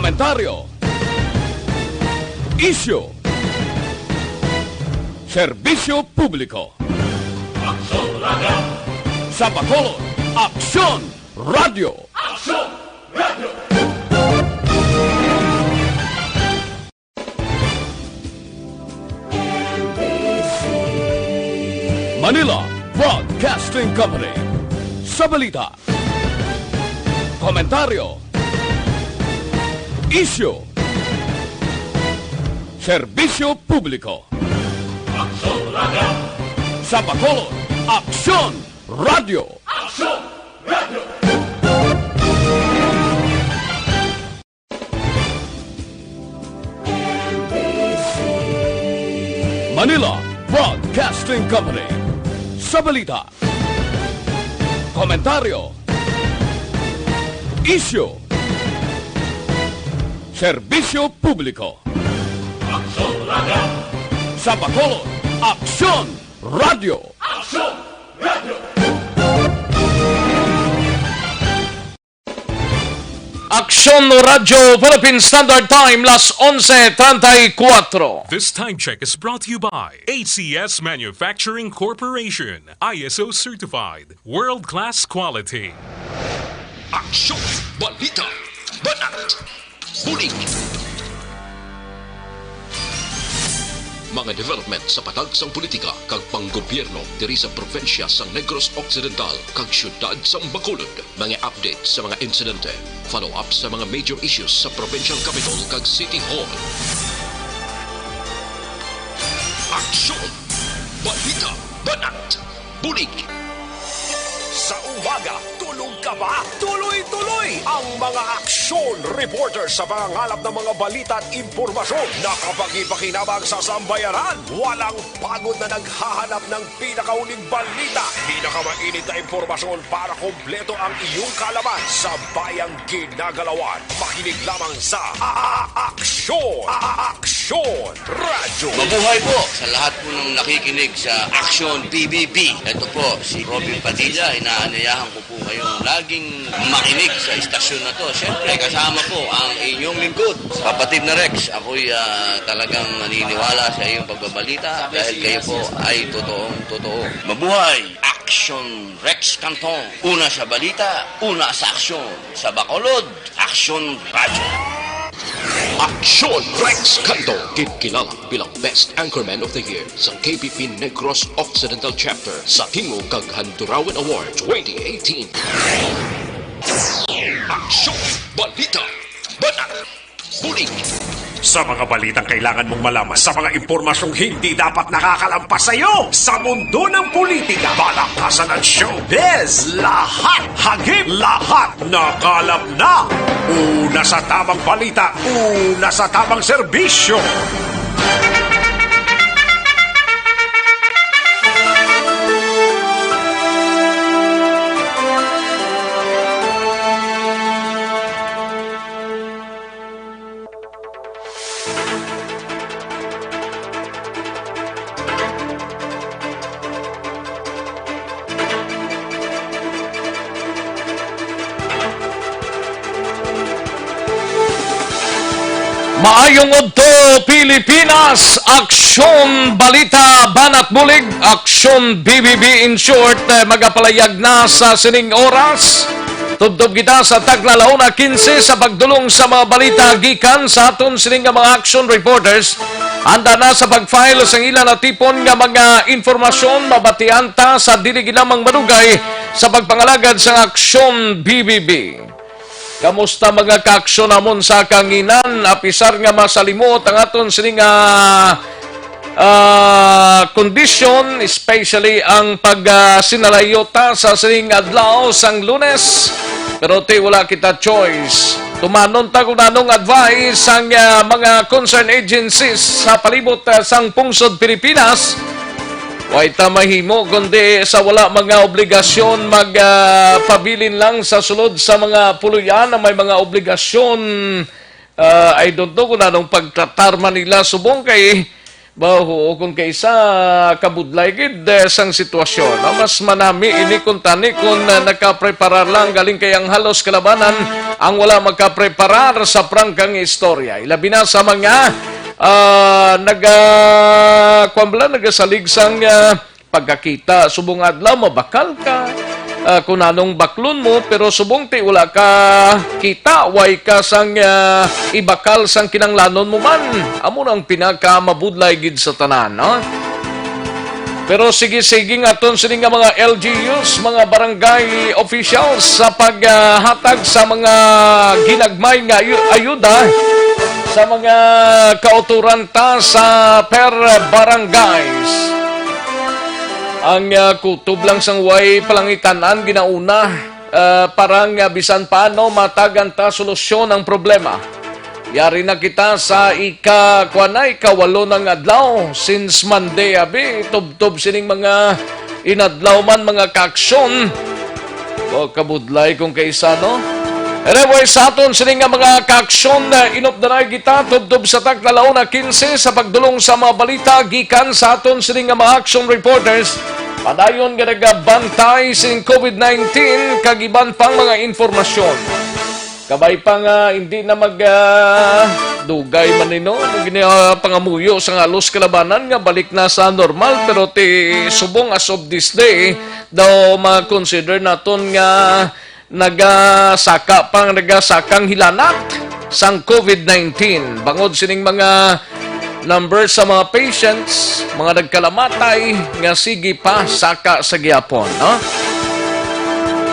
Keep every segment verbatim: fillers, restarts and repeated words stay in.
Komentaryo. Isyu. Serbisyo publiko. Aksyon Radio. Sa Bacolod, Aksyon Radio. Aksyon Radio. Manila Broadcasting Company. Sa balita, komentaryo, isyu, serbisyo publiko. Aksyon Radio. Sa Bacolod, Aksyon Radio. Aksyon Radio. Manila Broadcasting Company. Sa balita, komentaryo, isyu, serbisyo publiko. Aksyon Radio. Sa Bacolod, Aksyon Radio. Aksyon Radio. Aksyon Radyo Philippine Standard Time, las onse treinta y cuatro. This time check is brought to you by A C S Manufacturing Corporation, I S O certified, world-class quality. Aksyon, balita, banat, bulig. Mga development sa patag sang politika kag panggobyerno diri sa probinsya sang Negros Occidental kag siyudad sang Bacolod. Mga update sa mga insidente, follow-up sa mga major issues sa provincial capitol kag city hall. Aksyon! Balita! Banat! Bulig! Sa umaga, tulog ka ba? Tuloy-tuloy ang mga aksyon reporter sa pangangalap ng mga balita at impormasyon na kapagi-pakinabang sa sambayanan. Walang pagod na naghahanap ng pinakauling balita, pinakamainit na impormasyon para kompleto ang iyong kaalaman sa bayang ginagalawan. Makinig lamang sa A-, A-, Aksyon! A-, A-, Aksyon! Radyo. Mabuhay po sa lahat po ng nakikinig sa Aksyon P B B. Ito po si Robin Padilla. Inaanyayahan ko po kayong laging makinig sa istasyon na to. Siyempre, kasama po ang inyong lingkod, Kapatid na Rex. Ako'y, ah, talagang naniniwala sa iyong pagbabalita dahil kayo po ay totoong totoo. Mabuhay! Aksyon Rex Canton. Una sa balita, una sa aksyon. Sa Bacolod, Aksyon Radyo. Aksyon Rex Canto, ginkilala bilang Best Anchorman of the Year sa K P P Negros Occidental Chapter sa Tingog kag Handurawan Award twenty eighteen. Aksyon, balita, banat, bulig. Sa mga balitang kailangan mong malaman, sa mga impormasyong hindi dapat nakakalampas sa iyo, sa mundo ng politika, balakasan at showbiz, lahat, hagip, lahat, nakalap na. Una sa tamang balita, una sa tamang serbisyo. Maayong udto, Pilipinas! Aksyon Balita Banat Bulig, Aksyon B B B in short, eh, magapalayag na sa sining oras. Tubtob kita sa takna, la una quince, sa pagdulong sa mga balita gikan sa aton sini nga mga action reporters. Handa na sa pag-file sang ila natipon nga mga impormasyon, mabatian ta sa dili gid lamang madugay sa pagpangalagad sang Aksyon B B B. Kamusta, mga kaaksyon namon sa kanginan? Apisar nga masalimuot ang aton sini nga, ah, kondisyon, especially ang pag, ah, sinalayo ta sa sining adlaw sang Lunes. Pero ti wala kita choice. Tumanon ta kung anong advice sang, ah, mga concerned agencies sa palibot, ah, sang pungsod Pilipinas. Way ta mahimo kundi sa wala mga obligasyon mag, ah, pabilin lang sa sulod sa mga puloy-an na may mga obligasyon. Ah, I don't know kung anong pagtratar man nila subong kay ba, oo, kung kaysa kabudlay gid, eh, sang sitwasyon. Ah, mas manami ini kung tani kung, ah, nakapreparar lang galing kay ang halos kalabanan ang wala makapreparar sa prangkang istorya. Ilabi na sa mga, ah, naga-, kwan bala, nagasalig sang, ah, pagkakita. Subong nga adlaw, mabakal ka. Ah, kung anong baklon mo, pero subong ti wala ka kita, way ka sang, ah, ibakal sang kinanglanon mo man. Amo na ang pinakamabudlay gid sa tanan, no? Pero sige-sige nga aton sini nga mga L G Us, mga barangay officials sa paghatag sa mga ginagmay nga ayu-, ayuda sa mga kauturan ta sa per barangays. Ang, ah, kutob lang sang way palangitan-an ginauna, ah, para nga bisan paano matagan ta solusyon ang problema. Yari na kita sa ika-, kuwan na, ikawalo na nga adlaw since Monday, abi, tubtob sining mga inadlaw man, mga kaaksyon. O, kabudlay kung kaisa, no? Anyway, sa aton sini nga mga kaaksyon, eh, inupdanay kita tubtob sa takna la una quince sa pagdulong sa mga balita gikan sa aton sini nga mga action reporters. Padayon nga nagabantay sing covid nineteen kag iban pang mga impormasyon. Kabay pa nga hindi na mag, ah, dugay man ni, no? Gini, ah, pangamuyo sa nga halos kalabanan nga balik na sa normal, pero ti subong as of this day, daw ma-consider naton nga nagasaka pang nagasakang hilanat sang covid nineteen. Bangod sining mga number sa mga patients, mga nagkalamatay nga sige pa saka sa gihapon, no?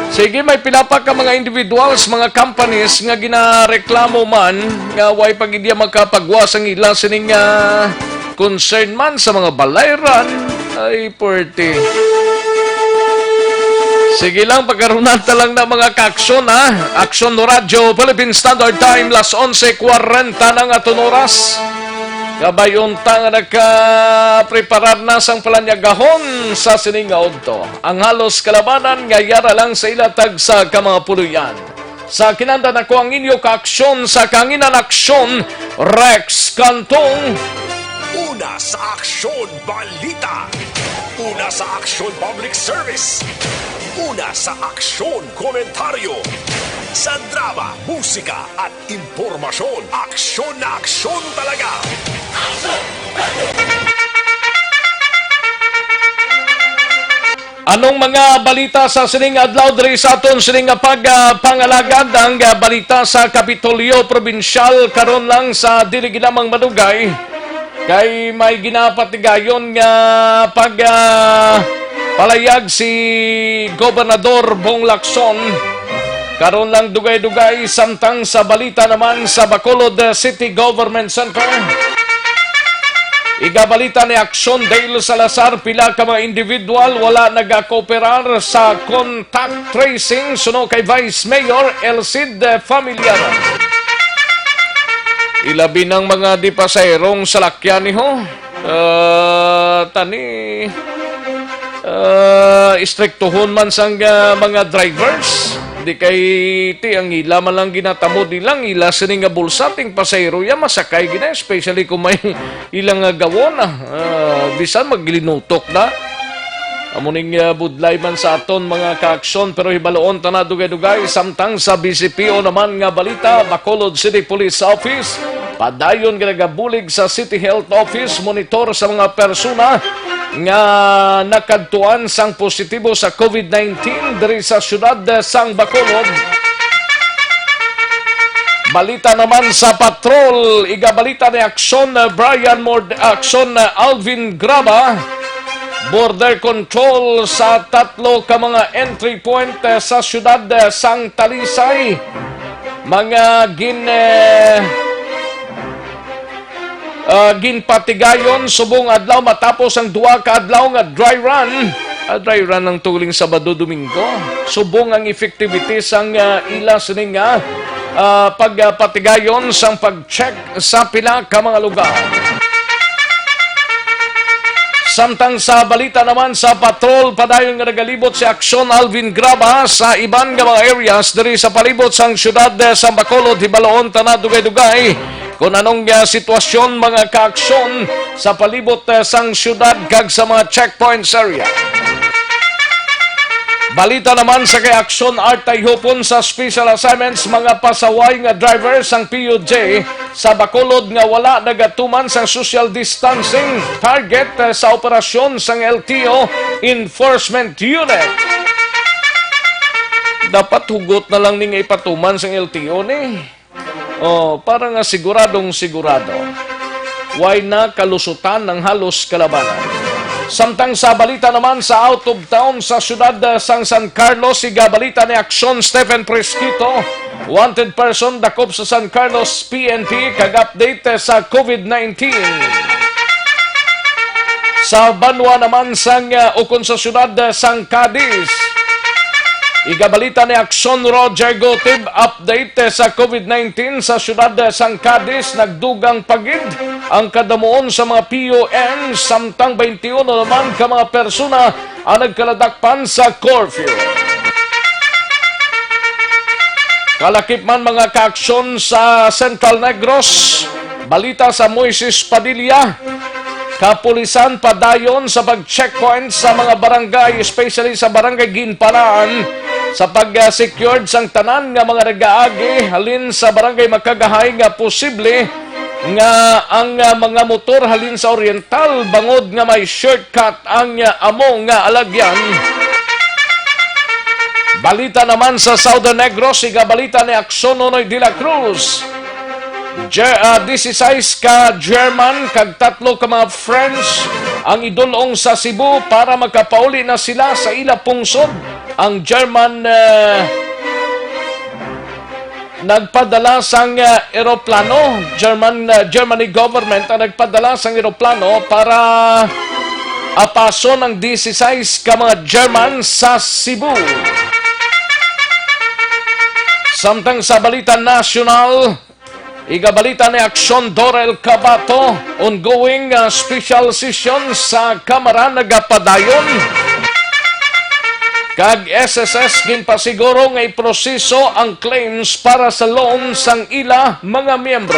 Sige, may pila pa ka mga individuals, mga companies nga ginareklamo man nga way pa gid iya makapagwa sang ila sining, ah, concern man sa mga balayran. Ay, puwerte. Sige lang, pagkarunan ta lang na mga kaaksyon, ha? Aksyon no Radyo, Philippine Standard Time, las onse kwarenta na nga aton oras. Kabay unta nga nagkapreparar na sang palanyagahon sa sining nga udto. Ang halos kalabanan nga yara lang sa ila tagsa ka mga puloy-an. Sa kinandan ako ang inyo kaaksyon sa Kanginan Aksyon, Rex Cantong. Una sa aksyon, balita. Una sa aksyon, public service. Una sa aksyon, komentaryo. Sa drama, musika, at impormasyon, aksyon na aksyon talaga. Anong mga balita sa sining adlaw diri sa aton sining nga pag, ah, pangalagad? Ang, ah, balita sa Kapitolyo Probinsyal karon lang sa dili gid lamang madugay, kay may ginapatigayon nga pag, ah, palayag si Gobernador Bong Lacson karon lang dugay-dugay. Samtang sa balita naman sa Bacolod City Government Center, igabalita ni Aksyon Dale Salazar, pila ka mga individual wala nagakooperar sa contact tracing suno kay Vice Mayor Elcid Familiar. Ilabi ng mga di pasaherong salakyan niho. Ah, tani, ah, istriktuhon man sang, ah, mga drivers. Di kay ti ang ila man lang ginatamod nila, ang ila sini nga bulsa, ting pasahero ya masakay gina, especially kung may ilang nga gawon, ah, ah, bisan maglinutok na. Amo ning, ah, budlay man sa aton mga kaaksyon, pero hibaloon ta na dugay-dugay. Samtang sa B C P O naman nga balita, Bacolod City Police Office, padayon nga nagabulig sa City Health Office, monitor sa mga persona nga nakadtuan sang positibo sa covid nineteen diri sa siyudad sang Bacolod. Balita naman sa patrol, igabalita ni Aksyon, uh, Brian Mord-, Aksyon, uh, Alvin Graba, border control sa tatlo ka mga entry point, uh, sa siyudad, uh, sang Talisay. Mga gin-, uh, uh, ginpatigayon subong adlaw matapos ang duha ka adlaw nga dry run. Ah, dry run ang tuling Sabado, Domingo. Subong ang effectivity sang, ah, ila sini nga, ah, pagpatigayon sang pag-check sa pila ka mga lugar. Samtang sa balita naman sa patrol, padayon nga nagalibot si Aksyon Alvin Graba sa iban nga mga areas diri sa palibot sang siyudad, eh, sa Bacolod, hibaloon ta na dugay-dugay kung anong, ah, sitwasyon, mga kaaksyon, sa palibot, ah, sang siyudad kag sa mga checkpoints area. Balita naman sa kay Aksyon Art Tayhupon sa special assignments, mga pasaway nga driver sang P U J sa Bacolod nga wala nagatuman sang social distancing target, eh, sa operasyon sang L T O Enforcement Unit. Dapat hugot na lang ni nga ipatuman sang L T O ni. Oh, para nga siguradong sigurado. Way na kalusutan ang halos kalabanan. Samtang sa balita naman sa out of town, sa siyudad, ah, sang San Carlos, igabalita ni Aksyon Stephen Presquito, wanted person dakop sa San Carlos P N P, kag update, ah, sa COVID nineteen. Sa banwa naman sang, ah, ukon sa siyudad, ah, sang Cadiz, igabalita ni Aksyon Roger Gutib, update, eh, sa COVID nineteen sa siyudad, eh, sang Cadiz. Nagdugang pa gid ang kadamuon sa mga P U M, samtang twenty-one naman ka mga persona ang nagkaladakpan sa curfew. Kalakip man, mga kaaksyon, sa Central Negros, balita sa Moises Padilla, kapulisan padayon sa pag-checkpoint sa mga barangay, especially sa Barangay Ginpalaan, sa pag-secured sang tanan nga mga nagaagi halin sa Barangay Makagahay nga posible nga ang, ah, mga motor halin sa Oriental, bangod nga may shortcut ang, ah, amo nga alagyan. Balita naman sa Southern Negros, igabalita ni Aksyon Nonoy de la Cruz. Ger-, ah, disisais ka German kag tatlo ka mga French ang idul-ong sa Cebu para makapauli na sila sa ila pungsod. Ang German, ah, nagpadala sang, ah, eroplano. German, ah, Germany government ang nagpadala sang eroplano para apason ang disisais ka mga German sa Cebu. Samtang sa balita nasyonal, igabalita ni Aksyon Dorel Cabato, ongoing, ah, special session sa Kamara nagapadayon. Kag S S S ginpasiguro nga iproseso ang claims para sa loan sang ila mga miyembro.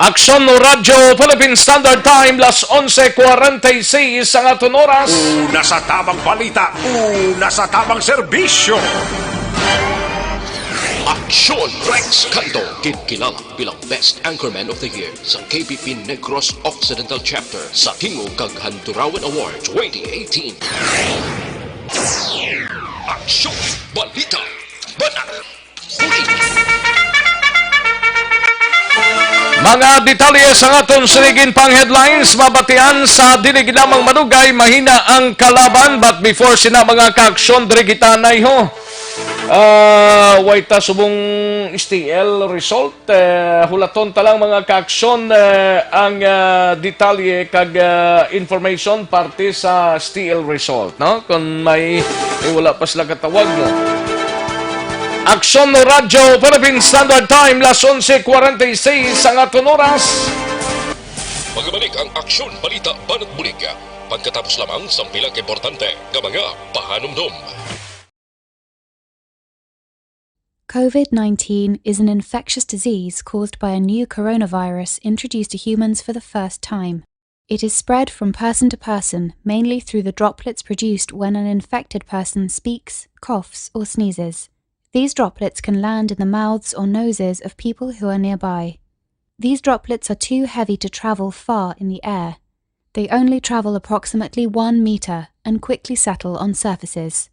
Aksyon Radyo Philippine Standard Time, las onse cuarenta y seis ang aton oras. Una sa tabang balita, una sa tabang serbisyo. Aksyon Rex Canto, ginkilala bilang Best Anchorman of the Year sa K B P Negros Occidental Chapter sa Tingog kag Handurawan Award twenty eighteen. Aksyon, balita, banat, bulig. Mga detalye sa aton sining pang headlines, mabatian sa dili lamang madugay, mahina ang kalaban. But before sina, mga kaaksyon, diri kita nayho. Ah, way ta subong S T L result. Eh, hulaton ta lang, mga kaaksyon, eh, ang, ah, detalye kag, ah, information parte sa S T L result, no? Kung may, may wala pa sila katawag, no? Aksyon no Radyo Philippine Standard Time, las onse cuarenta y seis ang aton oras. Magabalik ang Aksyon, Balita, Banat, Bulig. Pagkatapos lamang sang pila ka importante nga mga pahanumdom. COVID nineteen is an infectious disease caused by a new coronavirus introduced to humans for the first time. It is spread from person to person, mainly through the droplets produced when an infected person speaks, coughs, or sneezes. These droplets can land in the mouths or noses of people who are nearby. These droplets are too heavy to travel far in the air. They only travel approximately one meter and quickly settle on surfaces.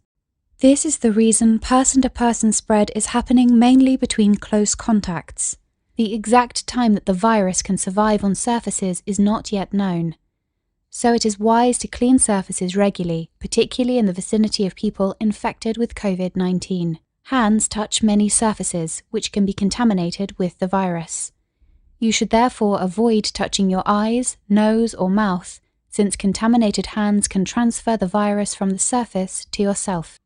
This is the reason person to person spread is happening mainly between close contacts. The exact time that the virus can survive on surfaces is not yet known. So it is wise to clean surfaces regularly, particularly in the vicinity of people infected with COVID nineteen. Hands touch many surfaces which can be contaminated with the virus. You should therefore avoid touching your eyes, nose, or mouth, since contaminated hands can transfer the virus from the surface to yourself.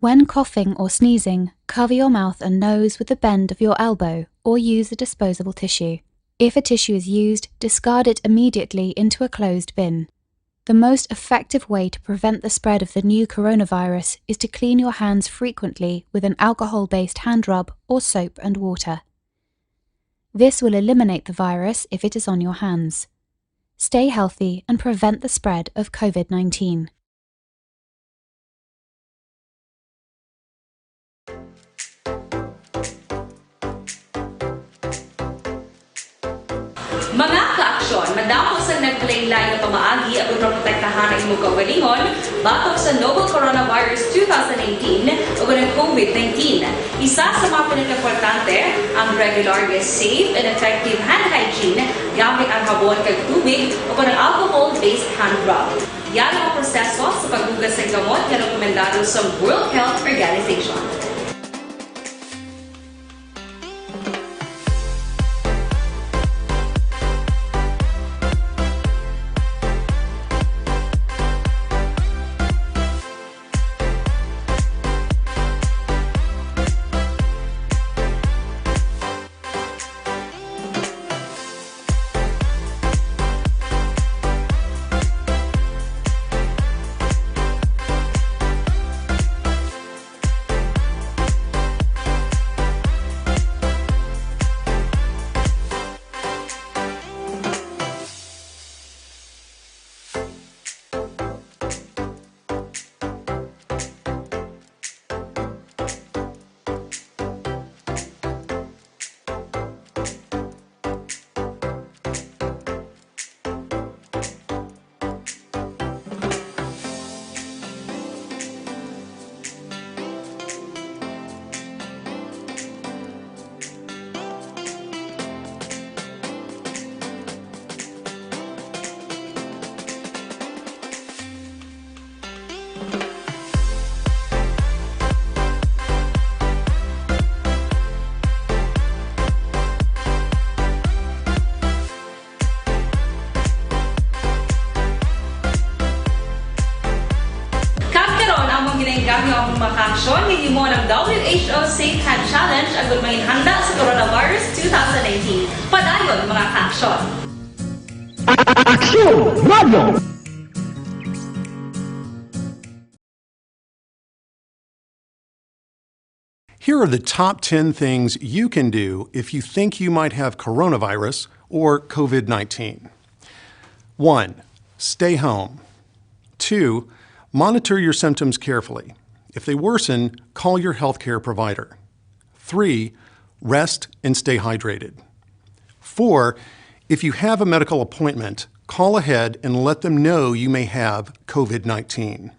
When coughing or sneezing, cover your mouth and nose with the bend of your elbow or use a disposable tissue. If a tissue is used, discard it immediately into a closed bin. The most effective way to prevent the spread of the new coronavirus is to clean your hands frequently with an alcohol based hand rub or soap and water. This will eliminate the virus if it is on your hands. stay healthy, and prevent the spread of COVID nineteen. Mga kaaksyon, madamo sang naglain-lain nga pamaagi aron maprotektahan ang imong kaugalingon batok sa novel coronavirus two thousand nineteen o ang COVID nineteen. Isa sa mga pinakaimportante ang regular nga safe and effective hand hygiene gamit ang habon kag tubig o ang alcohol-based hand rub. Yara ang proseso sa paghugas sang gamot nga rekomendado sa World Health Organization. Kag karon, among ginaengganyo ang mga kaaksyon nga himo ng W H O Safe Hand Challenge agud mahinhanda sa coronavirus two thousand nineteen. Padayon, mga kaaksyon. Aksyon Radio! Here are the top ten things you can do if you think you might have coronavirus or COVID nineteen. One, stay home. Two, monitor your symptoms carefully. If they worsen, call your healthcare provider. Three, rest and stay hydrated. Four, if you have a medical appointment, call ahead and let them know you may have COVID nineteen.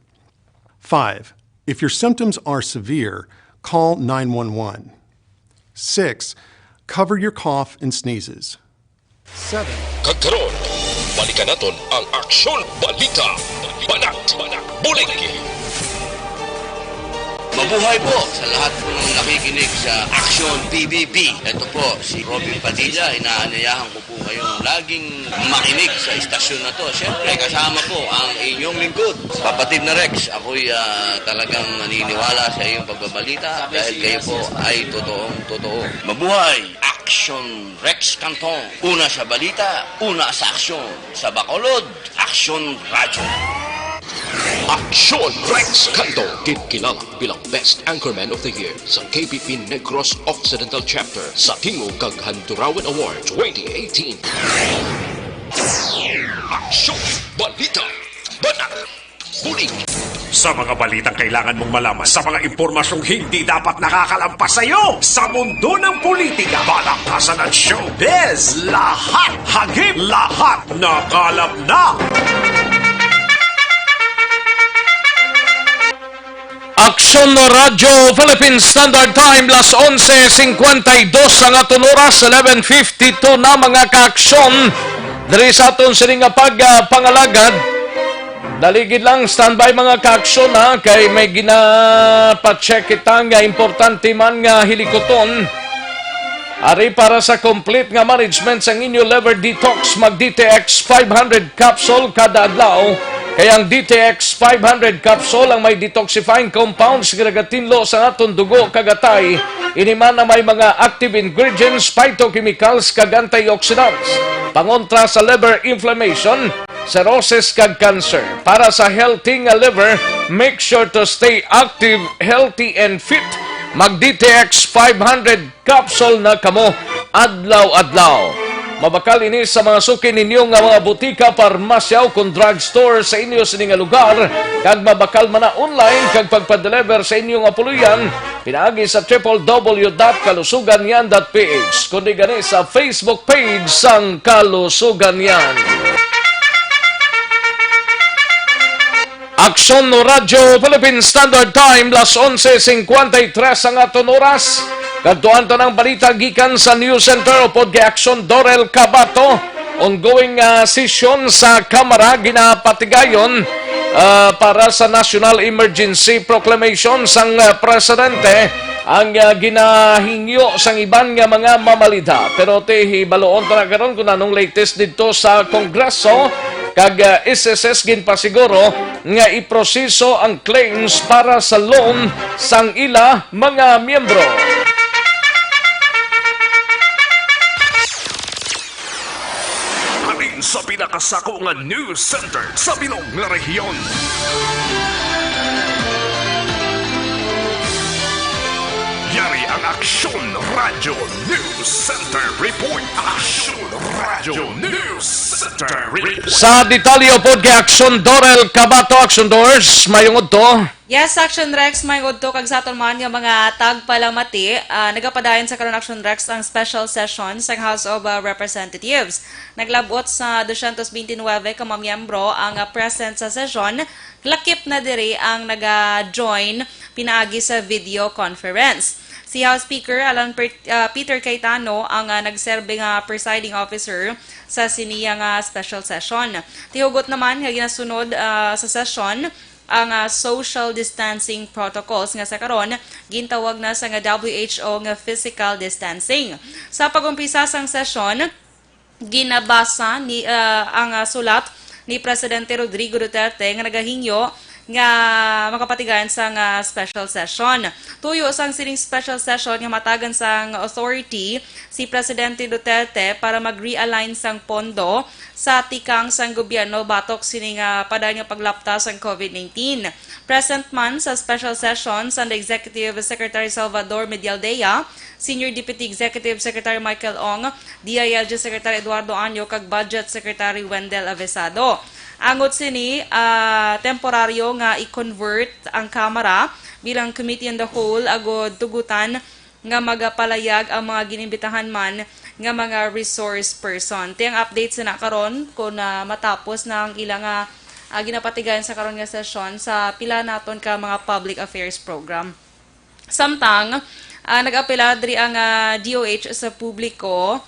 Five, if your symptoms are severe, call nine one one. Six, cover your cough and sneezes. Seven. Kag karon, balikan naton ang Aksyon Balita, Banat, Bulig. Mabuhay po sa lahat po ng nakikinig sa Aksyon P B B. Ito po si Robin Padilla, inaanyayahan ko po kayong laging makinig sa istasyon na to. Siyempre, kasama po ang inyong lingkod, kapatid na Rex. Ako'y, ah, talagang naniniwala sa iyong pagbabalita dahil kayo po ay totoong totoo. Mabuhay! Aksyon Rex Canton. Una sa balita, una sa aksyon. Sa Bacolod, Aksyon Radyo. Aksyon Rex Canton, ginkilala bilang Best Anchorman of the Year sa K P P Negros Occidental Chapter sa Tingog kag Handurawan Award twenty eighteen. Aksyon, balita, banat, bulig. Sa mga balitang kailangan mong malaman, sa mga impormasyong hindi dapat nakakalampas sa iyo, sa mundo ng politika, balakasan at showbiz, lahat hagip, lahat nakalap na. Aksyon Radyo Philippine Standard Time, las onse cincuenta y dos ang aton oras, eleven fifty-two na, mga kaaksyon. Diri sa aton sini nga pag, ah, pangalagad, dali gid lang, standby, mga kaaksyon, ha, kay may ginapacheck kita nga importante man nga hilikuton. Ari, para sa complete nga management sang inyo liver detox, mag D T X five hundred capsule kada adlaw. Kay ang D T X five hundred capsule ang may detoxifying compounds nga nagatinlo sa aton dugo kag atay. Ini man ang may mga active ingredients, phytochemicals, kag antioxidants. Pangontra sa liver inflammation, cirrhosis, kag cancer. Para sa healthy nga liver, make sure to stay active, healthy, and fit. Mag D T X five hundred capsule na kamo adlaw-adlaw. Mabakal ini sa mga suki ninyo nga mga butika, parmasya, o kon drugstore sa inyo sini nga lugar, kag mabakal man na online kag pagpadeliver sa inyo nga puloy-an pinaagi sa triple W dot kalusugan yan dot P H, kundi gani sa Facebook page sang Kalusugan Yan. Aksyon Radyo Philippine Standard Time, las onse cincuenta y tres ang aton oras. Kadtuan ta ang balita gikan sa News Center upod kay Aksyon Dorel Cabato. Ongoing, ah, sesyon sa Kamara ginapatigayon, ah, para sa National Emergency Proclamation sang, ah, Presidente ang, ah, ginahingyo sang iban nga mga mamalita. Pero ti hibaluon ta na karon kung anong latest didto sa Kongreso, kag, ah, S S S ginpasiguro nga iproseso ang claims para sa loan sang ila mga miyembro. Halin sa pinakasako nga news center sa bilog nga rehiyon. Yari ang Aksyon Radyo News Center Report. Aksyon Radyo News Center Report. Sa detalye pod kay Aksyon Dorel Cabato. Aksyon Dors, mayong udto. Yes, Aksyon Rex, mayong udto kag sa aton man nga mga tagpalamati, ah, nagapadayon sa karon, Aksyon Rex, ang special session sa House of, ah, Representatives. Naglabot sa dosyentos bente nuwebe ka mga miyembro ang, ah, present sa session. Lakip na diri ang naga-join pinaagi sa video conference. Si House Speaker Alan Per-, ah, Peter Cayetano ang, ah, nagserbi nga presiding officer sa siniya nga special session. Ti hugot naman nga ginasunod, ah, sa session ang, ah, social distancing protocols nga sa karon gintawag na sa nga W H O nga physical distancing. Sa pag-umpisa sang session, ginabasa ni, ah, ang, ah, sulat ni Presidente Rodrigo Duterte nga nagahingyo nga makapatigayon sang, ah, special session. Tuyo sang sining special session nga matagan sang authority si Presidente Duterte para mag-realign sang pondo sa tikang sang gobyerno batok sini nga padayon nga paglapta sang COVID nineteen. Present man sa special session si Executive Secretary Salvador Medialdea, Senior Deputy Executive Secretary Michael Ong, D I L G Secretary Eduardo Año, kag Budget Secretary Wendell Avisado. Angot sini, ah, temporaryo nga i-convert ang Kamara bilang Committee on the Whole agud tugutan nga magapalayag ang mga ginimbitahan man nga mga resource person. Ti ang update sa na karon kung, ah, matapos na ang ila nga, ah, ginapatigayon sa karon nga sesyon sa pila naton ka mga public affairs program. Samtang, ah, nag-apela diri ang, ah, D O H sa publiko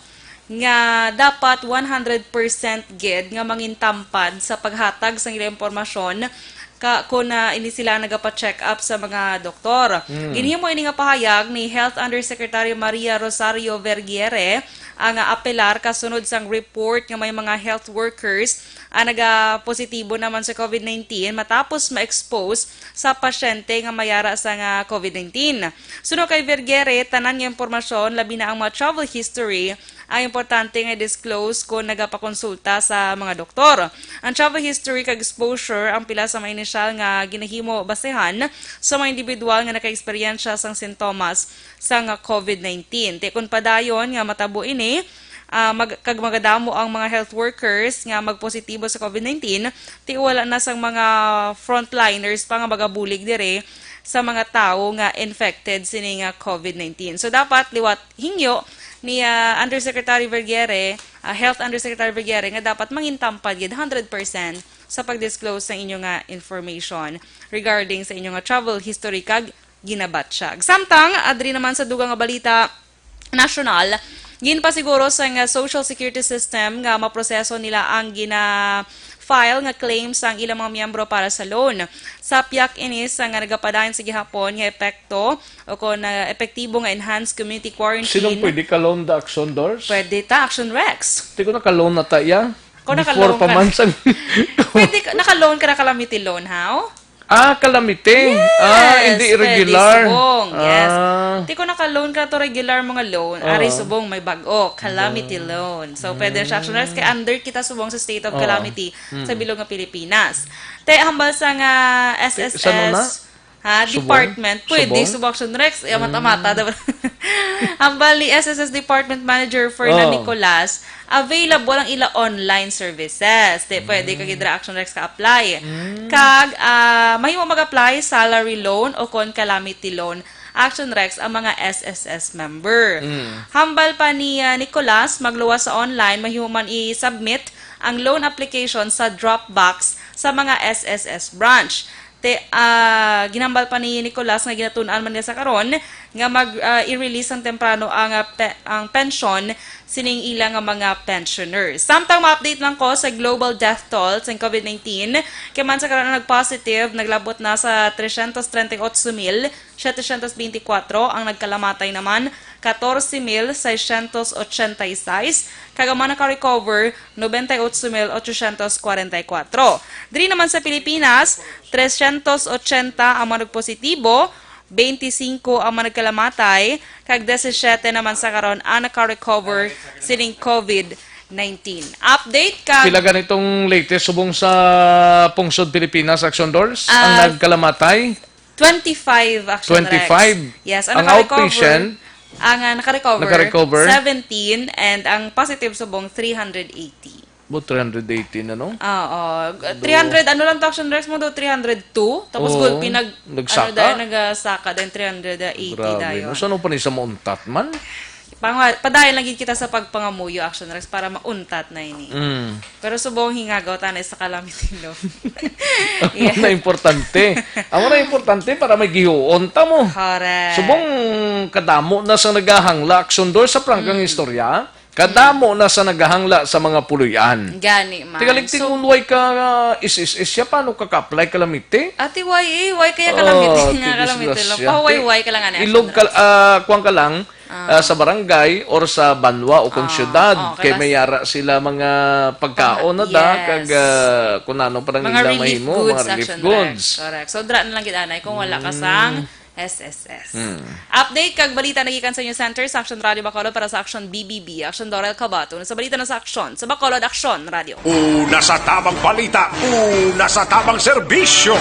nga dapat one hundred percent gid nga mangintampad sa paghatag sa ila impormasyon ka, kun, ah, ini sila nagapa-check up sa mga doktor. Mm. Ginhimo ini nga pahayag ni Health Undersecretary Maria Rosario Vergeire, ang, ah, apelar kasunod sang report nga may mga health workers ang nagapositibo naman sa COVID nineteen matapos ma-expose sa pasyente nga may ara sang COVID nineteen. Suno kay Vergere, tanan nga impormasyon, labi na ang mga travel history, ang importante nga i-disclose kon nagapakonsulta sa mga doktor. Ang travel history kag exposure ang pila sa mga inisyal nga ginahimo basehan sa mga individual nga nakaeksperyensya sang sintomas sang COVID nineteen. Ti kon padayon nga matabo ini, ah, mag-, kag magadamo ang mga health workers nga magpositibo sa COVID nineteen, ti wala na sang mga frontliners pa nga magabulig diri sa mga tawo nga infected sini nga COVID nineteen. So, dapat liwat hingyo ni, ah, Undersecretary Vergere, ah, Health Undersecretary Vergere, nga dapat mangintampad gid hundred percent sa pag-disclose sa inyo nga information regarding sa inyo nga travel history kag ginabatyag. Samtang, adri naman sa dugang nga balita, nasyonal, ginpasiguro sang Social Security System nga maproseso nila ang gina-file nga claim sang ilang mga miyembro para sa loan. Sapyak ini sa nga nagapadayon sa gihapon nga epekto o kon, ah, epektibo nga enhanced community quarantine. Sinong pwede ka-loan da, Action Dors? Pwede ta, Action Rex. Ti ko naka-loan na ta, ya? Kung Before naka-loan pa ka man na. sang Pwede ka, naka-loan ka na calamity loan, how? Ah, calamity. Yes, Ah, hindi pwede regular. subong. Yes. Ah. Ti ko naka-loan ka to regular mga loan. Ari Ah. subong may bag-o, calamity Ba- loan. So, pwede siya. Actually, kay under kita subong sa state of Oh. calamity sa Mm. bilog nga Pilipinas. Te, hambal sa nga Eh, S S S, sa nuna? ha, Subong? department, pwede Subong? subong Action Rex, eh, mata-mata Mm. daw. Hambal ni S S S Department Manager Fernan Oh. Nicolas, available ang ila online services. Di pwede ka gid dira, Action Rex, ka-apply. Kag, ah, mahimo mag-apply salary loan o kon calamity loan, Action Rex, ang mga S S S member. Hambal pa ni, ah, Nicolas, magluwas sa online, mahimo man i-submit ang loan application sa drop box sa mga S S S branch. Te, ah, ginhambal pa ni Nicolas nga ginatun-an man niya sa karon nga mag, ah, i-release ang temprano ang, ah, pe-, ang pensyon sining ila nga mga pensioners. Samtang ma-update lang ko sa global death toll sa covid nineteen, kay man sa karon ang nag-positive, naglabot na sa trescientos treinta y ocho mil setecientos veinticuatro, ang nagkalamatay naman, catorce mil seiscientos ochenta y seis, kag ang mga naka-recover, noventa y ocho mil ochocientos cuarenta y cuatro. Diri naman sa Pilipinas, trescientos ochenta ang mga nagpositibo, veinticinco ang mga nagkalamatay, kag disisiete naman sa karon ang naka-recover sining covid nineteen. Update ka. Pila ganitong latest subong sa pungsod Pilipinas, Action Dors? Ang Ah, nagkalamatay? Twenty-five, Action Rex. Twenty-five? Yes, ang Ang naka-recover, outpatient? ang, ah, naka-recover, Naka-recover? seventeen, and ang positive subong, three hundred eighty. About three hundred eighty na, no? Oo. Three hundred, ano lang to, Action Rex, mo do? Three hundred two? Tapos Oo. gulpi nag-, Nagsaka? ano dahil, nagsaka dahil three hundred eighty Grabe, dahil. no? Saan pa ni sa mauntat man? Pangwa-, padayon lang gid kita sa pagpangamuyo, Action Rex, para mauntat na ini. Mm. Pero subong hingagaw ta na sa calamity law. Yeah. Na importante. Amo na importante para may gihuon ta mo. Correct. Subong kadamo na sa nagahangla, Action Dor, sa prangkang Mm. istorya. Kadamo na sa nagahangla sa mga puloy-an. Gani man. Tigalig So, tingon, way ka, ah, is, is, is siya, paano ka ka-apply calamity? Ate, why eh? Why kaya Oh, calamity nga tigis calamity law? grasya. Pahuway-way ka lang, ano, Ilog ka, Action Rex. ah, kuwan ka lang, Ah. ah, sa barangay or sa banwa o kung Ah, syudad, oh, kay kay may bas- yara sila mga pagkaon na da, Yes. kag, ah, kung ano pa nang Mga ila relief mahimo, goods, mga relief Action goods. Rex. Correct. So, dra na lang gid, anay, kung wala ka Mm. sang S S S. Mm. Update kag balita nagikan sa inyo center sa Action Radio Bacolod para sa Action B B B. Action Dorel Cabato. Sa balita na sa Action, sa Bacolod, Action Radio. Una sa tamang balita, una sa tamang serbisyo.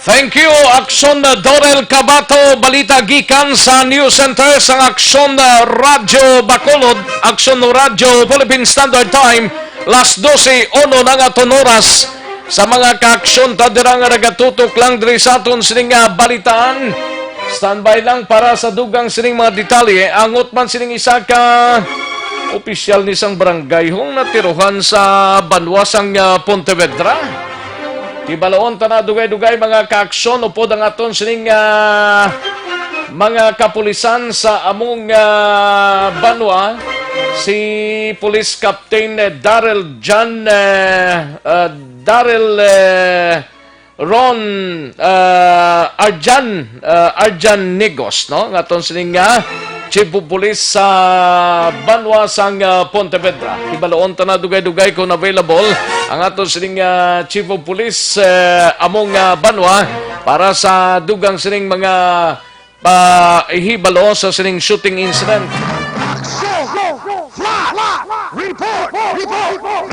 Thank you, Action Dorel Cabato. Balita gikan sa News Center sang Action Radyo Bacolod, Action Radyo Philippine Standard Time, las dose uno na nga aton oras. Sa mga kaaksyon ta dira nga nagatutok lang diri sa aton sining, ah, balitaan, standby lang para sa dugang sining mga detalye. Angot man sining isa ka opisyal ni sang barangay hong natiruhan sa banwa sang, ah, Pontevedra. Kibaloon ta na dugay-dugay, mga kaaksyon, upod ang aton sining, ah, mga kapulisan sa among, ah, banwa, si Police Captain, eh, Daryl John, eh, ah, Daryl, eh, Ron, ah, Arjan, ah, Arjan Negos, no? Nga aton sining, ah, Chief of Police sa banwa sang, ah, Pontevedra. Ibaloon ta na dugay-dugay kung available ang aton sining, ah, Chief of Police, eh, among, ah, banwa para sa dugang sining mga pahibalo sa sining shooting incident. Action! Flash! Report! Report!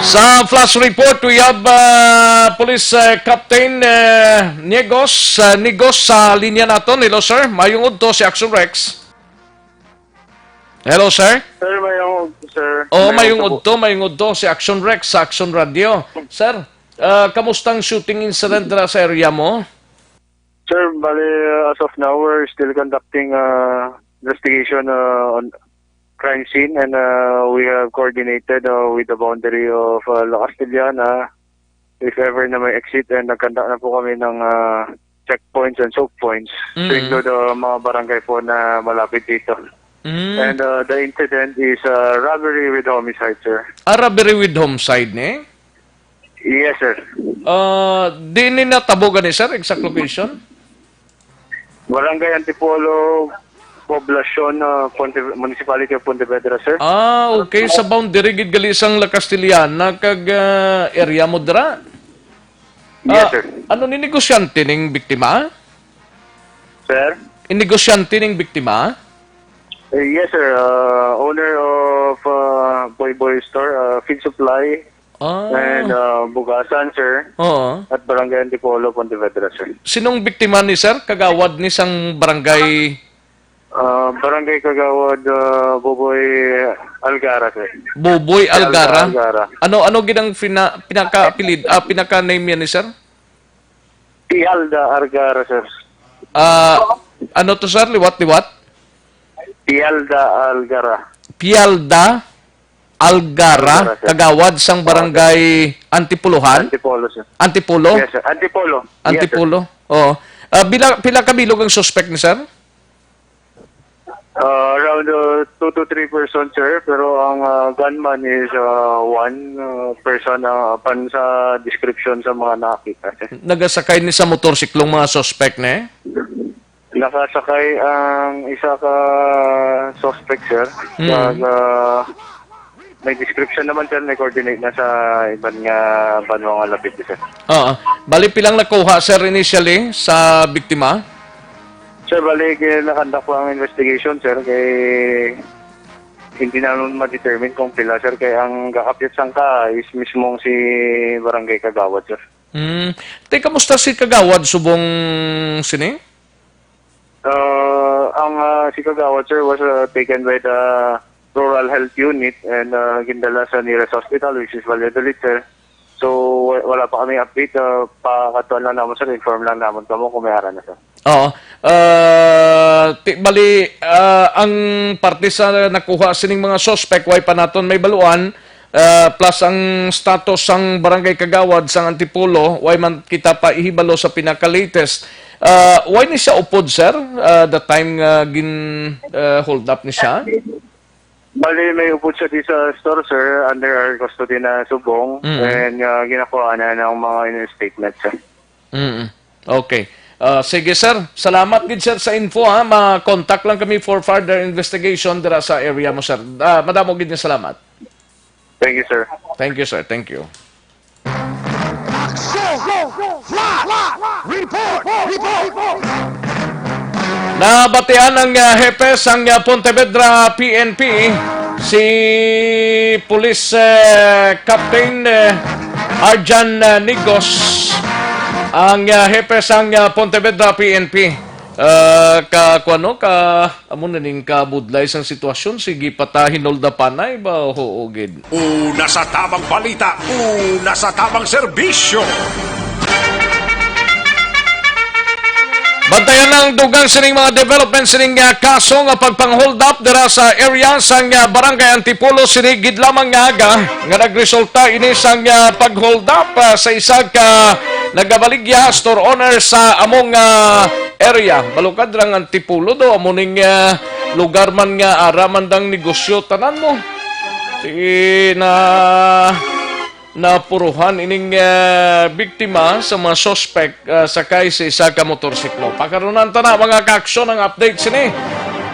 Sa flash report, we have, uh, Police, uh, Captain, uh, Negos, uh, Negos sa linya naton. Hello, sir. Mayong udto si Action Rex. Hello, sir. Sir, mayong udto, sir. Oo, mayong udto, mayong udto si Action Rex sa Action Radio. Sir, uh, kamusta ang shooting incident dira sa area mo? Sir, bali, uh, as of now, we're still conducting, uh, investigation, uh, on crime scene, and, uh, we have coordinated, uh, with the boundary of, uh, La Castellana. If ever na may exit, and nagkanta na po kami ng, uh, checkpoints and choke points to Mm. include, uh, mga barangay po na malapit dito. Mm. And, uh, the incident is, uh, robbery with homicide, sir. Ah, robbery with homicide, ne? Yes, sir. Ah, di ni natabo gani, sir, exact location? Barangay Antipolo, Poblacion, ah, Ponte-, Municipality of Pontevedra, sir. Ah, okay. Sa boundary gid gali sang La Castellana kag, ah, area mo dira? Yes, Ah, sir. Ano ni negosyante ning biktima? Sir? In negosyante ning biktima? Eh, yes, sir. Ah, owner of, ah, Boy Boy Store, ah, feed supply. Ah. And, ah, Bugasan, sir. Oo. At Barangay Antipolo, Pontevedra, sir. Sinong biktima ni, sir? Kagawad ni sang barangay? Ah, Barangay Kagawad, ah, Boboy Algara, sir. Boboy Pialda Algara? Algara. Ano, ano gid ang pina-, pinaka-apelid-, ah, pinaka-name niya ni, sir? Pialda Algara, sir. Ah, ano to, sir? Liwat-liwat? Pialda Algara. Pialda Algara, Algara, sir. Kagawad sang Oo, sir. Barangay Antipolohan? Antipolo, sir. Antipolo? Yes, sir. Antipolo. Yes, sir. Antipolo. Oo. Ah, bila, pila ka bilog ang suspect ni, sir? Ah, around, uh, two to three person, sir. Pero ang, ah, gunman is, ah, one, ah, person, ah, apan sa description sa mga nakita, sir. Nagasakay ni sa motorsiklong mga suspect, ne? Nakasakay ang isa ka suspect, sir. Mm. Kag, ah, may description naman, sir. May coordinate na sa iban nga banwa nga lapit, sir. Oo. Bali, pilang nakuha, sir, initially sa biktima? Sir, bali, kaya nakandak po ang investigation, sir, kay hindi naman ma-determine kung pila, sir, kay ang gakapit sang ka is mismong si Barangay Kagawad, sir. Hmm. Te, kamusta si Kagawad subong sini? Uh, ang, uh, si Kagawad, sir, was, uh, taken by the Rural Health Unit and, uh, gindala sa nearest hospital, which is Valladolid, sir. So, wa-, wala pa kami update. Uh, pakatuan lang naman, sir. Inform lang naman kamo kung may ara na, sir. Oo. Ah, ti-, bali, ah, ang parte sa nakuha sining mga suspect, way pa naton may baluan, ah, plus ang status sang barangay kagawad sang Antipolo, way man kita pa ihibalo sa pinaka-latest. Ah, way ni siya upod, sir, ah, the time nga gin, ah, hold up ni siya? Bali, may upod siya di sa store, sir, under our custody na subong, Mm. and, ah, ginakuha na ng mga statement, sir. Mm. Okay. Ah, sige, sir. Salamat gid, sir, sa info, ha. Ma-contact lang kami for further investigation dira sa area mo, sir. Ah, madamo gid nga salamat. Thank you, sir. Thank you, sir. Thank you. Action! Flash! Report! Report! Nabatian ang, ah, hepe sang, ah, Pontevedra P N P, si Police, eh, Captain, eh, Arjan, eh, Nigos, ang, ah, hepe sang, ah, Pontevedra P N P. Ah, ka, kuwano, ka, amo na ning kabudlay sang sitwasyon, sige pa ta hinuldapanay ba? Oo, gid. Una sa tamang balita, una sa tamang serbisyo. Bantayan ang dugang sining mga development sining, ah, kaso nga pagpang-hold up dira sa area sang, ah, Barangay Antipolo sini gid lamang nga aga nga nagresulta ini sang, ah, pag-hold up, ah, sa isa ka nagabaligya store owner sa among, ah, area. Balukad ra nga Antipolo daw amo ning, ah, lugar man nga ara man dang negosyo tanan mo. Sige na. Napuruhan ining, ah, biktima sa mga suspect, ah, sakay sa isa ka motorsiklo. Pakarunan ta na, mga kaaksyon, ang update sini.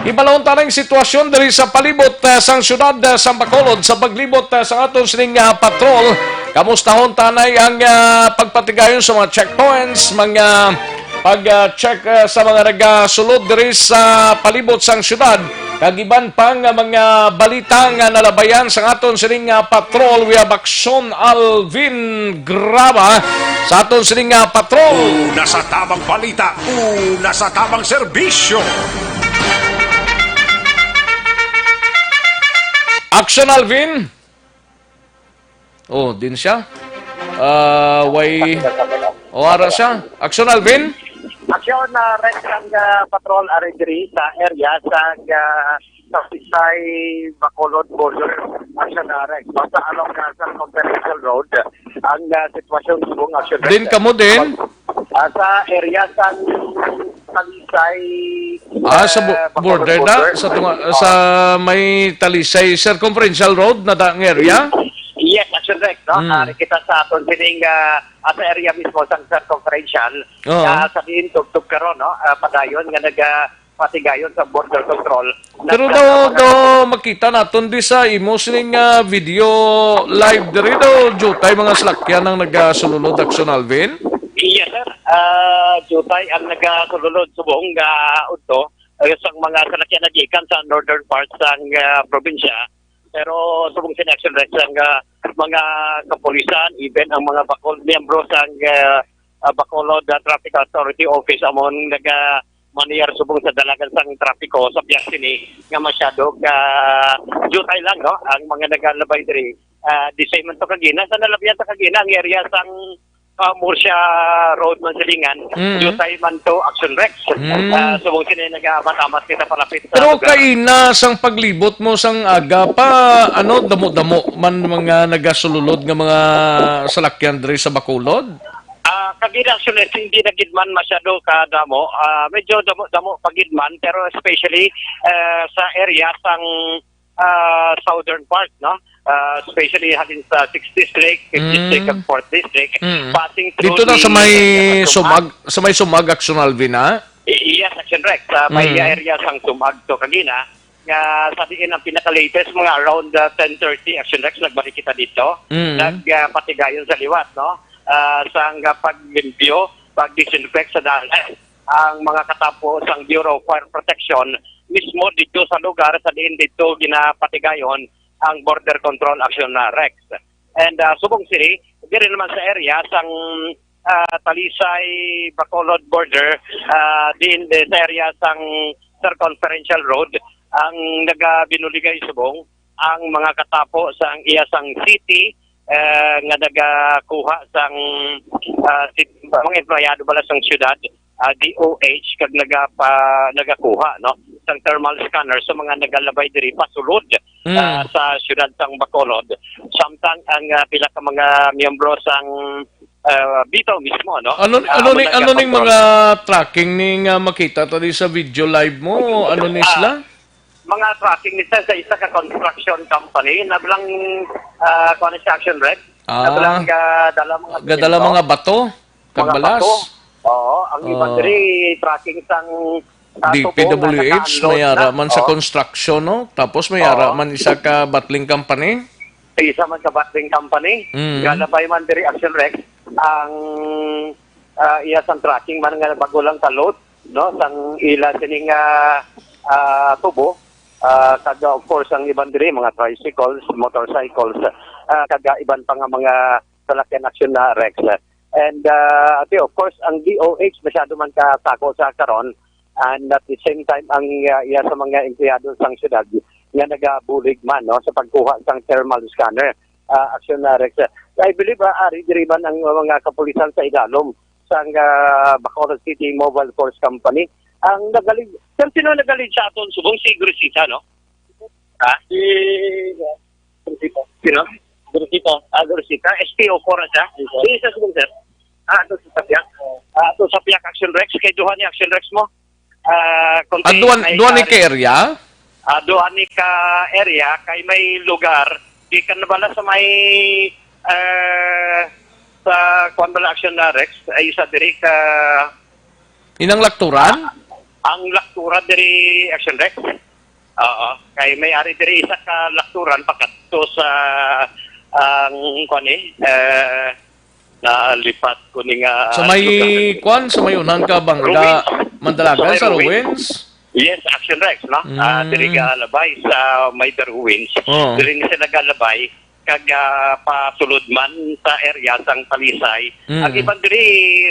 Ibalon ta na ang sitwasyon diri sa palibot, ah, sang siyudad, ah, sa Bacolod sa paglibot, ah, sa aton sining, ah, patrol. Kamustahon ta na ang, ah, pagpatigayon sa mga checkpoints, mga pag, ah, check, ah, sa mga nagasulod diri sa palibot sang siyudad. Kag iban pa nga mga balita nga nalabayan sa aton sining nga patrol, we have Aksyon Alvin Graba sa aton sining nga patrol. Una sa tamang balita, una sa tamang serbisyo. Aksyon Alvin. Oh, din siya. Ah, way, o, ara siya. Aksyon, Alvin? Aksyon, ah, Rex, ang, ah, patrol ari diri sa area sa, ah, sa Pisay, Bacolod border. Aksyon, ah, Rex. Basta along, ah, Circumferential Road, ang, ah, sitwasyon subong, Aksyon, Rex. Din kamo din? Ah, sa area sa Talisay, Ah, sa bu-, ah, Bacolod border na? border. Sa tunga-, Ah. sa may Talisay Circumferential Road na da ang area? Yes, Aksyon, Rex, no? Hmm. Ah, nakita sa aton sining, ah, ah, sa area mismo sa Circumferential, Oo. ah, sa diin tubtob karon, no? Ah, padayon nga nag, ah, patigayon sa border control. Pero Nag- daw, daw makita naton di sa imo sining, ah, video live diri daw, jutay mga salakyan ang nagasululod, Aksyon Alvin? Yes, sir. Ah, jutay ang nagasululod subong nga udto, eh, sa mga salakyan na gikan sa northern part sang, ah, probinsya. Pero subong sini, Action Rex, ang, ah, mga kapulisan, even ang mga Bacol, miyembro sang, ah, ah, Bacolod, ah, Traffic Authority Office, amon naga-monitor subong sa dalagan sang trapiko sa biyahe sini nga masyado ka jutay lang, no, ang mga nagalabay diri. Ah, di same man to kagina, sa nalabihan sa kagina ang area sang, ah, Murcia Road man silingan, Mm. jutay man to, Action Rex. Mm. Ah, subong sini nag-aamat-amat kita palapit sa Pero lugar. Kaina sang paglibot mo sang aga pa, ano, damo-damo man mga nagasululod nga mga salakyan diri sa Bacolod? Ah, kagina, Action Rex, hindi na gid man masyado ka damo. Ah, medyo damo-damo pa gid man, pero especially, ah, sa area sang, ah, southern part, no? Ah, especially halin sa sixth District, fifth Mm. District, and fourth District, Mm. Passing through Dito na sa the may area sang Sumag, sa may Sumag, Action Alvin, ha? Yes, Action Rex. Sa may Mm. area sang Sumag to kagina, nga sa diin ang pinaka-latest, mga around, ah, ten thirty, Action Rex, nagbalik kita dito. Mm. Nag, ah, patigayon sa liwat, no? Ah, sang, ah, paglimpyo, pag-disinfect sa dalan. Ang mga katapo sang Bureau of Fire Protection mismo dito sa lugar sa diin dito ginapatigayon ang Border Control Action, ah, Rex. And, ah, subong sini, diri naman sa area sang, ah, Talisay Bacolod border, ah, din, din sa area sang Circumferential Road ang nagabinuligay subong ang mga katapo sang iya sang city, eh, nga nagakuha sang, ah, sit-, mga empleyado bala sang syudad, ah, D O H, kag nagapa-, nagakuha, no, sang thermal scanner sa mga nagalabay diri pasulod, Mm. ah, sa siyudad sang Bacolod. Samtang ang, ah, pila ka mga miyembro sang, ah, bitaw mismo, no, Ano, ah, ano amo ni, ano ning nagakontrol. Mga tracking ni nga makita ta di sa video live mo? Ano ni Ah, sila? Mga tracking ni sa, sa isa ka construction company, nabilang, ah, kuwan siya, Action Rex. Ah. Nabilang, ah, dala mga Gadala simento. Mga bato? Kag Mga balas? Bato. Oo, ang iban Oh. diri tracking sang, ah, tubo nga D P W H, naka-unload may ara na. Man sa Oh. Construction, no? Tapos may ara Oo. Man isa ka bottling company? Isa man ka bottling company. Mm. Galabay man diri, Action Rex, ang, ah, iya sang tracking man nga bago lang ka load, no? Sang ila sining, ah, ah, tubo. Ah, kag, of course, ang iban diri, mga tricycles, motorcycles, ah, kag, ah, iban pa nga mga salakyan, Action, na Rex. And, ah, ati, of course, ang D O H masyado man ka sako sa karon. And at the same time, ang, ah, iya sa mga empleyado sang syudad nga nagabulig man, no, sa pagkuha sang thermal scanner, ah, Action, na Rex. I believe, ah, ari diri man ang mga kapulisan sa idalom sang, ah, Bacolod City Mobile Force Company. Ang nagalig-, pero sino nagalig sa aton subong? Si Grisita, no? Ha? Si, uh, Grisita. Sino? Grisita. Ah, Grisita. S P O four na siya. Yes, sir. Sino siya subong, sir? Ah, ato sa Sapiak. Ah, ato sa Sapiak, Action Rex. Kay duha ni Action Rex mo. Ah, kung Ah, duha, may duha ni ka- ka area? Ah, duha ni ka area, kay may lugar, di ka nabala sa may, ah, sa kuwan bala, Action, na Rex, ay isa diri ka Inang Lakturan? Ang Lakturan diri, Action Rex. Oo. Kay may ari diri isa ka Lakturan pakadto sa, ang, kuwan ni, eh, nalipat ko ni nga Sa may lugar. Kuwan, sa may unang ka bangga, Ruins. Mandalagan, Sa may sa Ruins. Ruins? Yes, Action Rex, no? Ah, Mm. Diri galabay sa may The Ruins. Oo. Diri ni sila galabay kag, ah, pasulod man sa area sang Talisay. Mm. Ang iban diri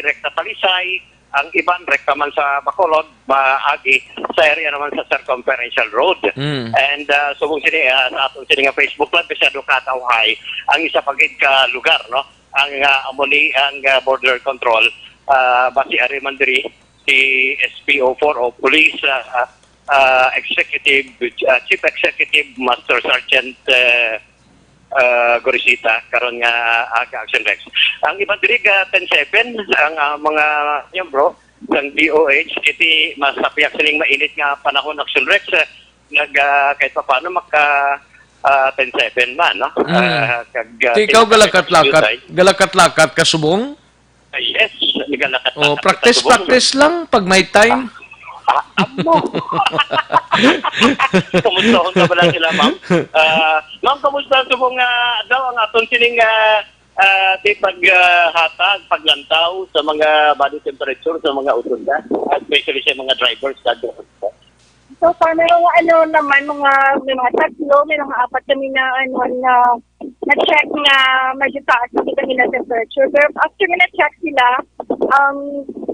rekta Talisay, ang iban rekta man sa Bacolod, maagi sa area naman sa Circumferential Road. Mm. And, ah, subong sini, ah, sa aton sini nga Facebook Live, masyado ka tawhay ang isa pa gid ka lugar, no? Ang, ah, amo ni ang, ah, border control, ah, basi ari man diri si S P O four o Police, ah, ah, Executive, ah, Chief Executive Master Sergeant, eh, ah, Gorisita, karon nga aga, Action Rex. Ang iban diri ka ten seven, ang, ah, mga miyembro sang D O H, kiti mas sapiak sining mainit nga panahon, Action Rex, eh, nag, ah, kahit papaano maka, ah, ten seven man, no? Mm. Ah, kag, ah, Ti ikaw sila galakat-lakat, jutay. Galakat-lakat ka subong? Ah, yes, nagalakat-lakat Oh, ka practice, subong. Practice lang pag may time. Ah, ah, amo. Kumusta ka bala sila, ma'am? Ah, ma'am, kumusta subong nga adlaw ang aton sining, ah, ah, di pag, ah, hatag, paglantaw sa mga body temperature sa mga utonda, especially sa mga drivers sa So far, may mga ano naman, mga, may mga tatlo, may mga apat kami na, ano, na, na-check na medyo taas yung kanila temperature. Pero after na na-check sila, um,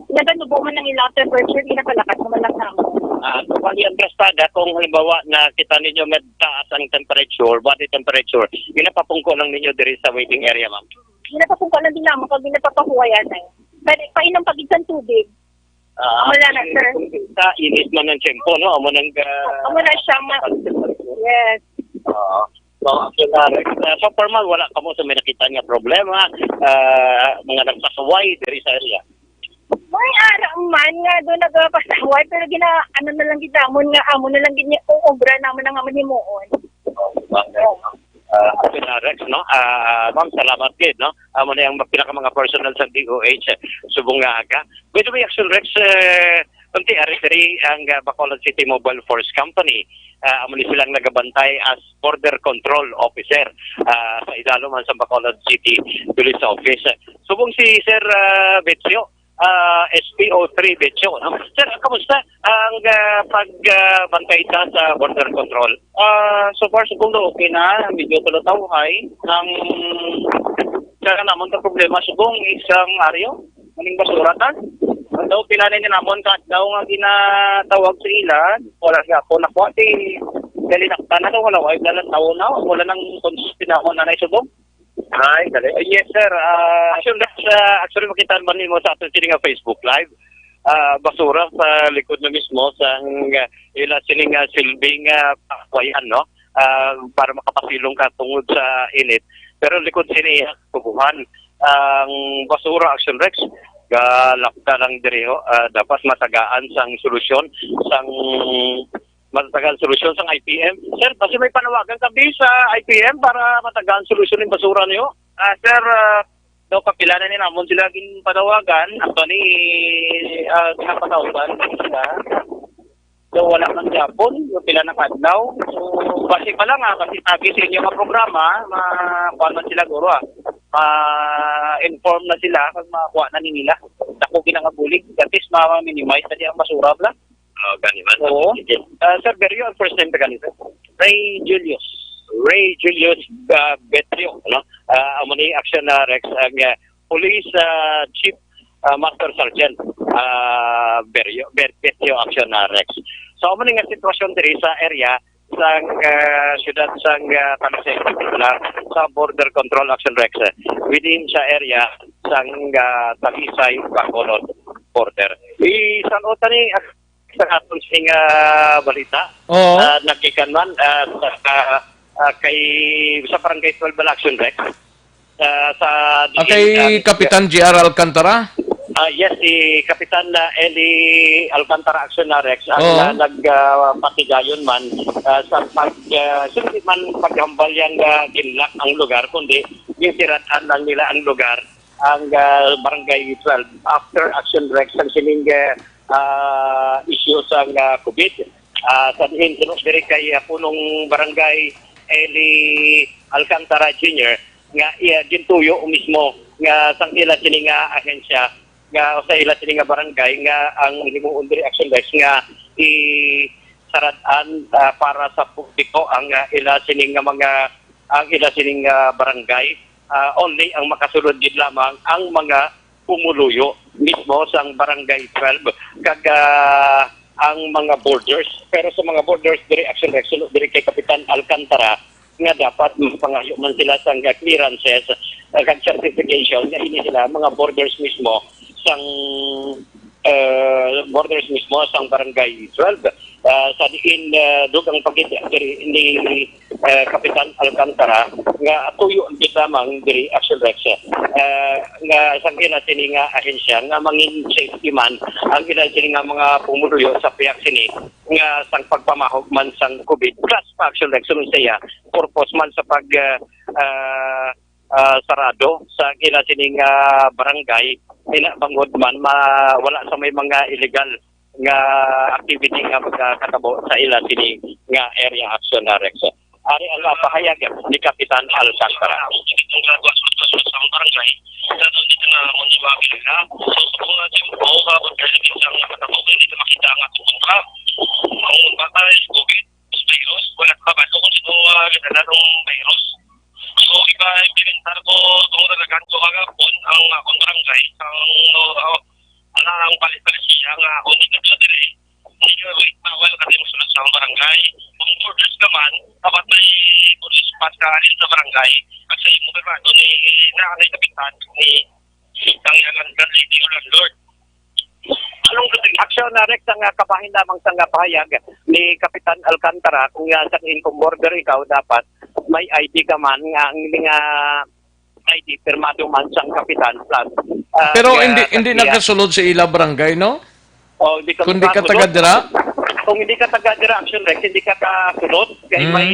naganubo man ang ilang temperature, di nakalakat naman lang sa amo. Ah, so, pag yung testada, kung halimbawa na kita ninyo may taas ang temperature, body temperature, ginapapungko lang ninyo diri sa waiting area, ma'am? Ginapapungko lang din naman pag ginapapahuwayan eh. Pwede, painom pag isang tubig. Ah, Wala na, sir. Sa init man ng tiyempo, no? Amo nang, ah, Amo na siya, ma-, yes. Oo. So, actually, ah, Rex, ah, so formal, wala ka mo sa may nakita nga problema, ah, mga nagpasuway diri sa area. May ara man nga doon nagpasaway, pero gina, ano na lang gid namon nga, amo na lang gid niya, uubra namon ang amon himuon. Oh, bakit? Oo. Ah, Action Rex, no? Ah, ma'am, salamat gid, no? Amo na ang pinaka mga personnel sa D O H subong nga aga. By the way, Action Rex, eh, kunti ari diri ang, ah, Bacolod City Mobile Force Company. Ah, amo ni silang nagabantay as border control officer, ah, sa idalom man sa Bacolod City Police Office. Subong si Sir, ah, Betio, ah, S P O three Betio, no? Sir, kamusta ang, ah, pag, ah, bantay ta sa border control? Ah, so far, siguro okay na. Medyo tulutawhay. Ang kaya namon ka problema, subong isang aryo. Maning basura ta. Daw, pila na ni namon ka daw nga ginatawag sa ila. Wala nga po nakuha. Di, dali na, tana daw, wala, wala lang tao na. Wala nang konsumpi na ako, nanay, subong. Ay, dali. Eh, yes, sir. Ah, Action Rex, ah, actually, makita man nimo sa aton sini nga Facebook Live. Ah, basura sa likod na mismo sang, ah, ila sini nga silbing, ah, pakwayan, no? Ah, para makapasilong ka tungod sa init. Pero likod sini, ah, tubuhan. Ang basura, Action Rex, galapda lang diri, ho. Ah, dapat matagaan sang solusyon, sang matatagan solusyon sang I P M. Sir, basi may panawagan kami sa I P M para matagaan solusyon yung basura niyo. Ah, sir, ah, daw kapila na ni namon sila ginpanawagan. Actually, ah, ginapatawagan sila. Daw wala man gyapon, yung pila na kadlaw. So, basi pa lang, ah, kasi sabi sa inyo nga programa, ma-, kuwan man sila guro, ah. Ma-inform na sila kag makuha na ni nila. Dako ginangabulig. At least, ma-minimize na di ang basura, bla. Oh, gani man. Oo. Sige. Ah, Sir Berio, ang first name ka gani, sir? Ray Julius. Ray Julius, ah, Betrio, no? Ah, amo ni Action na Rex, ang, ah, Police, ah, Chief, ah, Master Sergeant, ah, Berio, Bet-, Betrio Action na Rex. So, amo ni nga sitwasyon diri sa area sang, ah, siyudad sang, ah, Talisay, sa border control, Action Rex, eh, within sa area sang, ah, Talisay, Bacolod border. Isan-o ta ni sa aton sing, ah, balita. Oo. Ah, nagikan man, ah, sa, ah, ah, kay, sa Barangay twelve Balaction, Rex. Ah, sa Ah, kay diin, ah, Kapitan G R Alcantara? Ah, yes, si Kapitan, ah, Eli Alcantara Action na Rex ang, Oo. ah, nag, ah, patigayon man, ah, sa pag, ah, sindi man paghambal yang, ah, ginlock ang lugar, kundi ginsirad-an lang nila ang lugar, ang, ah, Barangay twelve. After Action Rex, ang sining, ah, ah, issue sa, ah, COVID. Ah, sa diin, suno diri kay, ah, punong barangay Eli Alcantara Junior nga iya gintuyo mismo nga sang ila sini nga ahensya nga sa ila sini nga barangay nga ang himuon diri Action Rex nga isarad-an, ah, para sa publiko ang, ah, ila sini nga mga, ang ila sini nga barangay. Ah, only ang makasulod gid lamang ang mga pumuluyo mismo sang Barangay twelve kag, ah, ang mga borders. Pero sa mga borders diri, Action Rex, suno diri kay Kapitan Alcantara, nga dapat magpangayo man sila sang clearances, ah, kag certification nga ini sila mga borders mismo sang, ah, borders mismo sang Barangay twelve. Ah, sa diin, ah, dugang pagid diri ni, ah, Kapitan Alcantara nga tuyo gid lamang diri, Action Rex, ah, nga sang ila sini nga ahensya nga mangin safety man ang ila sini nga mga pumuluyo sa pihak sini nga sang pagpamahog man sang COVID plus pa, Action Rex, sunod sa iya purpose man sa pag, ah, ah, ah, sarado sa ila sining, ah, barangay, ina bangod man ma-, wala sa may mga illegal nga activity nga magkakatabo sa ila sini nga area, Action na Rex. Ari ang, ah, pahayag ni Kapitan Alcantara. Ang gagawa sa mga sa barangay, sa dito na munisipalidad, ha? So, sa mga tiyempo, ha, pag dahil sa mga katabo, hindi na makita ang ating mga. Ang bata barangay. Ang orders naman, dapat may police pa sa, sa barangay. Kasi imo pirmado ni, na, ni kapitan, ni, ang landlady o landlord. Anong aksyon na, Rex, ang, ah, kabahin lamang sa nga pahayag ni Kapitan Alcantara? Kung, ah, sa Inform Border ikaw, dapat may I D ka man nga ang, nga I D pirmado man sang kapitan, plus, ah, Pero nga hindi, hindi kapitan. Nagasulod sa ila barangay, no? O, hindi ka Kung di ka makasulod. Taga dira? Kung hindi ka taga dira, Action Rex, hindi ka kasulod. Kay Mm. may,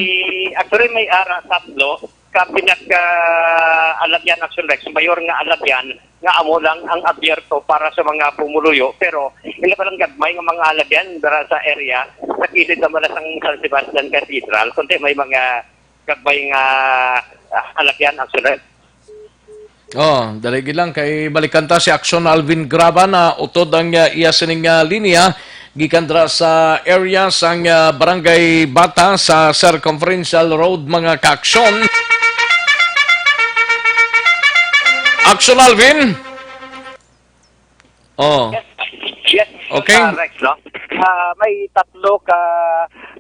actually, may ara tatlo ka pinag, ah, alagyan, Action Rex, mayor nga alagyan nga amo lang ang abierto para sa mga pumuluyo. Pero hindi pa lang gagmay nga mga alagyan dira sa area, sa kilid naman na sang San Sebastian Cathedral, kundi may mga gagmay nga, ah, alagyan, Action Rex. Oh, dali gid lang kay balikan ta si Action Alvin Graba na utod ang, ah, iya sining, ah, linya gikan dira sa area sang, ah, Barangay Bata sa Circumferential Road, mga ka-aksyon. Action Alvin. Oh. Yes. Yes, Okay. ah, Rex, no? Ah, may tatlo ka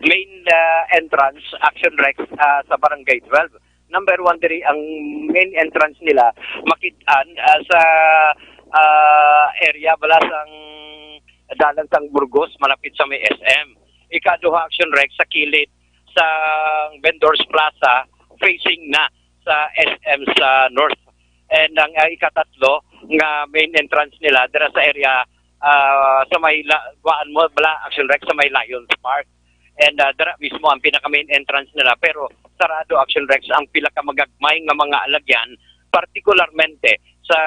main, ah, entrance, Action Rex, ah, sa Barangay twelve. Number one diri ang main entrance nila, makit-an, ah, sa, ah, area bala sang dalan sang Burgos, malapit sa may S M. Ikaduha, Action Rex, sa kilid sa Vendors Plaza, facing na sa S M sa North. And ang, ah, ikatatlo nga main entrance nila dira sa area, ah, sa may la-, kuan mo bala, Action Rex, sa may Lions Park. And, ah, dira mismo ang pinaka main entrance nila, pero sarado, Action Rex, ang pila ka magagmay nga mga alagyan, partikularmente sa,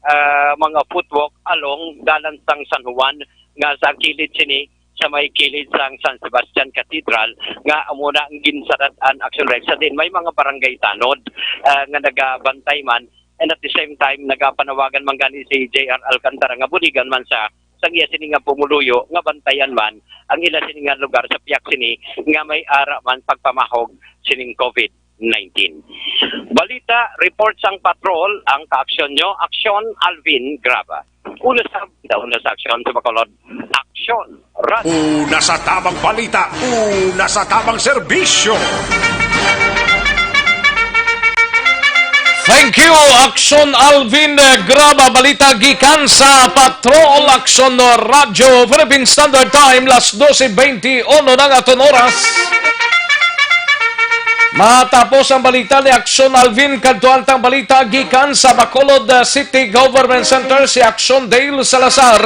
ah, mga footwalk along dalan sang San Juan nga sa kilid sini, sa may kilid sang San Sebastian Cathedral, nga amo na ang ginsarat-an, Action Rex. Sa din may mga barangay tanod, ah, nga nagabantay man, and at the same time nagapanawagan man gani si J R Alcantara nga buligan man sa sang iya sini nga pumuluyo nga bantayan man ang ila sini nga lugar sa piyak sini nga may ara man pagpamahog sining COVID nineteen. Balita, report sang patrol, ang kaaksyon nyo, Aksyon Alvin Graba. Una sa, una sa aksyon sa Bacolod, Aksyon Radyo. Una sa tamang balita, una sa tamang serbisyo. Thank you, Aksyon Alvin, eh, Graba. Balita gikan sa Patrol, Aksyon Radyo, Philippine Standard Time, las doce veintiuno na nga aton oras. Matapos ang balita ni Aksyon Alvin, kadtuan tang balita gikan sa Bacolod, uh, City Government Center, si Aksyon Dale Salazar.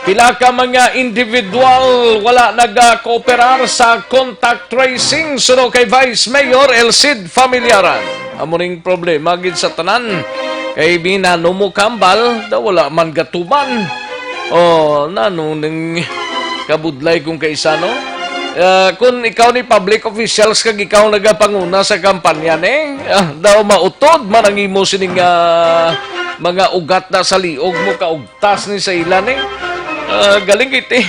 Pila ka mga individual wala nagakooperar sa contact tracing suno kay Vice Mayor El Cid Familiaran. Amo ning problema gid sa tanan. Kay binano mo kambal, daw wala man gatuman. Oh, nano ning kabudlay kung kaisa, no? Ah, kung ikaw ni public officials kag ikaw nagapanguna sa kampanya ni, ah, daw mautod man ang imo sining, ah, mga ugat na sa liog mo, kaugtas ni sa ila ni. Ah, galing kiti.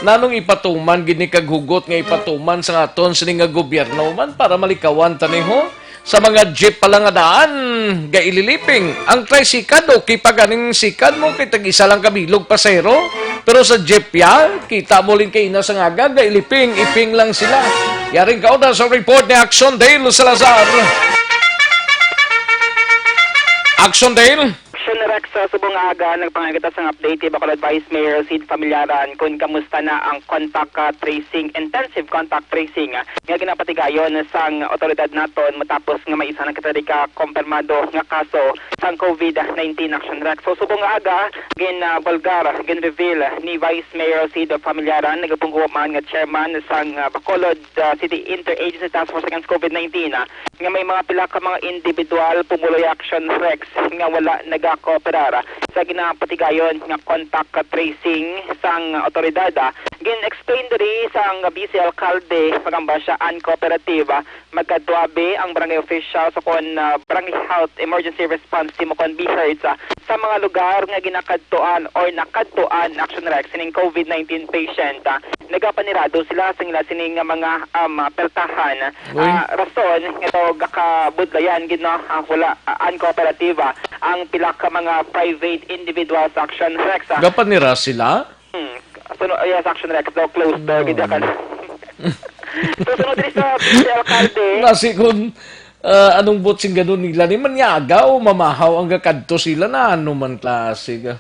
Nanong ipatuman gid ni kag hugot nga ipatuman sa aton sini nga gobyerno man para malikawan ta ni, ho? Sa mga jeep pala nga daan, gaililiping. Ang tricycad, okay pa ganing sikad mo, kay tag-isa lang kabilog pasahero. Pero sa jeep ya, kita mo lin kay ina sa ngaga, gailiping, iping lang sila. Yaring kauna sa report ni Action Dale Salazar. Action Dale? Action Rex, sa subong nga aga, nagpangagita sang update kay Bacolod Vice Mayor Cid Familiaran kung kamusta na ang contact, ah, tracing, intensive contact tracing, ah, nga ginapatigayon sang otoridad naton matapos nga may isa na kita di ka kompirmado nga kaso sang COVID nineteen, Action Rex. So, subong nga aga, gin, ah, bulgar, gin-reveal ni Vice Mayor Cid Familiaran, nagapungko man nga chairman sang, ah, Bacolod, ah, City Interagency Task Force Against COVID nineteen, ah, nga may mga pila ka mga individual pumuluyo, Action Rex, nga wala nagakooperar sa ginapatigayon nga contact tracing sang otoridad. Gin-explain diri sang vice alkalde, magamba siya uncooperative, magkadto abi ang barangay officials o kon, ah, barangay health emergency response team o kon BHERTs, ah, sa mga lugar nga ginakadtuan or nakadtuan, Action Rex, sining COVID nineteen patient, ah, nagapanirado sila sa ila sini nga mga, um, peltahan. Uy. Ah, rason nga daw gakabudlayan gid, no, ah, wala, ah, uncooperative, ah, ang pila ka mga private individuals, Action Rex, ah. Gapanira sila? Hmm. So, no, yes, Action Rex, daw closed door gid. No. Kan So, sunod diri sa Vice Alcalde. Nasi kun, ah, anong buot sing ganun nila ni manyaga o mamahaw ang gakadto sila na ano man klase ka?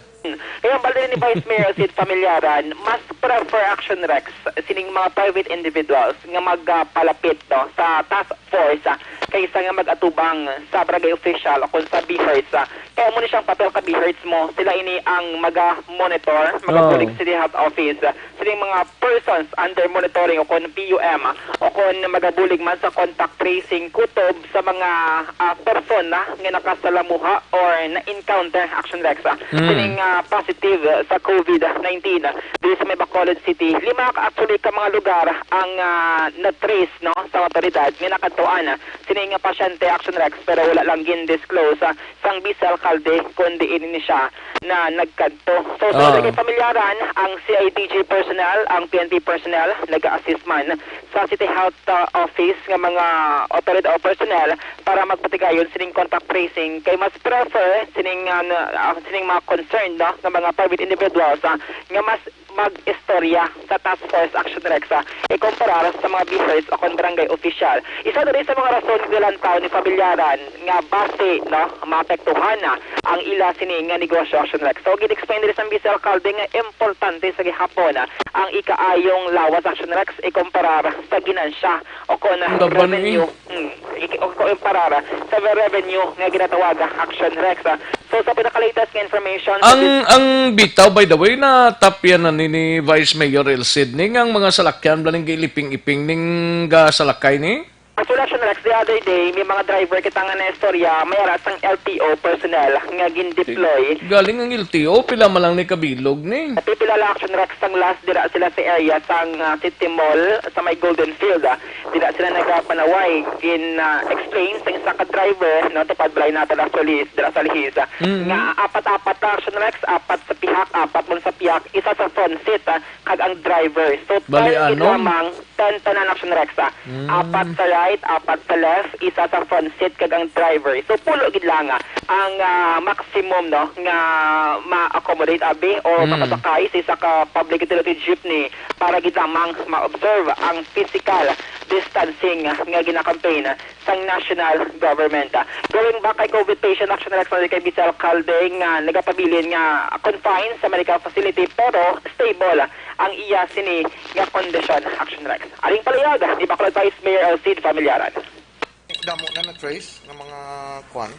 Kaya ang balde ni Vice Mayor Sid Familiaran, mas prefer Action Rex sining mga private individuals nga magpalapit, no, sa task force, ah, kaysa nga mag-atubang sa barangay official o kung sa BHERTs, ah. Kaya mo ni siyang papel ka BHERTs mo, sila ini ang maga-monitor, magabulig Oh. sa City Health Office, ah, sining mga persons under monitoring o kon P U M, ah, o kon magabulig man sa contact tracing kutob sa mga, ah, persona nga nakasalamuha or na-encounter, Action Rex, ah, Mm. sining, ah, positive, ah, sa COVID nineteen, ah, diri sa may Bacolod City. Lima ka, actually, ka mga lugar ang, ah, na-trace, no, sa awtoridad nga nakadtuan, ah, sining, ah, pasyente, Action Rex, pero wala lang gin-disclose, ah, sang vice alcalde, kundi ini ni siya na nagkadto. So, sa Ah. kay pamilyaran, ang C I D G personnel, ang P N P personnel, nag-assist man sa City Health, ah, Office nga mga otoridad o personnel para magpatigayon sining contact tracing. Kay mas prefer sining, ah, na, ah, sining mga concerned, no, nga mga private individuals, ah, nga mas mag-istorya sa Task Force Action Rex, ah, ikumparar sa mga BHERTs o kon barangay official. Isa na rin sa mga rason nga nilantaw ni pamilyaran nga basi, no, maapektuhan na ang ila sini nga negosyo, Action Rex. So, gin-explain diri sa Vice Alcalde nga importante sa gihapon, ah, ang ikaayong lawas, Action Rex, ikumparar sa ginansya o kon Laban, revenue. eh. Mm, ik-, o kon ikumparar sa revenue nga ginatawag, ah, Action Rex, ah. So, sa pinaka-latest nga information, sa Ang, dis- ang bitaw, by the way, natapyan na ni, ni Vice Mayor El Cid ni nga ang mga salakyan bala ning gailiping-iping ning gasalakay ni? Actually, Action Rex, the other day, may mga driver kita nga naistorya, may ara sang L T O personnel nga gin-deploy. Galing ang L T O, pila man lang ni kabilog ni? Pipila lang, Action Rex, sang last dira sila sa area sang, ah, City Mall, sa may Golden Field, ah. Dira sila nagapanaway. Gin, ah, explain sa isa ka driver, no, tupad balay naton actually, dira sa Lihis, ah, Mm-hmm. nga apat-apat na, Action Rex, apat sa pihak, apat man sa pihak, isa sa front seat, ah, kag ang driver. So, Bali, ten gid anom? lamang, ten tanan, Action Rex, ah. Mm. Apat sa right, apat sa left, isa sa front seat kag ang driver. So, pulo gid lang, ah, ang, ah, maximum, no, nga ma-accommodate abi o Mm. makasakay sa isa ka public utility jeepney para gid lamang ma-observe ang physical distancing nga gina-campaign sang national government. Going back kay COVID patient, Action Rex, kay Vice Alcalde nga nagapabilin nga confined sa medical facility pero stable ang iya sini nga kondisyon, Action Rex. Aring palihog ni Bacolod Vice Mayor El Cid Familiaran. Damo na na-trace nga mga kwan,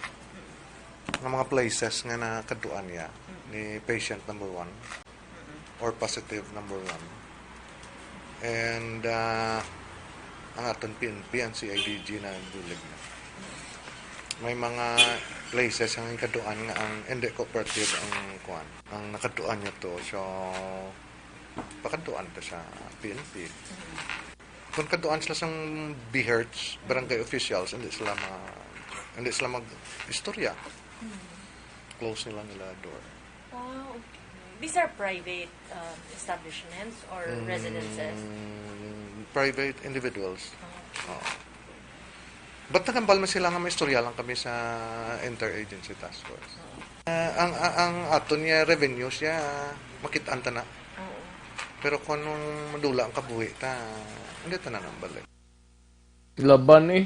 nga mga places nga nakadtuan niya ni patient number one or positive number one. And, ah, ang aton P N P, ang C I D G na bulig na. May mga places ang kadtuan nga ang hindi cooperative ang kwan, ang nakadtuan niya to. So, pakadtuan to sa P N P. Kung kadtuan sila sang BHERTs, barangay officials, hindi sila ma-, hindi sila mag-istorya. Hmm. Close nila nila door. Ah, okay. These are private, um, establishments or Mm, residences? Private individuals. Ah. Oo. But nakambal man sila nga may istorya lang kami sa interagency task force. Oo. Ah, ang, ang, ang aton niya revenue siya, makit-an ta na. Oo. Pero kung anong madula ang kabuhi ta, hindi ta na nang balik. Laban eh.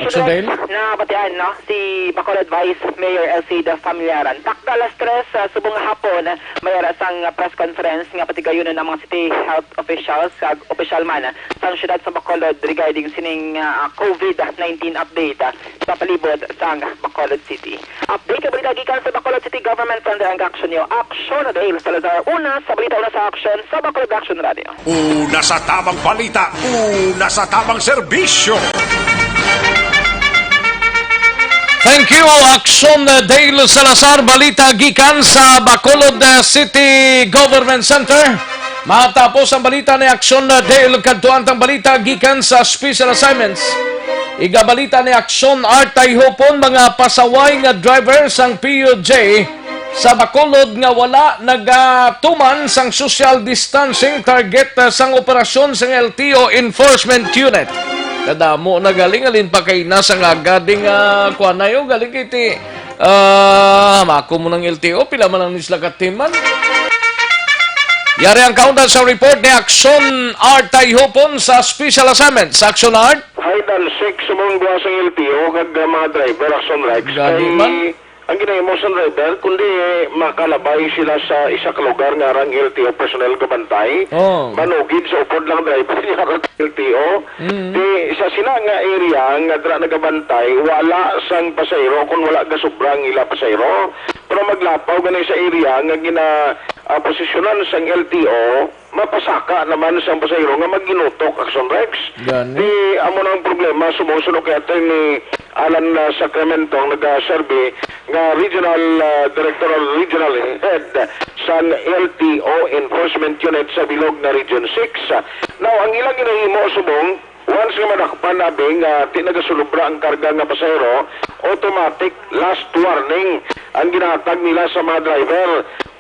Action Dale? Nabatian, no, si Bacolod Vice Mayor El Cid Familiaran. Takda alas tres, ah, subong nga hapon, may ara sang press conference nga patigayunon ang mga city health officials kag opisyal man sang siyudad sa Bacolod regarding sining, ah, COVID nineteen update, ah, sa palibot sang Bacolod City. Update ka balita gikan sa Bacolod City Government Center ang aksyon niyo. Aksyon na dahil Salazar, una sa balita, una sa aksyon sa Bacolod Action Radio. Una sa tamang balita, una sa tamang serbisyo. Thank you, Action Dale Salazar. Balita gikan sa Bacolod, uh, City Government Center. Matapos ang balita ni Action Dale, kadtuan tang balita gikan sa Special Assignments. Igabalita ni Action Art Tayhupon, mga pasaway nga driver sang P U J sa Bacolod nga wala nagatuman sang social distancing target, ah, sang operasyon sang L T O Enforcement Unit. Kadamo na galing, alin pa kay na sa nga gading, ah, kuan na yun, galing kay ti, ah, mako mo ng L T O, pila man ang nisla katiman. Yari ang kaundan sa report ni Action Art Tayhupon sa Special Assignment. Sa Action Art? Hide and seek subong gawas sang L T O kag, ah, mga driver, Action Rex. Gani kay man. Ang ginahimo sang driver, kundi makalabay sila sa isa ka lugar nga arang L T O personnel gabantay, Oh. manugid sa upod lang driver niya arang L T O. Mm. Di sa sina nga area nga dira nagabantay, wala sang pasahero kung wala gasubra ang ila pasahero. Pero maglapaw gani sa area nga gina, ah, posisyonan sang L T O, mapasaka naman sang pasahero nga maginutok, Action Rex. Gani. Di, amo na ang problema, sumusunod kay Attorney Alan, ah, Sacramento, ang nagaserbi nga Regional, ah, Director or Regional Head sang L T O Enforcement Unit sa bilog nga Region six. Now, ang ilang ginahimo subong, once nga madakpan abi nga di nagasulubra ang karga nga pasahero, automatic last warning ang ginahatag nila sa mga driver.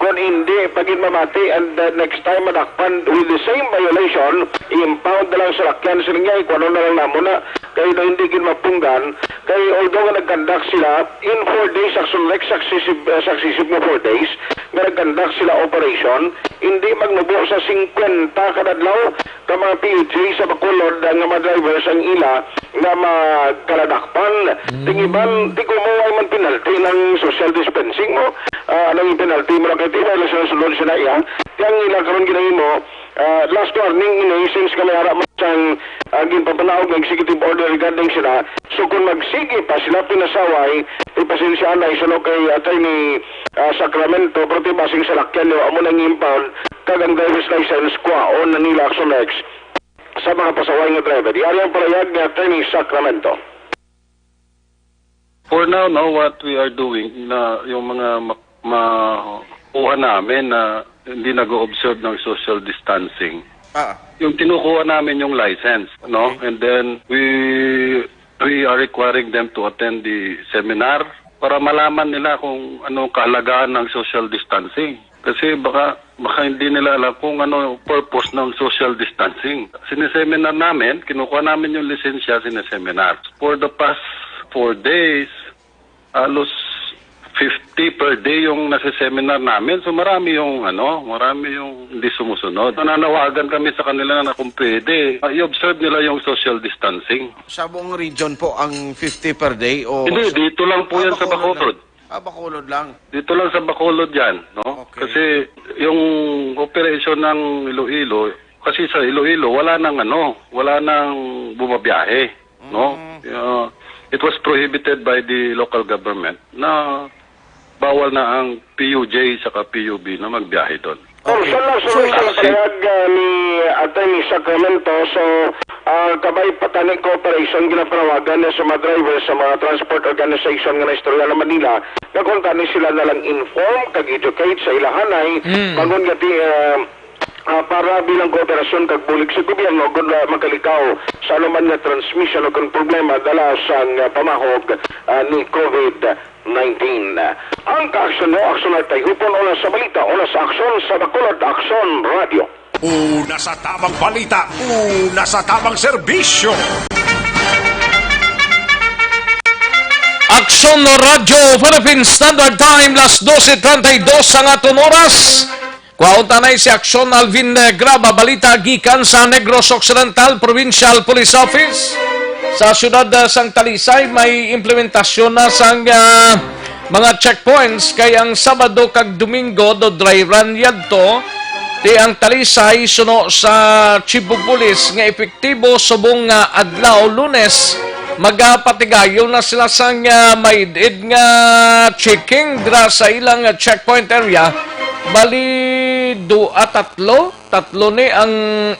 Kon hindi pa gid mamati, and the next time madakpan with the same violation, i-impound na lang sa lakyan sila niya, ikuha na lang namo na, kay na hindi gid mapunggan. Kay although nga nagkandak sila, in four days, actually, like, successive, uh, successive nga four days, nga nagkandak sila operation, hindi magnubo sa singkwenta kada adlaw ka mga P U J sa Bacolod, uh, nga mga drivers ang ila nga magkaladakpan. Mm. Tingiban, di ko mo ay man penalty ng social dispensing mo. Ah, anong penalty mo lang kay tibay lang sa sulod siya na iya? Yang ila karon ginahimo, ah, last warning ini, since kami ara man sang, ah, ginpapanaog nga executive order regarding sila. So kung magsige pa sila pinasaway, ipasensyahan na isuno kay Attorney, ah, Sacramento, pero tibasing salakyan niyo, amo nang impound, kag ang driver's license, kuhaon na nila, Action Rex, sa mga pasaway nga driver. Yari ang palayag ni Attorney Sacramento. For now, no, what we are doing, na yung mga ma-, makuha namin na hindi nag-o-observe ng social distancing, Ah. yung kinukuha namin yung license, no? Okay. And then, we, we are requiring them to attend the seminar para malaman nila kung ano kahalagahan ng social distancing. Kasi baka, baka hindi nila alam kung ano purpose ng social distancing. Sineseminar namin, kinukuha namin yung lisensya, sineseminar. For the past four days, halos fifty per day yung nase-seminar namin. So marami yung, ano, marami yung hindi sumusunod. Nananawagan kami sa kanila na kung pwede, ah, i-observe nila yung social distancing. Sa buong region po ang fifty per day o Hindi, sa dito lang po Ah, yan sa Bacolod lang. Bacolod. Ah, Bacolod lang. Dito lang sa Bacolod yan, no? Okay. Kasi yung operation ng Iloilo, kasi sa Iloilo, wala nang ano, wala nang bumabiyahe, no? Mm. Uh, it was prohibited by the local government na bawal na ang P U J saka P U B na magbiyahe doon. Oh, Okay. siya lang So, sumunod sa saksi. pahayag, ah, ni Attorney Sacramento. So, ah, kabay pa tani cooperation ginapanawagan niya sa mga driver sa mga transport organization nga naistorya naman nila nga kung tani sila na lang inform kag educate sa ilahanay, Mm. bangon nga di, ah, ah, para bilang kooperasyon kag bulig sa gobyerno kung, ah, makalikaw sa anuman nga transmission o kung problema dala sang, ah, pamahog, ah, ni COVID nineteen. Ang kaaksyon mo, Aksyon Art Tayhupon, una sa balita, una sa aksyon, sa Bacolod, Aksyon Radio. Una sa tamang balita, una sa tamang serbisyo. Aksyon Radyo Philippine Standard Time, las doce treinta y dos ang aton oras. Kuhaon ta na si Aksyon Alvin, eh, Graba, balita gikan sa Negros Occidental Provincial Police Office. Sa siyudad, eh, sang Talisay, may implementasyon na sang, ah, mga checkpoints kay ang Sabado kag Domingo do dry run yadto. Ti ang Talisay suno sa Chief of Police nga epektibo subong nga adlaw, Lunes, magapatigayon na sila sang, ah, maid-id nga checking dira sa ilang checkpoint area. Bali, dua, tatlo, tatlo ni ang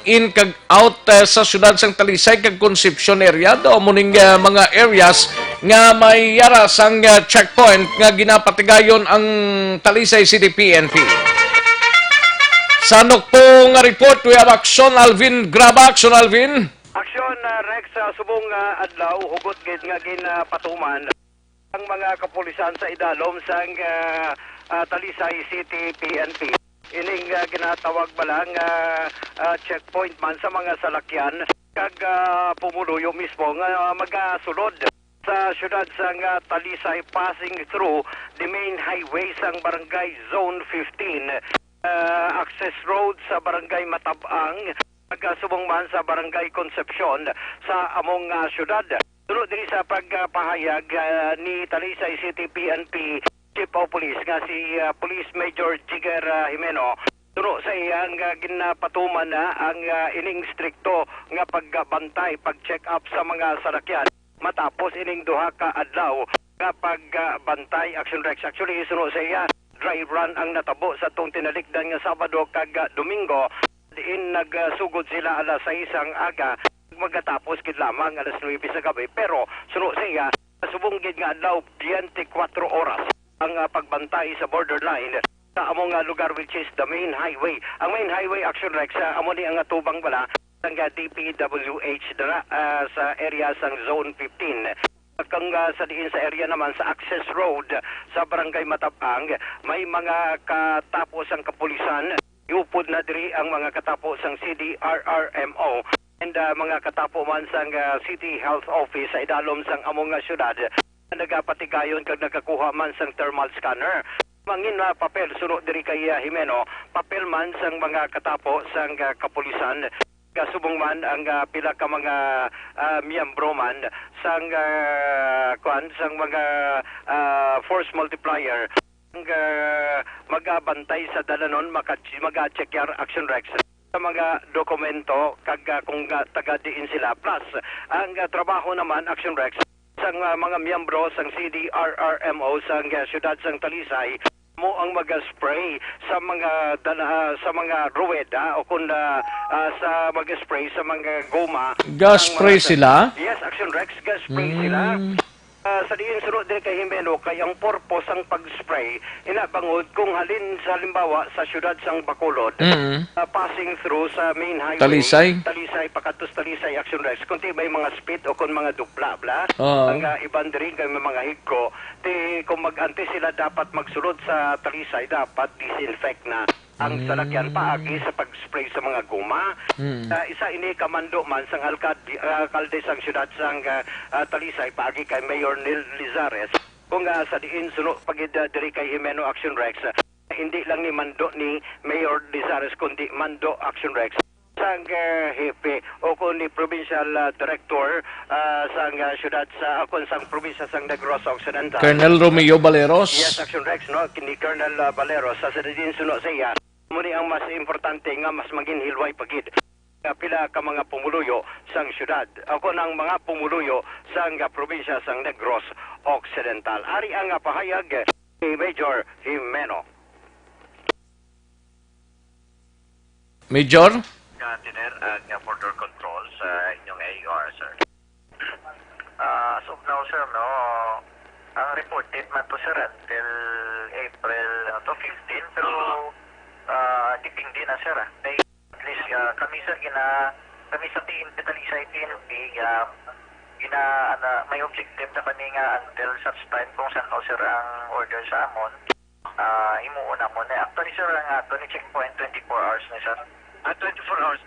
in kag out, eh, sa siyudad sang Talisay kag Concepcion area. Daw mo ning, eh, mga areas nga may yara sang, eh, checkpoint nga ginapatigayon ang Talisay City P N P. Sa nukpo nga report, we have Aksyon Alvin Graba. Aksyon Alvin. Aksyon, ah, Rex, sa subong nga adlaw, hugot gid nga ginapatuman ang mga kapulisan sa idalom sang, ah, ah, Talisay City P N P. Ining, ah, ginatawag bala nga, ah, checkpoint man sa mga salakyan kag, ah, pumuluyo mismo nga, ah, magasulod sa siyudad sang, ah, Talisay, passing through the main highway sang Barangay Zone fifteen. Ah, Access Road sa Barangay Matabang, pagkasubong man sa Barangay Concepcion sa among, ah, syudad. Suno diri sa pagpahayag, ah, ni Talisay City P N P Chief of Police nga si, ah, Police Major Jigger, ah, Jimeno, suno sa iya nga ginapatuman na ang, ah, ining strikto nga pagbantay, pag-check up sa mga salakyan matapos ining duha ka adlaw nga pagbantay, Action Rex. Actually, suno sa iya, dry run ang natabo sa tong tinalikdan nga Sabado kag, ah, Domingo, diin nagsugod sila alas sais sang aga, magatapos gid lamang alas nuwebe sa gabi. Pero suno sa iya, subong gid nga adlaw, twenty-four oras ang, ah, pagbantay sa borderline sa among, ah, lugar, which is the main highway. Ang main highway, Action Rex, ah, amo ni ang atubang bala sang, ah, D P W H dira, ah, sa area sang Zone fifteen. Kang, ah, sa diin sa area naman sa Access Road sa Barangay Matabang, may mga katapo sang kapulisan, giupod na diri ang mga katapo sang C D R R M O and, ah, mga katapo man sang, ah, City Health Office sa idalom sang among, ah, syudad. Nagapatigayon kag nagakuha man sang thermal scanner. Mangin, ah, papel suno diri kay, ah, Jimeno, papel man sang mga katapo sang, ah, kapulisan. Kasubong man ang, ah, pila ka mga, ah, miyembro man sang, ah, kuan, sang mga, ah, force multiplier ang, ah, magabantay sa dalanon, maka-, maga-check yar, Action Rex, sa mga dokumento kag, ah, kung, ah, taga diin sila. Plus, ang, ah, trabaho naman, Action Rex, sang, ah, mga miyembro sang C D R R M O sang, ah, siyudad sang Talisay, mo ang mag-spray sa mga dala-, ah, sa mga ruweda o kung, ah, ah, sa mag-spray sa mga goma. Ga-spray Ang mga sila? Yes, Action Rex, ga-spray sila. Mm. Ah, sa diin suno diri kay Jimeno, kay ang purpose sang pag-spray, ina bangod kung halin sa halimbawa sa siyudad sang Bacolod, Mm. ah, passing through sa main highway, Talisay? Talisay, pakadto sa Talisay, Action Rex, kundi may mga spit o kung mga dupla, bla, Oo. ang, ah, iban diri kay may mga higko, ti kung mag-antes sila dapat magsulod sa Talisay, dapat disinfect na ang Mm. salakyan paagi sa pag-spray sa mga goma. Mm. Ah, isa ini ka mando man sang alkalde, ah, alkalde sang siyudad sang, ah, ah, Talisay paagi kay Mayor Neil Lizares. Kung, ah, sa diin suno pa gid, ah, diri kay Jimeno, Action Rex, ah, hindi lang ni mando ni Mayor Lizares kundi mando, Action Rex, sang, ah, hepe o kung ni provincial, ah, director, ah, sang, ah, siyudad sa, o kung sang probinsya sang Negros Occidental. Colonel Romeo Baleros. Yes, Action Rex, no? Ni Colonel, ah, Baleros, sa, sa diin suno sa iya, mo ni ang mas importante nga mas maging hilway pa gid nga pila ka mga pumuluyo sang siyudad, o kung ang mga pumuluyo sang, ah, probinsya sang Negros Occidental. Ari ang, ah, pahayag ni Major Jimeno. Major? Nga tener ang, ah, border control sa inyong A U R, sir. Ah, as of now, sir, no, ang reported man to, sir, until April, ano to, fifteen, pero, ah, depende na, sir, ah. May, at least, ah, kami, sir, gina-, kami sa P N P, Talisay P N P, ah, gina-, ano, may objective na kami nga until such time kung saan, no, sir, ang order sa amon, ah, himuon namon. Eh, actually, sir, ang ato ni checkpoint, twenty-four hours na, sir. Ah, twenty-four hours.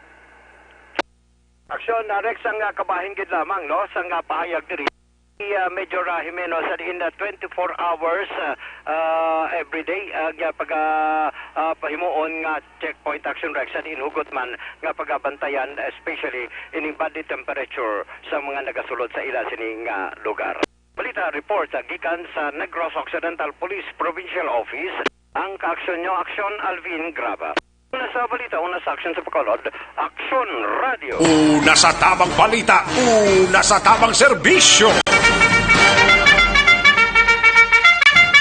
Action, ah, Rex, ang, ah, kabahin gid lamang, no, sa nga pahayag diri si, ah, Major, ah, Jimeno, sa diin na twenty-four hours, ah, ah, every day, ah, nga pag, ah, ah, pahimuon nga checkpoint, Action Rex, sa diin hugot man nga pagabantayan, especially ining body temperature sa mga nagasulod sa ila sini nga lugar. Balita report, ah, gikan sa Negros Occidental Police Provincial Office, ang kaaksyon nyo, Aksyon Alvin Graba. Una sa balita, una sa aksyon sa Bacolod, Aksyon Radio. Una sa tamang balita, una sa tamang serbisyo.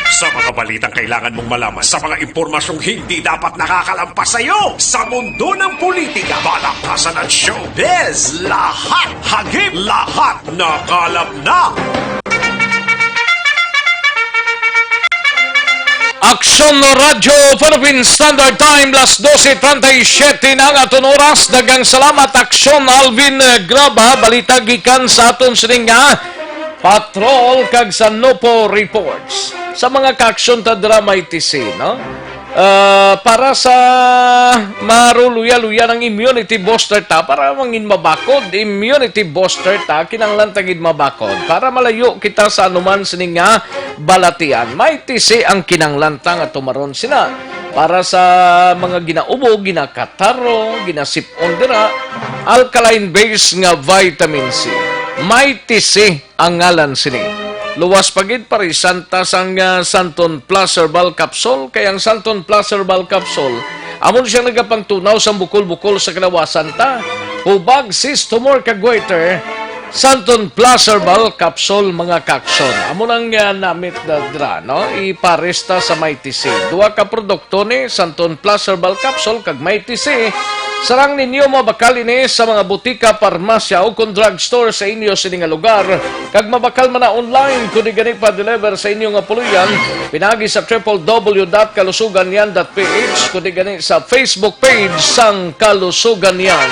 Sa mga balitang kailangan mong malaman, sa mga impormasyong hindi dapat nakakalampas sa iyo, sa mundo ng politika, balakasan at showbiz, lahat hagip, lahat nakalap na. Aksyon Radyo Philippine Standard Time, las doce treinta y siete na ang aton oras. Daghang salamat, Aksyon Alvin, eh, Graba. Balita gikan sa aton sining nga patrol kag sa Nopo Reports. Sa mga kaaksyon ta dira, may T C, no? Ah, para sa maruluya-luya ng immunity booster ta, para mangin mabakod, immunity booster ta, kinahanglan ta gid mabakod para malayo kita sa anuman sini nga balatian. May T C ang kinahanglan ta nga tumaron sina. Para sa mga ginaubo, ginakataro, ginasip-on dira, alkaline base nga vitamin C. Mighty C ang ngalan sini. Luwas pa gid, parisan ta sang, ah, Santon Plus Herbal Capsule, kay ang Santon Plus Herbal Capsule, amo na siya nagapangtunaw sang bukol-bukol sa kalawasan ta. Hubag, cyst, tumor, kag goiter, Santon Plus Herbal Capsule, mga kakson. Amo nang, ah, namit na dra, no? Ipares ta sa Mighty C. Duha ka produkto ni Santon Plus Herbal Capsule kag Mighty C. Sarang ninyo mabakal ini sa mga butika, parmasya, o kon drugstore sa inyo sini nga lugar. Kag mabakal man na online, kundi gani pa-deliver sa inyo nga puloy-an, pinaagi sa triple W dot kalusugan yan dot P H, kundi gani sa Facebook page sang Kalusugan Yan.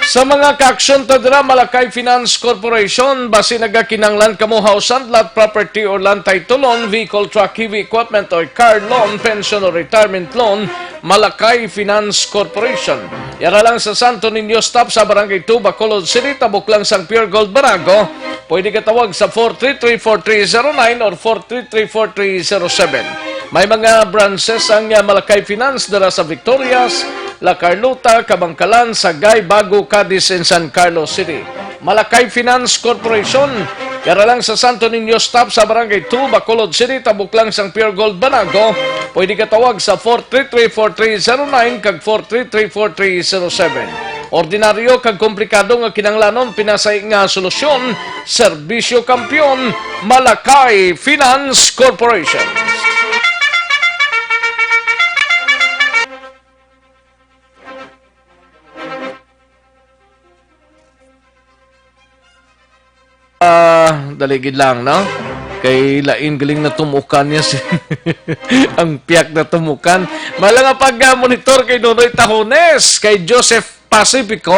Sa mga kaaksyon ta dira, Malakay Finance Corporation, basi nagakinahanglan kamo hausan, lot, property, or land title loan, vehicle, truck, heavy equipment, or car loan, pension, or retirement loan, Malakay Finance Corporation. Yara lang sa Santo Niño Stop sa Barangay two, Bacolod City, tabok lang sang Pure Gold Banago. Pwede ka tawag sa four three three, four three zero nine or four three three, four three zero seven. May mga branches ang, ah, Malakay Finance dira sa Victorias, La Carlota, Kabangkalan, Sagay, Bago, Cadiz, and San Carlos City. Malakay Finance Corporation, yara lang sa Santo Niño Stop sa Barangay two, Bacolod City, tabok lang sang Pure Gold Banago. Pwede ka tawag sa four three three, four three zero nine kag four three three, four three zero seven. Ordinaryo kag komplikado nga kinahanglanon, pinasay nga solusyon, serbisyo kampiyon, Malakay Finance Corporation. Ah, dali gid lang, no? Kay lain galing natumukan niya si ang piyak natumukan. May lang nga pag-monitor kay Nonoy Tahones, kay Joseph Pacifico,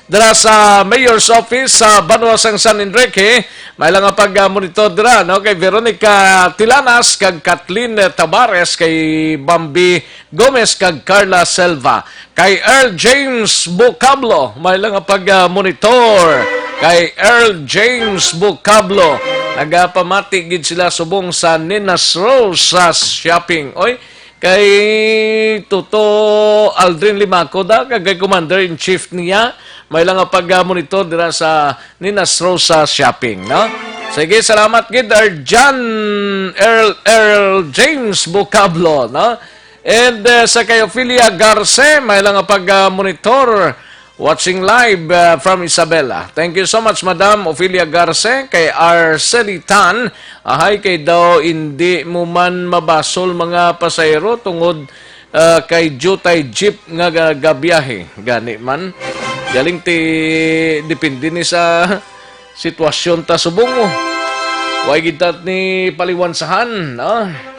dira sa Mayor's Office sa Banwa sang San Enrique. May lang nga pag-monitor dira, no? Kay Veronica Tilanas, kag Kathleen Tabares, kay Bambi Gomez, kag Carla Selva. Kay Earl James Vocablo, may lang nga pag-monitor. Kay Earl James Vocablo, nagapamati gid sila subong sa Ninas Rose sa shopping. Oy, kay Toto Aldrin Limaco da, kag kay Commander-in-Chief niya, may lang nga pag-monitor dira sa Ninas Rose sa shopping, no? Sige, salamat gid, Earl John, Earl, Earl James Vocablo, no? And, uh, sa kay Ophelia Garce, may lang nga pag-monitor, watching live, uh, from Isabela. Thank you so much, Madam Ophelia Garce. Kay Arceli Tan, ahay, kay daw hindi mo man mabasol mga pasahero tungod, uh, kay jutay jeep nga ga-, gabiyahe. Gani man, galing ti depende ni sa sitwasyon ta subong mo. Way gid ta ni paliwansahan, no?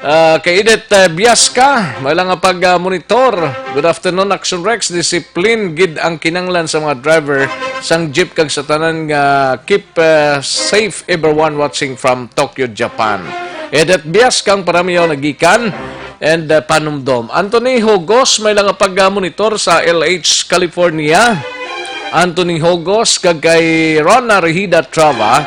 Ah, kay Edith, eh, Biasca, may lang nga pag-monitor. Good afternoon, Action Rex. Discipline gid ang kinanglan sa mga driver sang jeep kag sa tanan nga keep, eh, safe everyone watching from Tokyo, Japan. Edith Biasca ang paramiyaw nagikan. And, uh, panumdom. Anthony Hogos, may lang nga pag-monitor sa L H, California. Anthony Hogos, kag kay Rona Rehida Trava,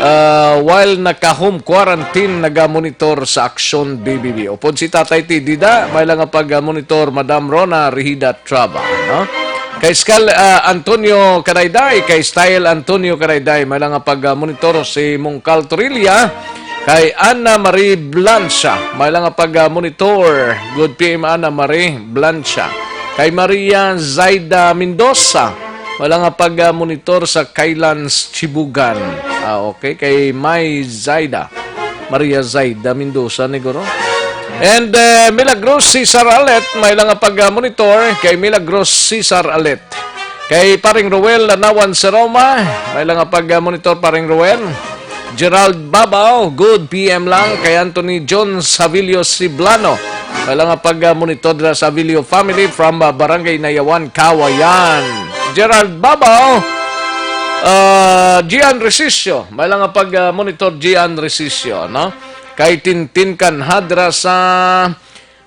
uh, while naka-home quarantine, naga-monitor sa Aksyon B B B. Upod si Tatay Teddy da, may lang nga pag-monitor, Madam Rona Rehida Trava, no? Kay Skal, uh, Antonio Karayday, kay Style Antonio Karayday, may lang nga pag-monitor si Mungkal Torilla, Kay Anna Marie Blancia, may lang nga pag-monitor. Good P M, Anna Marie Blancia. Kay Maria Zaida Mendoza, may lang nga pag-monitor sa Kailan's Chibugan. Ah, okay. Kay May Zaida. Maria Zaida Mendoza, ni guro. And, eh, Milagros Cesar Alet, may lang nga pag-monitor. Kay Milagros Cesar Alet. Kay Paring Roel Lanawan sa Roma, may lang nga pag-monitor, Paring Roel. Gerald Babao, good P M lang. Kay Anthony John Savilio Siblano, may lang nga pag-monitor dira sa Savilio family from, uh, Barangay Nayawan, Kawayan. Gerald Babao, uh, Gian Resisio, may lang nga pag-monitor, Gian Resisio, no? Kay Tintin Kanhadra sa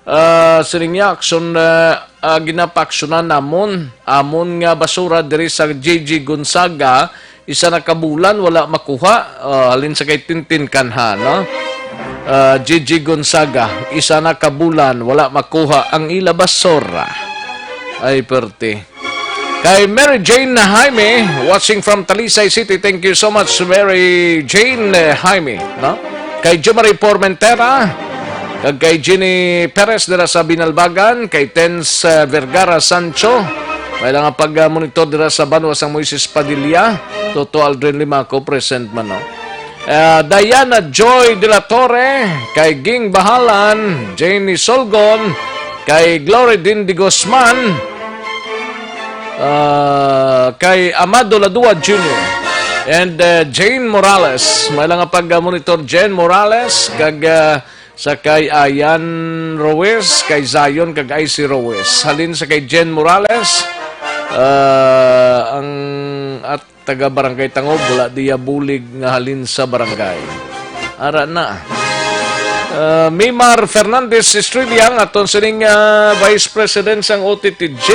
Ah, siling niya, aksyon, ah, ah, ginapaaksyonan namon. Amon nga basura diri sa J G Gonzaga, isa na ka bulan wala makuha. Ah, halin sa kay Tintin Kanha, no? Ah, Gigi Gonzaga, isa na ka bulan, wala makuha ang ila basura. Ay, perte. Kay Mary Jane Jaime, watching from Talisay City. Thank you so much, Mary Jane, eh, Jaime, no? Kay Jumari Formentera, kag kay Jenny Perez dira sa Binalbagan, kay Tens, eh, Vergara Sancho, may lang ang pag-monitor dira sa banwa sang Moises Padilla, Toto Aldrin Limaco, present man, no? Ah, Diana Joy de la Torre, kay Ging Bahalan, Janie Solgon, kay Glory Din de Guzman, ah, kay Amado Ladua Junior, and, ah, Jane Morales. May lang nga pag-monitor, Jane Morales, kag, ah, sa kay Ayan Ruiz, kay Zion, kag I C Ruiz. Halin sa kay Jane Morales, ah, ang at taga Barangay Tangob, wala diya bulig nga halin sa barangay. Ara na. Ah, Mimar Fernandez Estrella, ang aton sining, ah, Vice President sang O T T G.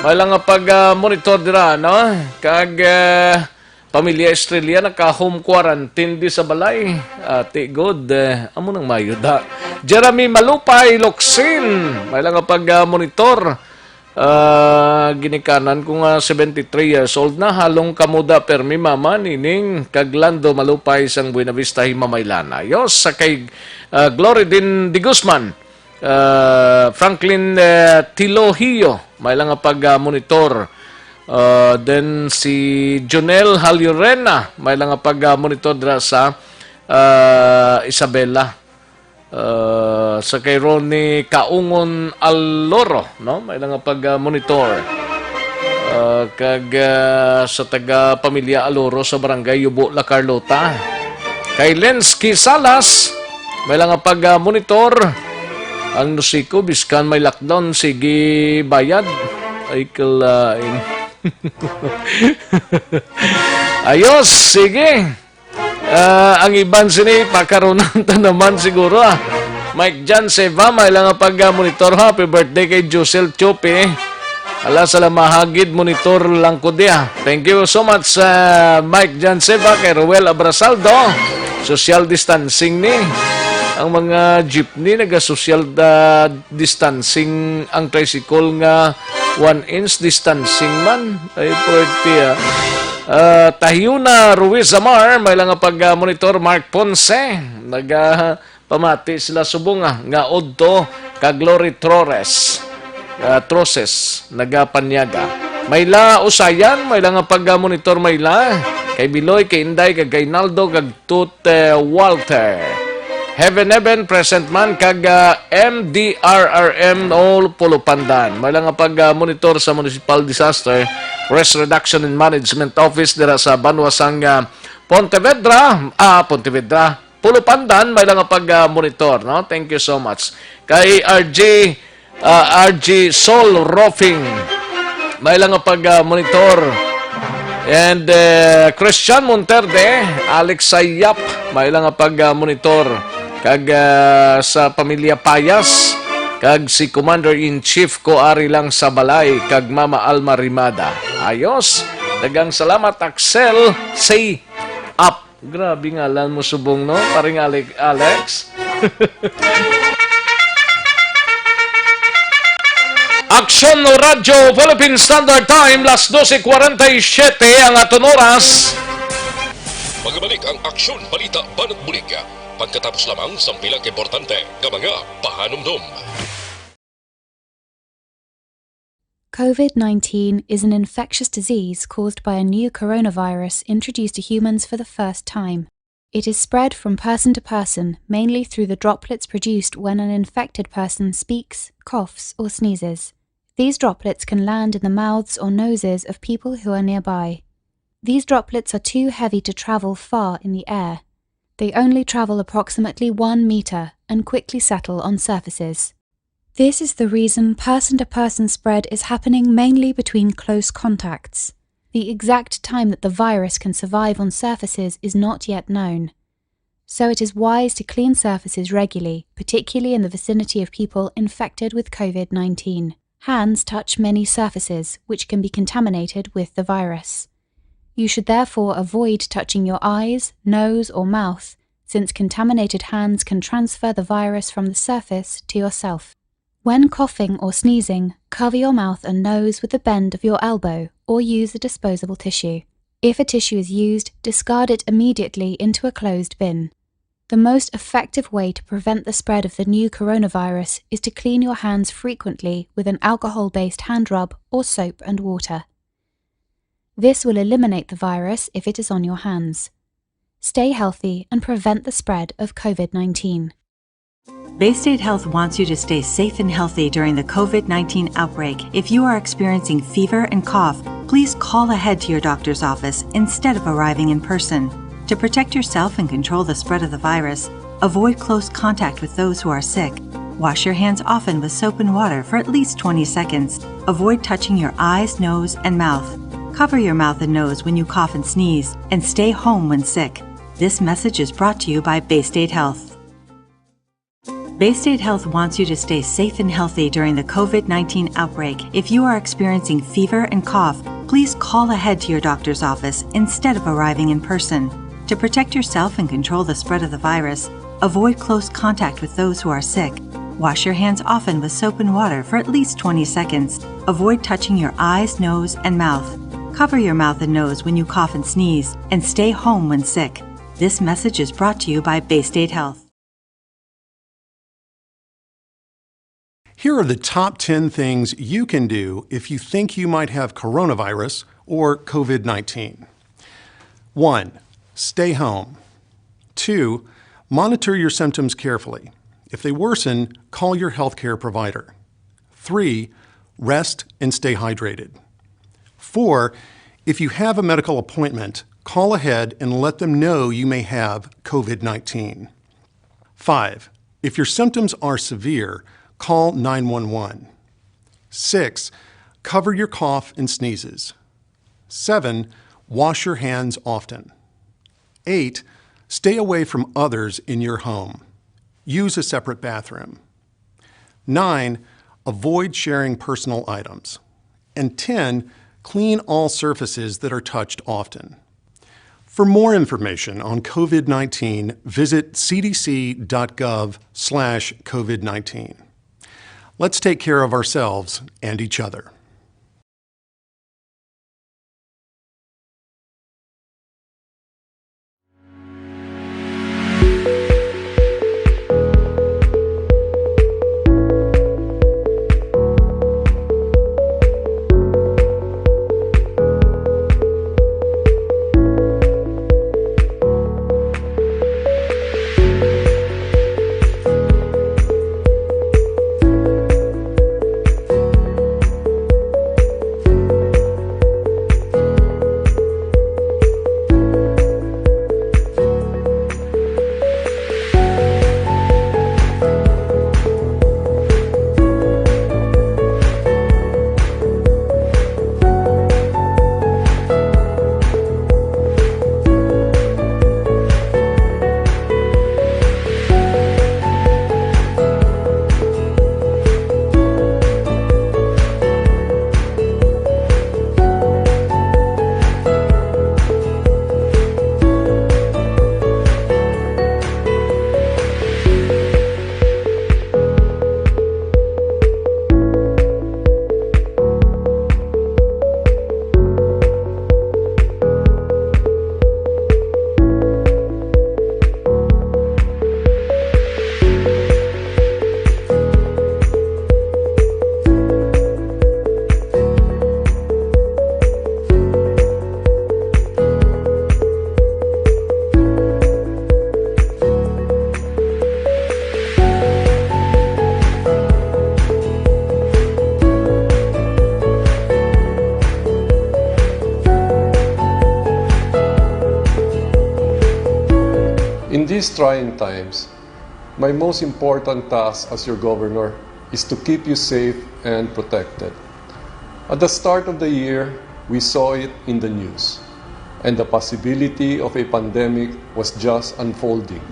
May lang nga pag, ah, monitor dira, no? Kag, ah, pamilya Estrella naka-home quarantine di sa balay. Ati, good. Eh, amo nang mayod, ha? Jeremy Malupay Locsin, may lang nga pag, ah, monitor. Ah, ginikanan ko nga seventy-three years old na, halong kamuda permi mama nining kag Lando Malupay sang Buenavista Himamaylan. Ayos sa kay, ah, Glory Din de Guzman, ah, Franklin, eh, Tilohio, may lang nga pag, ah, monitor. Ah, then si Jonel Halyorena, may lang nga pag, ah, monitor dira sa, ah, Isabela. Ah, sa kay Ronnie Kaungon Aloro, no? May lang nga pag, ah, monitor. Ah, kag, ah, sa taga pamilya Aloro sa barangay Yubo, La Carlota. Kay Lens Quisalas, may lang nga pag, ah, monitor. Ang Nusico, biskan may lockdown, sige bayad. Ay, kalain. Ayos, sige. Ah, ang iban sini, pakarunan ta naman siguro, ah. Mike Jan Seva, may lang nga pag-monitor, ha. Happy birthday kay Josel Chope. Ala, sa lamahagid, monitor lang ko diya. Thank you so much, ah, Mike Jan Seva, kay Roel Abrasaldo. Social distancing ni. Ang mga jeepney, naga-social, ah, distancing. Ang tricycle nga one inch distancing man. Ay, pwerte, ah. Ah, Tahiuna Ruiz Amar, may lang nga pag-monitor, Mark Ponce. Nagapamati sila subong, ah, nga udto ka Glory Torres. Ah, Troses, nagapanyaga. May la Usayan, may lang nga pag-monitor, may la kay Biloy, kay Inday, kag kay Naldo, kag Tute Walter. Heaven Heaven, present man, kag, ah, M D R R M all Pulupandan. May lang nga pag, ah, monitor sa Municipal Disaster Risk Reduction and Management Office dira sa banwa sang, ah, Pontevedra, ah, Pontevedra, Pulupandan, may lang nga pag, ah, monitor, no? Thank you so much. Kay R G, ah, R G Sol Roofing, may lang nga pag, ah, monitor. And, eh, Christian Monterde, Alex Sayap, may lang nga pag, ah, monitor. Kag, ah, sa pamilya Payas, kag si Commander-in-Chief ko ari lang sa balay, kag Mama Alma Rimada. Ayos. Daghang salamat, Axel. Say up. Grabe ngalan mo subong, no? Paring Ale-, Alex. Aksyon Radyo Philippine Standard Time, las doce cuarenta y siete ang aton oras. Magabalik ang Aksyon Balita Banat Bulig. Pagkatapos lamang sang pila ka importante nga mga pahanumdom. COVID nineteen is an infectious disease caused by a new coronavirus introduced to humans for the first time. It is spread from person to person, mainly through the droplets produced when an infected person speaks, coughs, or sneezes. These droplets can land in the mouths or noses of people who are nearby. These droplets are too heavy to travel far in the air. They only travel approximately one meter and quickly settle on surfaces. This is the reason person to person spread is happening mainly between close contacts. The exact time that the virus can survive on surfaces is not yet known. So it is wise to clean surfaces regularly, particularly in the vicinity of people infected with COVID nineteen. Hands touch many surfaces, which can be contaminated with the virus. You should therefore avoid touching your eyes, nose, or mouth, since contaminated hands can transfer the virus from the surface to yourself. When coughing or sneezing, cover your mouth and nose with the bend of your elbow or use a disposable tissue. If a tissue is used, discard it immediately into a closed bin. The most effective way to prevent the spread of the new coronavirus is to clean your hands frequently with an alcohol-based hand rub or soap and water. This will eliminate the virus if it is on your hands. Stay healthy and prevent the spread of COVID nineteen. Bay State Health wants you to stay safe and healthy during the COVID nineteen outbreak. If you are experiencing fever and cough, please call ahead to your doctor's office instead of arriving in person. To protect yourself and control the spread of the virus, avoid close contact with those who are sick. Wash your hands often with soap and water for at least twenty seconds. Avoid touching your eyes, nose, and mouth. Cover your mouth and nose when you cough and sneeze, and stay home when sick. This message is brought to you by Bay State Health. Bay State Health wants you to stay safe and healthy during the COVID nineteen outbreak. If you are experiencing fever and cough, please call ahead to your doctor's office instead of arriving in person. To protect yourself and control the spread of the virus, avoid close contact with those who are sick. Wash your hands often with soap and water for at least twenty seconds. Avoid touching your eyes, nose, and mouth. Cover your mouth and nose when you cough and sneeze, and stay home when sick. This message is brought to you by Bay State Health. Here are the top ten things you can do if you think you might have coronavirus or COVID nineteen. One, stay home. Two, monitor your symptoms carefully. If they worsen, call your healthcare provider. Three, rest and stay hydrated. Four, if you have a medical appointment, call ahead and let them know you may have COVID nineteen. Five, if your symptoms are severe, call nine one one. Six, cover your cough and sneezes. Seven, wash your hands often. Eight, stay away from others in your home. Use a separate bathroom. Nine, avoid sharing personal items. And ten, clean all surfaces that are touched often. For more information on COVID nineteen, visit C D C dot gov slash COVID nineteen. Let's take care of ourselves and each other. In these trying times, my most important task as your governor is to keep you safe and protected. At the start of the year, we saw it in the news, and the possibility of a pandemic was just unfolding.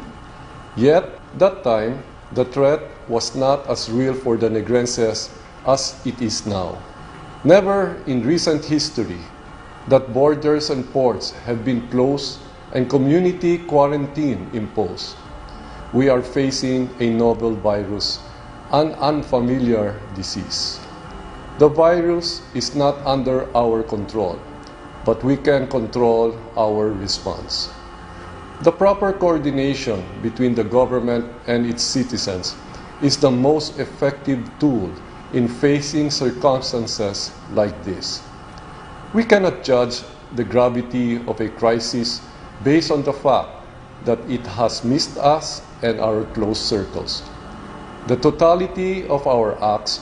Yet, that time, the threat was not as real for the Negrenses as it is now. Never in recent history that borders and ports have been closed and community quarantine imposed. We are facing a novel virus, an unfamiliar disease. The virus is not under our control, but we can control our response. The proper coordination between the government and its citizens is the most effective tool in facing circumstances like this. We cannot judge the gravity of a crisis based on the fact that it has missed us and our close circles. The totality of our acts,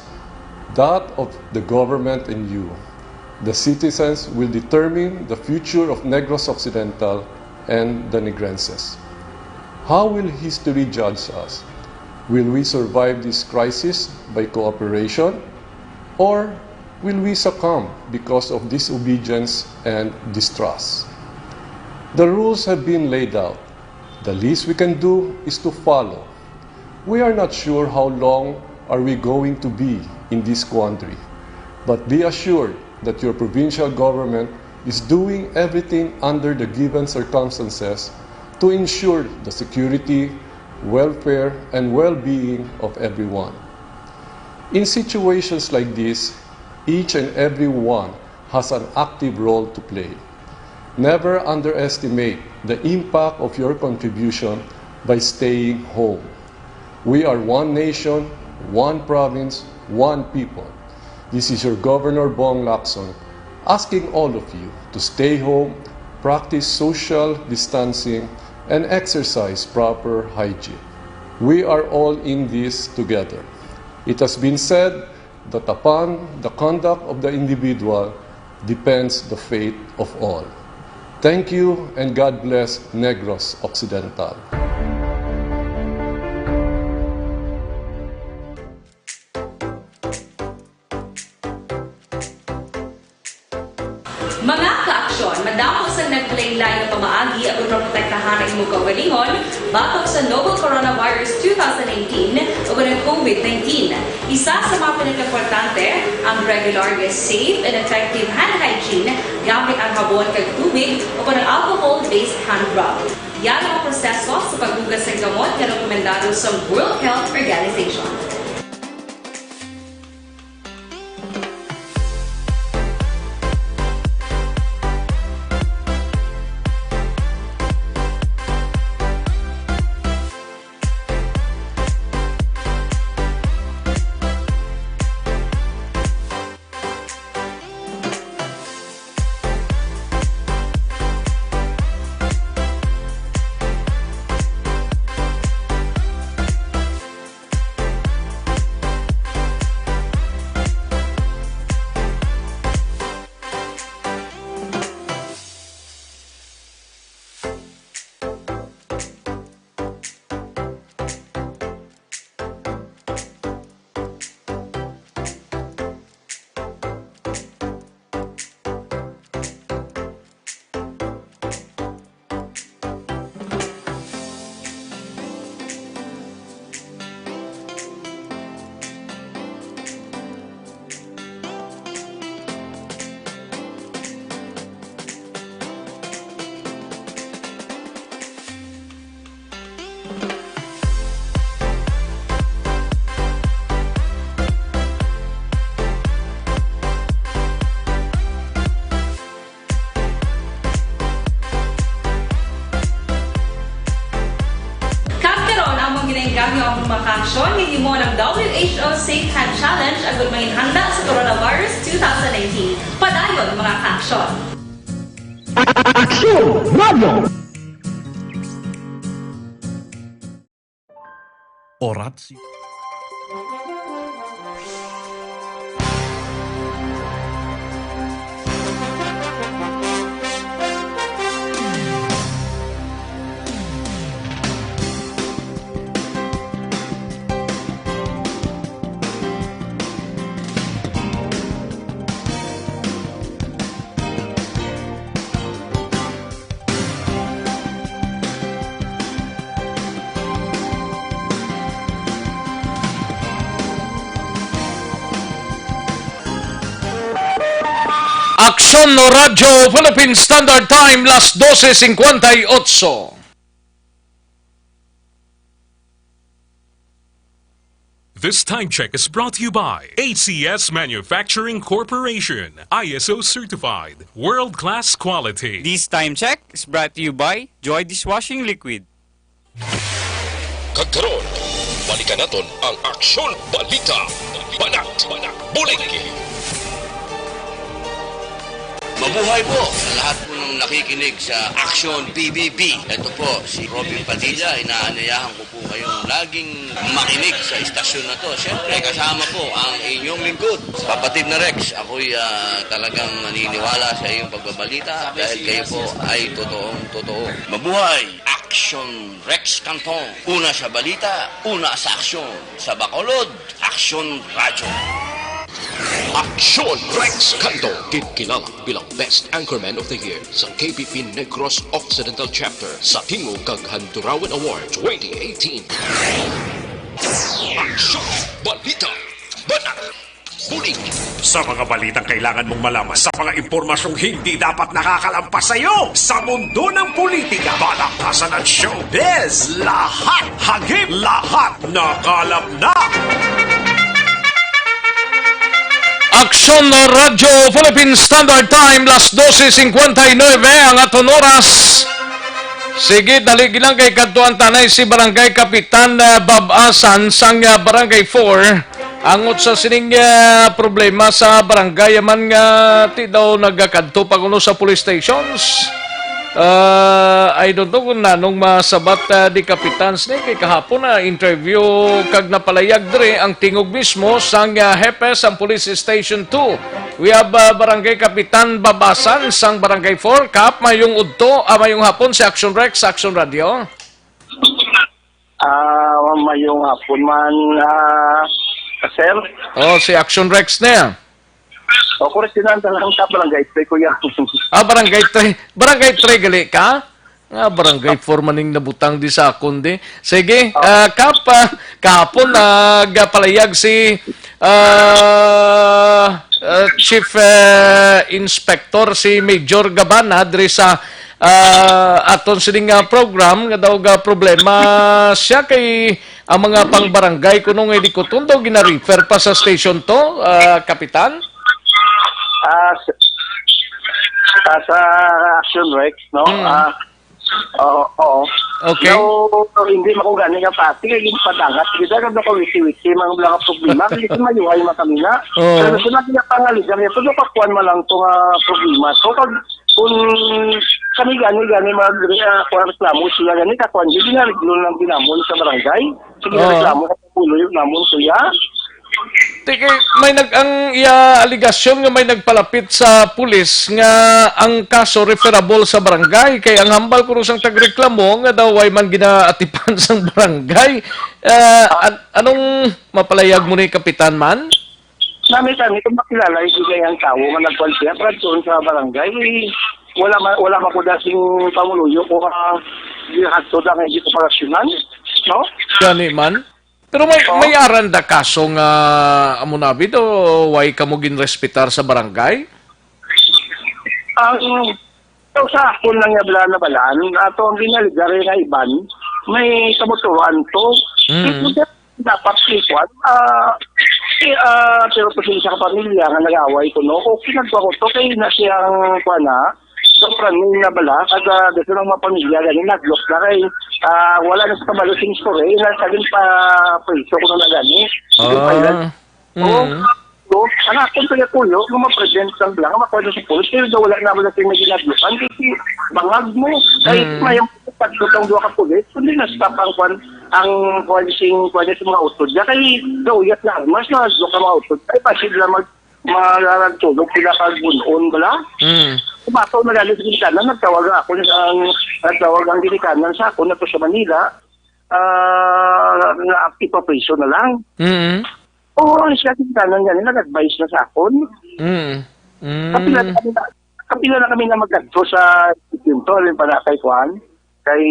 that of the government and you, the citizens, will determine the future of Negros Occidental and the Negrenses. How will history judge us? Will we survive this crisis by cooperation, or will we succumb because of disobedience and distrust? The rules have been laid out. The least we can do is to follow. We are not sure how long are we going to be in this quandary, but be assured that your provincial government is doing everything under the given circumstances to ensure the security, welfare, and well-being of everyone. In situations like this, each and every one has an active role to play. Never underestimate the impact of your contribution by staying home. We are one nation, one province, one people. This is your Governor Bong Lacson asking all of you to stay home, practice social distancing, and exercise proper hygiene. We are all in this together. It has been said that upon the conduct of the individual depends the fate of all. Thank you and God bless Negros Occidental. Mga kaaksyon, madamo sang naglain-lain nga pamaagi agud maprotektahan ang imo kaugalingon batok sa novel coronavirus two thousand nineteen o ang COVID nineteen. Isa sa mga pinakaimportante ang regular nga safe and effective hand hygiene gamit ang habon kag tubig o ang alcohol-based hand rub. Yara ang proseso sa paghugas sang gamot nga rekomendado sa World Health Organization. Kag karon, amon ginainggangyo ang mga kaaksyon nga gihimo ng W H O Safe Hand Challenge agud manginhanda sa coronavirus two thousand nineteen. Padayon, mga kaaksyon. Aksyon Radio! Oratio. Aksyon Radyo Philippine Standard Time, las doce cincuenta y ocho. This time check is brought to you by A C S Manufacturing Corporation, I S O certified, world-class quality. This time check is brought to you by Joy Dishwashing Liquid. Kag karon, balikan naton ang Aksyon Balita, Banat, Bulig. Mabuhay po sa lahat po ng nakikinig sa Aksyon P B B. Ito po si Robin Padilla. Inaanyayahan ko po kayong laging makinig sa istasyon na to. Siyempre, kasama po ang inyong lingkod, Kapatid na Rex. Ako'y, ah, talagang naniniwala sa iyong pagbabalita dahil kayo po ay totoong totoo. Mabuhay! Aksyon Rex Cantong. Una sa balita, una sa aksyon. Sa Bacolod, Aksyon Radyo. Aksyon Rex Canto, ginkilala bilang Best Anchorman of the Year sa K P P Negros Occidental Chapter sa Tingog kag Handurawan Award twenty eighteen. Aksyon Balita, Banat, Bulig. Sa mga balitang kailangan mong malaman, sa mga impormasyong hindi dapat nakakalampas sa iyo, sa mundo ng politika, balakasan at showbiz, lahat hagip, lahat nakalap na. Aksyon Radyo Philippine Standard Time, las doce cincuenta y nueve ang aton oras. Sige, dali lang kay kadtuan ta na si Barangay Kapitan, ah, Babasan sang, ah, Barangay four. Angot sa sining, ah, problema sa barangay, man nga ti daw nagakadto pa kuno sa police stations. Ah, I don't know kung nanong masabat, ah, di Kapitan sini kay kahapon na interview kag napalayag diri ang tingog mismo sang, ah, hepe sang Police Station two. We have, ah, Barangay Kapitan Babasan sang Barangay four. Kap, mayong udto, ah, mayong hapon si Action Rex, Action Radio. Ah, mayong hapon man, ah, sir. Oh, si Action Rex na yan. O, correct din ang talang sa barangay three, kuya. Ah, barangay three. Barangay three gali ka? Nga, barangay four maning nabutang di sa akon di. Sige, ah, Kap, ah, kahapon nagpalayag si, ah, ah, Chief, ah, Inspector, si Major Gabana, diri sa, ah, aton sining, ah, program nga daw ga problema siya kay ang mga pangbarangay kuno nga di ko tundo gina-refer pa sa station to, ah, Kapitan? Ah, s-, ah, sa Action Rex, no? Mm. Ah, oo, oo. Okay. No, hindi man ko gani nga pati, kay ginpadangat. Kita ka ba ko wisi-wisi, mga, mga problema, hindi ko mayuhay makamina. Oo. Pero sa mga pangaligan, ito, no, kakuan man lang to nga problema. So, pag, kung kami gani, gani, mag, ah, kuan, reklamo sila gani, kakuan, hindi na reglo lang ginamon sa barangay. Sige, Oo. Reklamo sa pulo yung namon, kuya. Tiki, may nag-, ang iya aligasyon nga may nagpalapit sa pulis nga ang kaso referable sa barangay, kay ang hambal kuno sang tagreklamo nga daw way man ginaatipan sang barangay. Ah, an-, anong mapalayag mo ni Kapitan man? Nami kami kung makilala yung gigay ang tawo nga nagkuan siya, pero doon sa barangay, eh, wala ma-, wala man ko dasing pamuluyo kung, ah, ginahagto na nga hindi ko palasyunan, no? Gani man. Pero may, Oo. May aran da kaso nga amo na bitaw, way kamo ginrespetar sa barangay? Ang, so, sa akon lang nga bala nabalaan, ato ang ginaligar nga iban, may kabutuan to. Mm. Dapat ikuan, ah, eh, ah, pero kung sa pamilya nga nag-away ko, no, okay lang ko to, kay na siyang, kuan na, sobrang na bala, kada gusto ng mga pamilya, ganun, nag-lock na kay, ah, wala na sa kabalo sing story, na sa pa, preso ko na gani. Hindi pa yun. Ah. Oo. Mm. So, ang akong pinatuyo, nga ma-prevent lang lang, makuha sa pulis, pero daw wala naman natin may ginagawa. Kasi bangag mo, kahit Mm. may pagtutong duha ka pulis, hindi na stop ang kwan, ang kwan sing kwan sa mga utod. Kaya kay gauyat na armas na duha ka mga utod. Ay, pa sila mag-, magtulog sila kag bunon bala. Mm. Kumato na galing sa ginikanan, nagtawag ako ang, nagtawag ang ginikanan sa ako na to sa Manila. Ah, nga ipapriso na lang. Mm. Oo, ang siya, tanan nga nila, nag-advise na sa akon. Mm. Mm. Kapila na kami na, kapila na kami na magkadto sa instituto, alin pa na kay Juan, kay,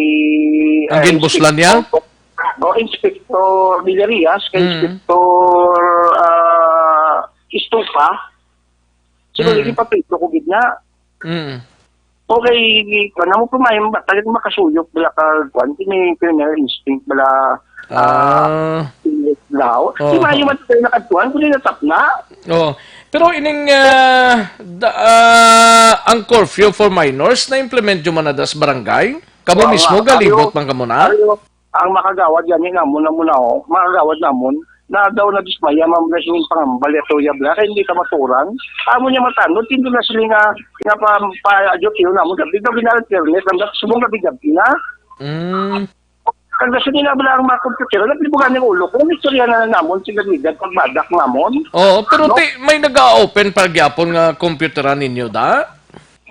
Ang ah, ginbuslan niya? Inspector, oh, Inspector Villarias, kay Mm. Inspector, ah, Estupa. Siguro Mm. ipapito ko gid na. Mm. Okay, kuwan mo, pumayam ba? Talagang makasuyok bala ka, kuwan, kini criminal instinct bala, ah, Ah. daw. Di ba, Oo. yung matutay na kadtuan, kung natapna? Oh. Pero ining, ah, da-, ah, ang curfew for minors, na-implement nyo man na das barangay? Kamo Oo, mismo, nga, galibot ayo, man kamo na? ayo, ang makagawad gani namon, namon na, oh, makagawad namon, na daw nadismaya, ma'am, na yung pangambal ya tuya, bla, kaya hindi ka maturan. Amo niya matanod, hindi na sila nga, nga pa, pa, adyo, tiyo namon, gabi daw, ginalit, internet, ang dapat subong gabi, gabi na. Mm. Ang gusto nila, bla, ang mga computer, nagdibugan ng ulo ko, may istorya na namon, sila, nila, pagbadak namon. Oo, pero No? ti, may nag-open pa gyapon nga computeran ninyo, da?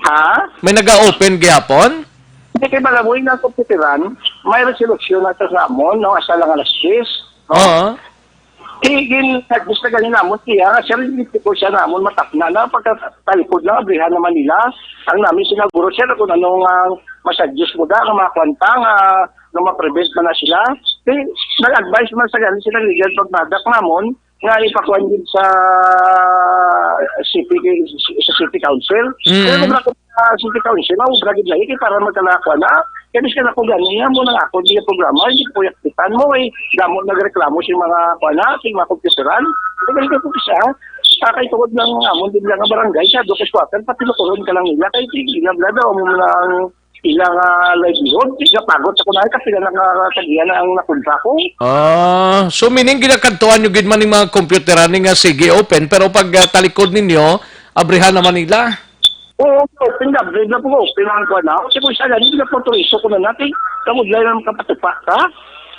Ha? May nag-open gyapon? Hindi kay malaboy na sa pitiran, may resolusyon na sa namon, no? Asa lang alas diyes, no? Oo. Di, gin, nagbusta gani namon siya, nga siya rin dito ko siya namon matapna na pagkatalikod na, abrihan naman nila. Ang namin sinaguro siya kung ano nga masadyos mo da, ang mga kwanta nga, nga ma-prevent man na sila. Di, nag-advise man sa gani sila legal pagbadak namon, nga ipakuan gid sa city, sa city council. Mm. Pero kung ako sa city council, maubra gid lagi kay para magkalakuan na. Kaya bis ka na ko gani, nga mo nang ako, di programa, hindi ko yaktitan mo, eh. Damo nagreklamo si mga kuan na, si mga computeran. Kaya ko po siya, ah, kay tungod lang nga mo, di lang nga barangay, siya, do ka squatter, pati lukuron ka lang nila, kay sige, nabla daw mo lang ilang, ah, livelihood, gapagot ako na, kasi na nakatagihan na ang napunta ko. Ah, so meaning ginakadtuan nyo gid man yung mga computeran ni nga sige open, pero pag, ah, talikod ninyo, abrihan naman nila. Oo, open na, open na po, open ang kuwan na. Kasi kung isa lang, hindi na po tuliso ko na natin, kamudlay lang kapatupa ka.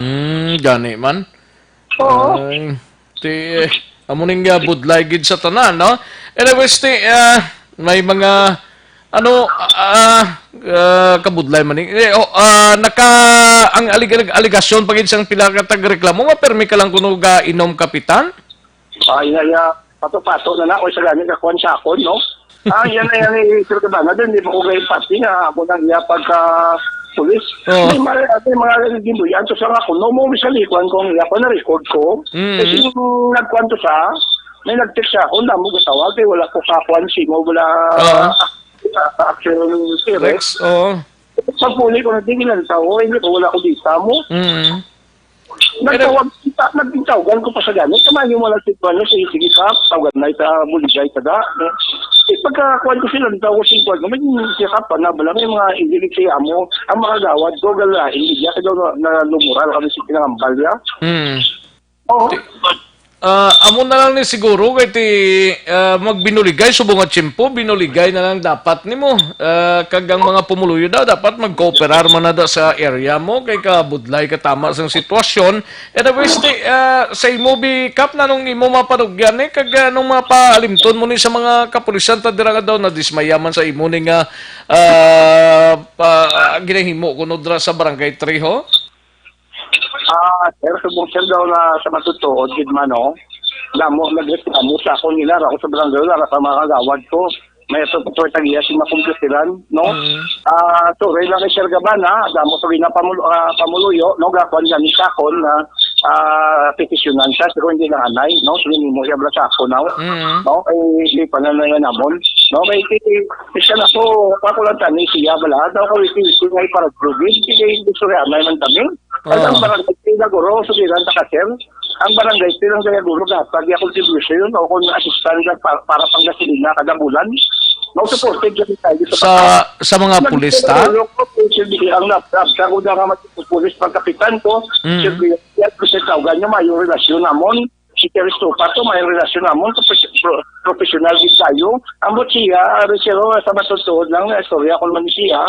Hmm, gani man. Oo. Ay, ti, amo ning, ah, budlay gid sa tanan, no? Anyways, ti, ah, may mga, ano, ah, ah, kabudlay man ni. Eh, oh, ah, naka, ang alig-, alegasyon pa gid sang pila ka tagreklamo, nga permi ka lang kuno ga inom kapitan? Ay, ay, ah, pato-pato na na, o sa gani, kakuan sa akon, no? Ah, yan na yan, eh, Sir Cabana, din, di ba ko kayo pati nga, ako nang iya pagka pulis. Oo. May mga, may mga ginbuyan, to sa nga ako, no, mo, sa likuan ko, ang iya ko, na-record ko. Mm. Kasi yung nagkuan to sa, may nag-text sa ako, damo gatawag, eh, wala ko kakuan, si mo, wala, Oo. ah, ah, action, Rex, oo. Pagpuli ko, nagdigilan sa ako, hindi ko, wala ko dita mo. Mm. Nagtawag, nagtawagan ko pa sa gani. Kamayo mo lang si Juan, si, sige ka, tawagan na ita, buligay ka da. Eh, pagkakuan ko sila, nagtawag ko si Juan, may siya ka pa na, bala may mga idilig siya amo, ang mga gawad ko, gala, hindi niya, kaya na, na lumural kami sa pinangambal niya. Hmm. Oo. Ti-, ah, amo na lang ni siguro, kay ti, ah, magbinuligay, subong nga tiyempo, binuligay na lang dapat nimo. Ah, kag ang mga pumuluyo daw, dapat magkooperar man na da sa area mo, kay kabudlay ka tama sang sitwasyon. Anyways, ti, ah, sa imo, Bi Kap, nanong imo mapanugyan ni, kag, ah, anong mapaalimton mo ni sa mga kapulisan ta dira nga daw nadismaya man sa imo ni nga, ah, pa, ah, ginahimo kuno dira sa Barangay Three, ho? Ah, sir, subong, sir, daw na sa matutuod gid man, no? Damo nagreklamo sa ako nila, ako sa barangay, wala sa mga kagawad ko. May ito po tagiya si makumputiran, no? Mm. Ah, sorry lang kay Sir Gaban, ha? Damo sa gina pamulo-, ah, pamuluyo, no? Gakuan gani sa akon na, ah, petisyonan siya, pero hindi lang anay, no? Sige, mo siya bala sa ako, no? Mm. No? Ay, hindi pa na na yan, amon. No? Kay, kay, kay siya na po, ako lang tani siya, bala. Daw ko, iti, iti, may para drugin, hindi, hindi, sorry, anay man kami. Ang, ang Oo. barangay, Pinaguro, sugiran ta ka, sir. Ang barangay, Pinaguro, dapat, yung contribution, o kung assistance para, para pang gasolina kada bulan. No, supported yung tayo dito Sa, sa mga pulis, ta? Ang nap-, nap-, ako na nga mag-, pulis, pagkapitan ko, Mm. sir, kaya, kaya, sir, tawgan niyo, mayo relasyon namon. Si Terry Stupa to, may relasyon namon, profes-, pro-, professional gid tayo. Ambot siya, ari siya, sa matutuod lang, na istorya ko naman siya.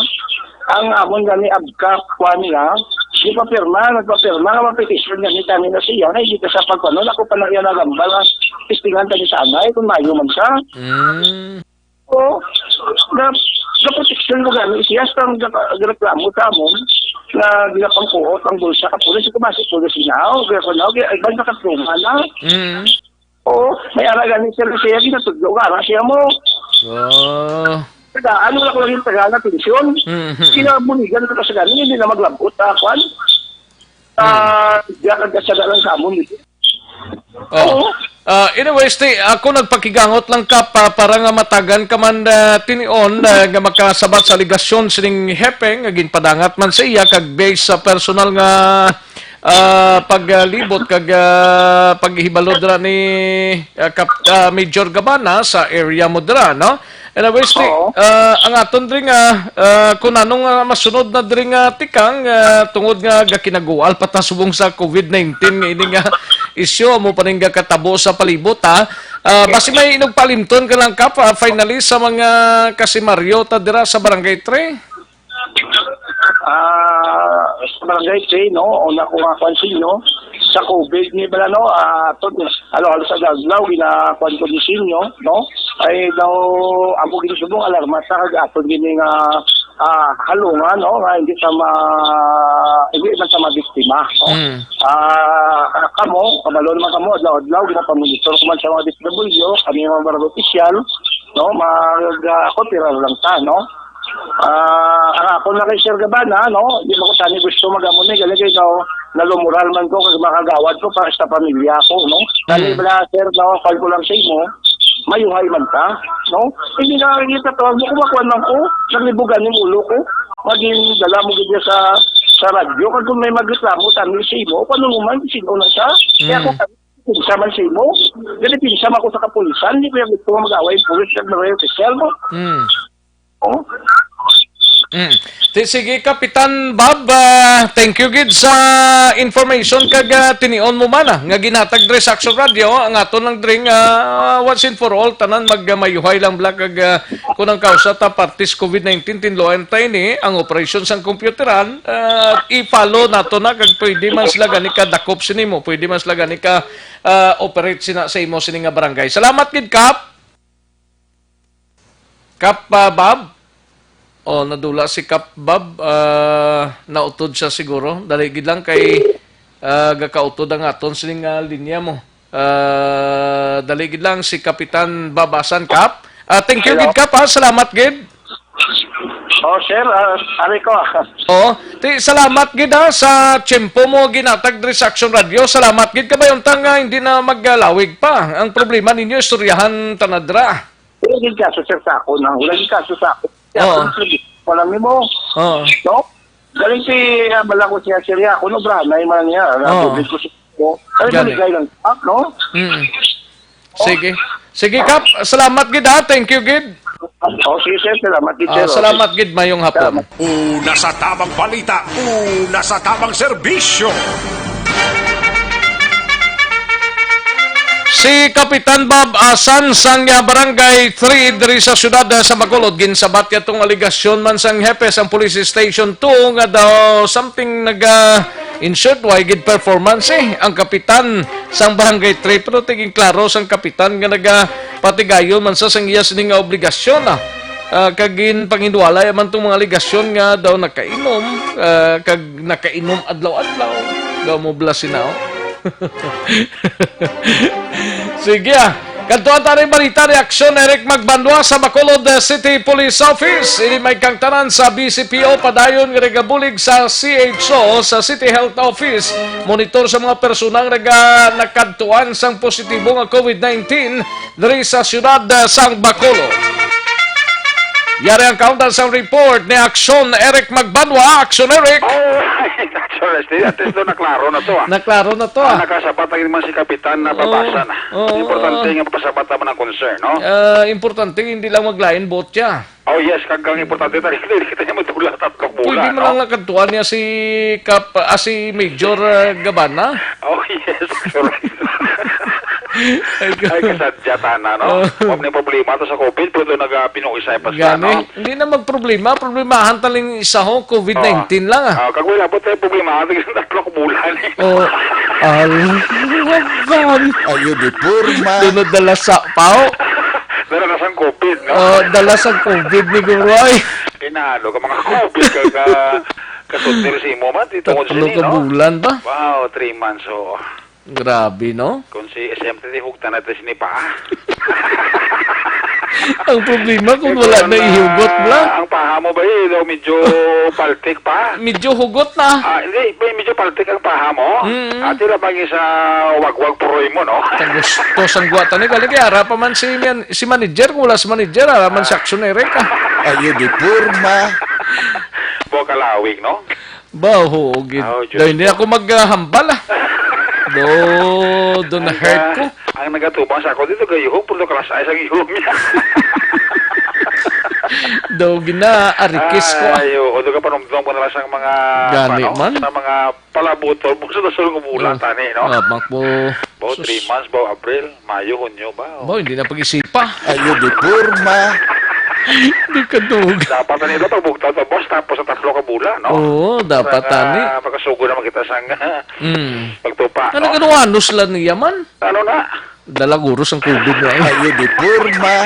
Ang amon gani abkap, kuan nila, di pa pirma, nagpapirma, nga mapetisyon gani kami na siya, na hindi ka sa pagpanon, ako pa na iya nagambal, nga testingan kami sana, eh, kung mayo man siya. Mm. Oo. Na, na proteksyon mo gani siya sa gina-, ginareklamo sa amon na ginapangkuot ang bulsa ka pulis, kung basi pulis niya, o ginakuha na, o gina-, ay, basta ka pluma na. Mm. Oo, may ara gani siya na siya, ginatudlo ka, ara siya mo. Oh. Tagaan, wala ko lang yung tagaan na atensyon. Mm, mm, mm. Kinabuligan ko sa gani, hindi na maglabot, ah, kwan. Mm. Ah, diya ka sa dalang sa amon, eh. Oh. Oo. Ah, anyways, ti, ako nagpakigangot lang ka pa, para nga matagan ka man, ah, tinion, ah, nga makasabat sa aligasyon sining hepe nga ginpadangat man sa iya kag based sa personal nga, ah, paglibot kag, ah, paghibalo dira ni, ah, Kap-, ah, Major Gabana sa area mo dira, no? Anyways, ti, Oo. ah, ang aton diri nga, ah, kung anong, ah, masunod na diri nga tikang, ah, tungod nga gakinagual pa ta subong sa covid nineteen nga ini nga isyu mo pa ning gakatabo sa palibot, ha. Ah, basi may inugpalimton ka lang, Kap, ah, finally sa mga kasimaryo ta dira sa Barangay Three. Ah, sa Barangay Three, no, una ko nga kwan sa inyo, sa covid ni bala, no, ah, to, halo-halo sa adlaw, ginakuan ko ni sa inyo, no, ay daw, amo gid subong alarma ta, kag aton gini nga, ah, halungan, no, nga hindi sa ma-, hindi man sa mabiktima, no. Mm. Ah, kamo, kabalo naman kamo, adlaw-adlaw, ginapamonitor ko man sa mga D P W, kami mga barangay official, no, mag, ah, kooperar lang ta, no. Ah, ang ako na kay Sir Gabana, no, di mo ko tani gusto mag-amo ni, gali kay daw nalumural man ko, kag makagawad ko para sa pamilya ko, no. Tani Hmm. bala, sir, no, call ko lang sa imo, mayuhay man ka, no. Hindi na kita tawag mo, kumakuan lang ko, naglibugan yung ulo ko. Maging dala mo gid sa, sa radyo, kag kung may magreklamo, tani sa imo, kung ano mo man, sino na siya. Kaya Hmm. ako, pinsa man sa imo, gali pinsa man ako sa kapulisan, hindi ko yung gusto mag-away, pulis, kag mga official mo. Hmm. Oh. Mm. Ti-, sige, Kapitan Bob, ah, thank you gid sa information kag, ah, tinion mo man, ah, nga ginhatag diri sa Action Radio. Ang aton lang diri nga, ah, once and for all, tanan magmayuhay lang bala kag, ah, kung ang kausa ta partis covid nineteen, tinluan ta ini, ang operasyon sang computeran, ah, i-follow nato na kag pwede man sila gani ka dakop sini mo, pwede man sila gani ka, ah, operate sina sa imo sini nga barangay. Salamat gid, Kap. Kap, ah, Bob? Oh, nadula si Kap Bob. Ah, nautod siya siguro. Dali gid lang kay, ah, gakautod ang aton sining, ah, linya mo. Ah, dali gid lang si Kapitan Bob Asan, Kap. Ah, thank you Hello. gid, Kap, ha. Salamat gid. Oh, sir, ah, ari ko. Oh, ti, salamat gid, ha, sa tiyempo mo ginatag diri sa Action Radio. Salamat gid, kabay unta nga hindi na maglawig pa. Ang problema ninyo, istoryahan ta na dira. Wala gid kaso, sir, sa ako na. Wala gid kaso sa ako. Kaya Oo. ako nagsabi, wala nimo. Oo. No? Galing si, ah, bala ko siya, sir, ya, ako no, bra, na yung mga niya, na Oo. tubig ko sa ko. Ay, Gani. maligay lang, ah, no? Mm. Sige. Sige, Kap. Salamat gid, ha. Thank you gid. Oh, sige, sir. Salamat gid, Ah, sir. salamat gid. Mayong hapon. Salamat. Una sa tamang balita, una sa tamang serbisyo. Si Kapitan Bob Asan sang, ah, Barangay Three diri sa siyudad, ah, sa Bacolod, ginsabat niya tong aligasyon man sang hepe sang Police Station Two nga daw something nag, ah, in short, way gid performance, eh, ang kapitan sang Barangay Three. Pero tiging klaro sang kapitan nga nagapatigayon man sa sang iya sini nga obligasyon, ah. Ah, kag ginpanginwalay man tong mga aligasyon nga daw nakainom, ah, kag nakainom adlaw-adlaw. Daw mo blasinaw. Sige, ah. Kadtuan ta rin balita ni Aksyon Eric Magbanwa sa Bacolod, eh, City Police Office. Ini may kangtanan sa B C P O padayon nga nagabulig sa C H O sa City Health Office. Monitor sa mga personang naga-, nakadtuan sang positibo nga covid nineteen diri sa siyudad, ah, sang Bacolod. Yari ang kaundan sang report ni Aksyon Eric Magbanwa. Aksyon Eric! Alright, Aksyon Eric. At least doon naklaro na to, ah. Naklaro na to, Ah, ah. nakasabat ang naman si Kapitan na Oo. babasa na. Oo. Importante nga mapasabat naman ang concern, no? Ah, importante, hindi lang maglain vote siya. Oh, yes, kag ang importante tayo, hindi kita niya magdula tatlong Pwede bulan, mo no? lang nakadtuan niya si Kap-, ah, si Major, ah, Gabana. Oh, yes, correct. Ay, Ay, kasadya, tana, no? Oh. Huwag na yung problema to sa covid, pero doon nag-, ah, pinuisay pa sila, Gani, no? hindi na magproblema. Problemahan taling isa ho, covid nineteen lang, ah. Ah, kag wala po tayo problema, ang tigil ng tatlong bulan, eh. Oh, alwagan. Ayo, di porma. Doon na dala sa pao. Dala na sang covid, no? Oh, dala sang covid ni Guro, ay. Inalo ka mga covid ka, ka, kasundir si imo man, di tungod Tatlo sini, ka no? bulan ba? Wow, three months, oo. Grabe, no? Kung si S M T, di hugtan natin sini pa. Ang problema kung wala na ihugot, bla. Ang paha mo ba, eh, daw medyo paltik pa? Medyo hugot na. Ah, hindi, may medyo paltik ang paha mo. Mm. Ati lang pag isa wagwag puroy mo, no? Tagos to sang guwatan ni, galing kay ara pa man si man-, si manager, kung wala si manager, ara man si aksyon, Eric, ah. Ayo di porma. Bo kalawig, no? Ba, oo, gid. Ah, oh, Diyos ko. Daw hindi ako maghambal, ah. Do, do na-hurt ko. Ang nagatubang sa ako dito, gayuhom, puro kalas ay sa gihom niya. Do, gina-arikis ko, ah. Ay, oo, do ka panumdum mo na lang sa mga, gani ano, man, sa mga palabuton mo sa nasulong nga bulan, tani, no? Ah, mak mo. About three months, about April. Mayo, Hunyo ba? O. Ba, hindi na pag-isipa. Ayo di porma. Di ka dug. Dapat na nila pagbugtaw ta, boss, tapos sa tatlo ka bulan, no? Oo, dapat, tani. Para nga makasugo naman kita sa nga pagtupa, no? Ano, ano sila niya man? Ano na? Dala guro sang COVID na, eh. Ayo di porma.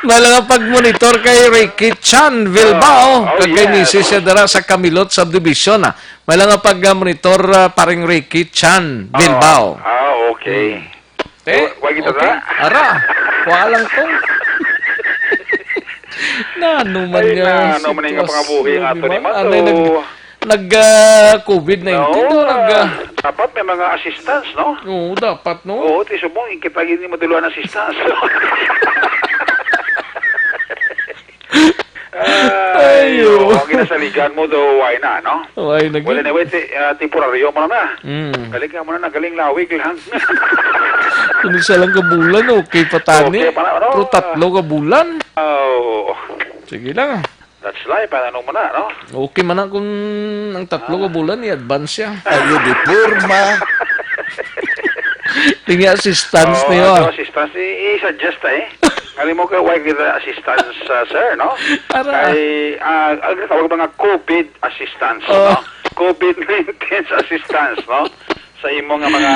May lang nga pag-monitor kay Ricky Chan Bilbao. Oh, kag kay misis siya dara sa Camilot Subdivision, ah. May lang nga pag-monitor, ah, paring Ricky Chan Bilbao. Ah, okay. Te, wa-, wa kita okay? Ara, kuha lang to. Na, ano man nga, ano man nga pangabuhi nga ato ni man? Ano yung nag-, nag, ah, COVID nineteen, no? Nag, ah, dapat may mga assistance, no? Oo, dapat, no? Oo, ti subong, kita gini maduluan assistance. Ay, ayo. Ang ginasaligan mo do, why na, no? Why na? Well, gid, anyway, ti-, ah, temporaryo mo na na. Mm. Galing ka mo na, nagaling lawig lang. Kung isa lang ka bulan, okay pa tani. Okay pa na, no? Pero tatlo ka bulan. Oh. Sige lang. That's life, ano mo na, no? Okay man na kung ang tatlo ka bulan, i-advance siya. Ayo di porma. Tingnan assistance niyo, ah. Assistance, i-, i-suggest, eh. Alam mo kay why kita assistance, ah, sir, no? Ara. Kay, ah, ang tawag mga COVID assistance, no? COVID nineteen assistance, no? Sa imo nga mga,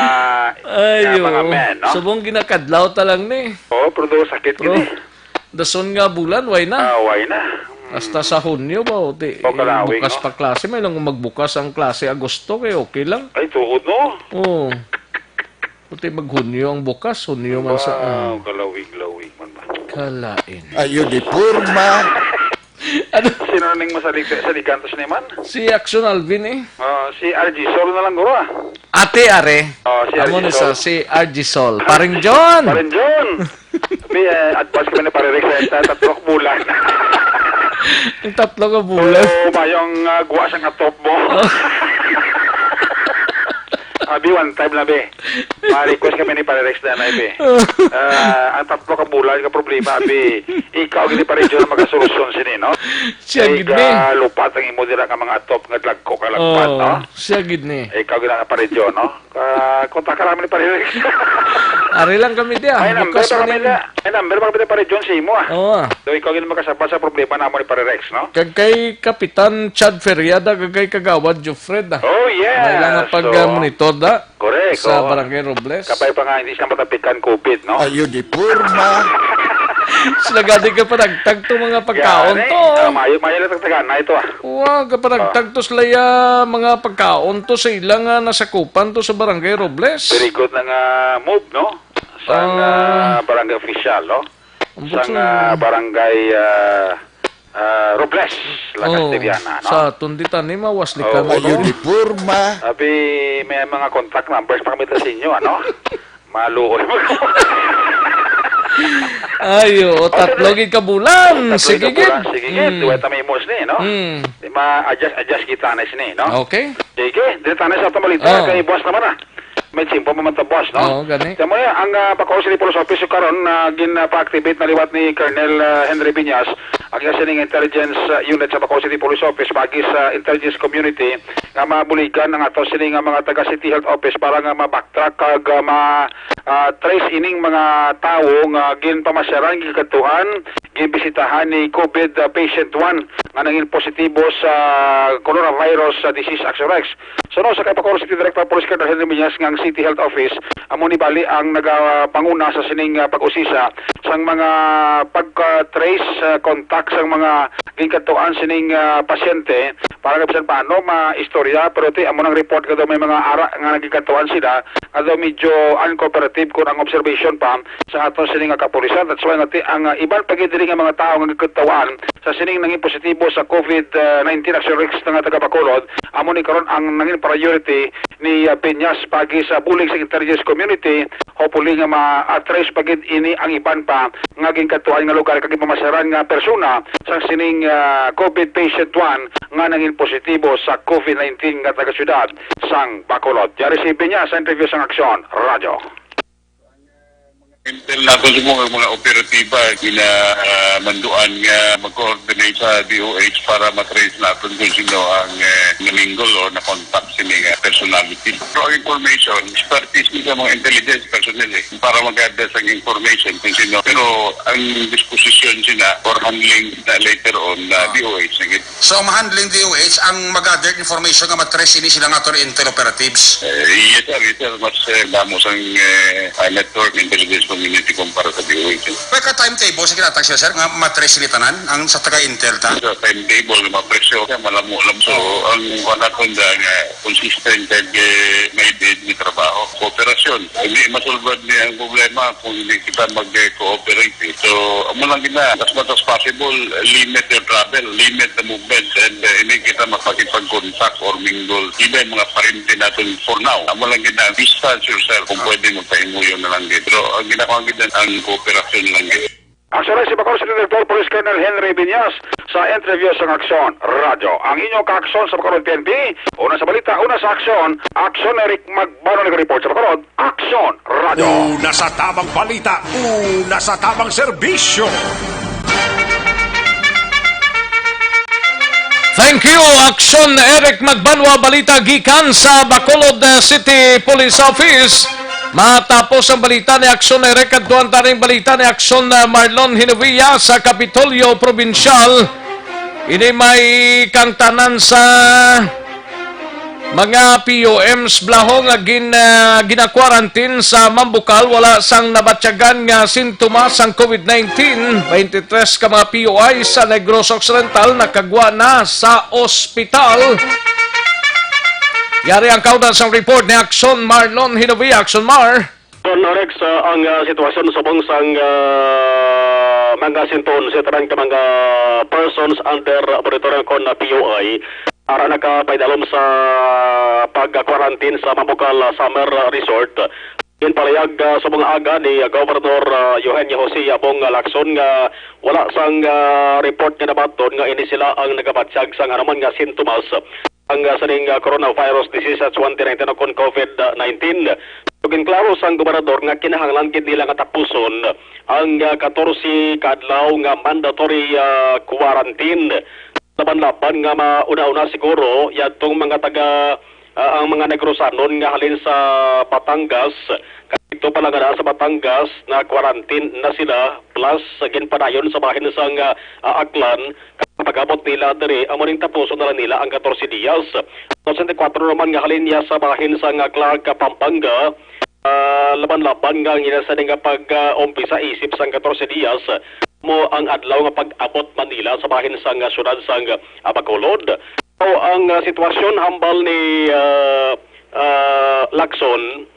nga mga men, no? Subong ginakadlaw ta lang ni. Oo, pero do sakit gini. Dason nga bulan, why na? Ah, why na? Hasta sa Hunyo ba, o ti-, bukas pa klase, may lang magbukas ang klase Agosto, kay okay lang. Ay, tuod, no? Oo. Puti mag-Hunyo ang bukas, Hunyo man sa, ah. Wow, kalawig-lawig man ba? Kalain. Ayo di porma. Ano? Sino ning masaligan, saligan to sini man? Si Action Alvin, eh. Ah, si R G Sol na lang guro, ah. Ate, are. Oh, si R G Sol. Amo ni sa si R G Sol. Paring John! Paring John! May, eh, advance kami na pare Rex sa tatlo ka bulan. Ang tatlo ka bulan. Oo, mayong, ah, guwa sa katop mo. Abi, one time na, be. Ma-request kami ni Pare Rex na, na, be. Ah, ang tatlo ka bulan ka problema, abi. Ikaw gini, Pare John, ang makasolusyon sini, no? Siya gid ni. Ikaw, lupat ang imo dira nga mga atop nga dagko ka lagpat, no? Siya gid ni. Ikaw gid na, Pare John, no? Ah, kontak ka namin ni Pare Rex. Ari lang kami diya. May number ba kami diya? May number ba kami diya, Pare John, sa imo, ah? Oo, ah. So, ikaw gid makasabat sa problema namo ni Pare Rex, no? Kag kay Kapitan Chad Feriada, kag kay Kagawad Jofred, ah. Oh, yes. May lang nga pag-, ah, monitor, da. Correct, sa Barangay Robles. Kabay pa nga, hindi sila matapikan COVID, no? Ayo di porma. Sila gani ka panagtag to mga pagkaon to. Ah, mayo, mayo lang tagtagan na ito, ah. Wa, ka panagtag to sila ya mga pagkaon to sa ila nga nasakupan to sa Barangay Robles. Very good na nga move, no? Sa, ah, barangay official, no? Sa, ah, barangay, ah, ah, Robles, La Castellana, no? Sa aton di tani, mawaslikan mo, no? Uniforma. Abi, may mga contact numbers pa kami sa inyo, ano? Maluoy mo. Ayo, tatlo gid ka bulan. Sige gid. Sige gid. Duwa ta may imos ni, no? Di ma-adjust, adjust kita na sini, no? Okay. Sige, dito na sa aton balita. Kay boss naman, ah. May tiyempo pa man ta, boss, no? Oo, gani. Kamo ya, ang, ah, Bacoor City Police Office karon, ah, gin, ah, pa-activate na liwat ni Colonel, ah, Henry Viñas, ang iya sining intelligence, ah, unit sa Bacoor City Police Office, pagi sa intelligence community, nga mabuligan ang ato sini nga mga taga City Health Office para nga ma-backtrack kag, ah, ma, ah, trace ining mga tawo nga ginpamasyaran, gikadtuan, gibisitahan ni COVID, ah, patient one nga nangin positibo sa coronavirus, ah, disease, Action Rex. Suno sa kay Bacolod City Director Police Colonel Henry Miñas nga ang City Health Office amo ni bali ang nagapanguna sa sining, ah, pag-usisa sang mga pagka-trace, ah, contact sang mga ginkadtuan sining, ah, pasyente para nga bisan paano maistorya, pero ti amo nang report nga daw may mga ara nga nagikadtuan sila nga daw medyo uncooperative kon ang observation pa sa aton sini nga kapulisan. That's why nga ti ang, ah, iban pa gid diri nga mga tawo nga gikadtuan sa sining nangin positibo sa COVID nineteen, Action Rex, nga taga Bacolod, amo ni karon ang nangin priority ni, ah, Peñas pagi sa bulig sa intelligence community. Hopefully nga ma-trace pa gid ini ang iban pa nga ginkadtuan nga lugar kag ginpamasyaran nga persona sang sining, ah, COVID patient one nga nangin positibo sa COVID nineteen nga taga-siyudad sang Bacolod. Yari si Peñas sa interview sang Aksyon Radyo. Intel nato sa mga, mga operatiba, gina, ah, manduan nga mag-coordinate sa D O H para matrace naton kung sino ang, eh, namingle o na-contact sini nga personality. Pero ang information, expertise ni sa mga intelligence personnel, eh, para mag-gather sa information kung sino. Pero ang disposition sina for handling na later on na D O H na gid. So, ang handling D O H, ang mag-gather information nga matrace ini sila nga ato intel operatives? Eh, yes, sir. Yes, sir. Mas, eh, damo sang, eh, ah, network intelligence community kumpara sa D O H, eh. May ka-timetable sa ginatag sila, sir, nga matrace sila tanan, ang sa taga-intel ta? Sa timetable nga mapresyo, kaya malamo lang. So, ang kuwan naton da nga consistent kag, eh, may dead ni trabaho. Kooperasyon. Hindi masulbad ni ang problema kung hindi kita mag-cooperate, eh. So, amo lang gina, as much as possible, limit your travel, limit the movement, and, uh, hindi kita makakipag-contact or mingle. Even mga parente natin for now. Amo lang gina, distance yourself kung pwede magpahimuyo na lang gid. Pero ang ginako ang gina, ang kooperasyon lang gid. Aksyon Rex, si Bacolod City Director Police Colonel Henry Viñas sa interview sa Aksyon Radyo. Ang inyong kaaksyon sa Bacolod P N P, una sa balita, una sa aksyon, Aksyon Eric Magbano nag-report sa Bacolod. Aksyon Radyo. Una sa tamang balita, una sa tamang serbisyo. Thank you, Aksyon Eric Magbanwa. Balita gikan sa Bacolod, uh, City Police Office. Matapos ang balita ni Aksyon Eric, adtuan taning balita ni Aksyon, uh, Marlon Hinovia sa Kapitolyo Probinsyal. Ini may kangtanan sa mga P O Ms blaho nga gin-, ah, gina-quarantine sa Mambukal, wala sang nabatyagan nga sintomas sang COVID nineteen. Twenty-three ka mga P O I sa Negros Occidental nakagwa na sa ospital. Yari ang kaundan sang report ni Aksyon Marlon Hinovia. Aksyon Mar. Kon Rex, ah, ang, ah, sitwasyon subong sang, ah, mga sinton sa tanan ka mga persons under monitoring kon, ah, P U I, ara nakapaidalom sa pag-quarantine sa Mambukal, ah, Summer, ah, Resort. Ginpalihayag, ah, subong aga ni, ah, Governor, ah, Eugenio Jose Yabong, ah, Lacson nga wala sang, ah, report nga nabaton nga ini sila ang nagabatyag sang anuman nga sintomas ang, ah, sining, ah, coronavirus disease H one N nineteen o kon COVID nineteen. Ug ginklaro sang gobernador nga kinahanglan gid nila nga tapuson ang, ah, katorse ka adlaw nga mandatory, ah, quarantine. Laban-laban nga mauna-una siguro yadtong mga taga, ah, ang mga Negrosanon nga halin sa Batangas, kadto pa lang na sa Batangas na quarantine na sila, plus ginpadayon sa bahin sang, ah, ah, Aklan, pag-abot nila diri, amo ning tapuson na lang nila ang katorse dias. Ang sesenta y kuwatro naman nga halin niya sa bahin sang Aklan, Pampanga, ah, laban-laban nga ang ila sa nga pag, ah, umpisa isip sang katorse dias, mo ang adlaw nga pag-abot man nila sa bahin sang, ah, siyudad sang, ah, Bacolod. So, ang, ah, sitwasyon hambal ni, ah, ah, Lacson,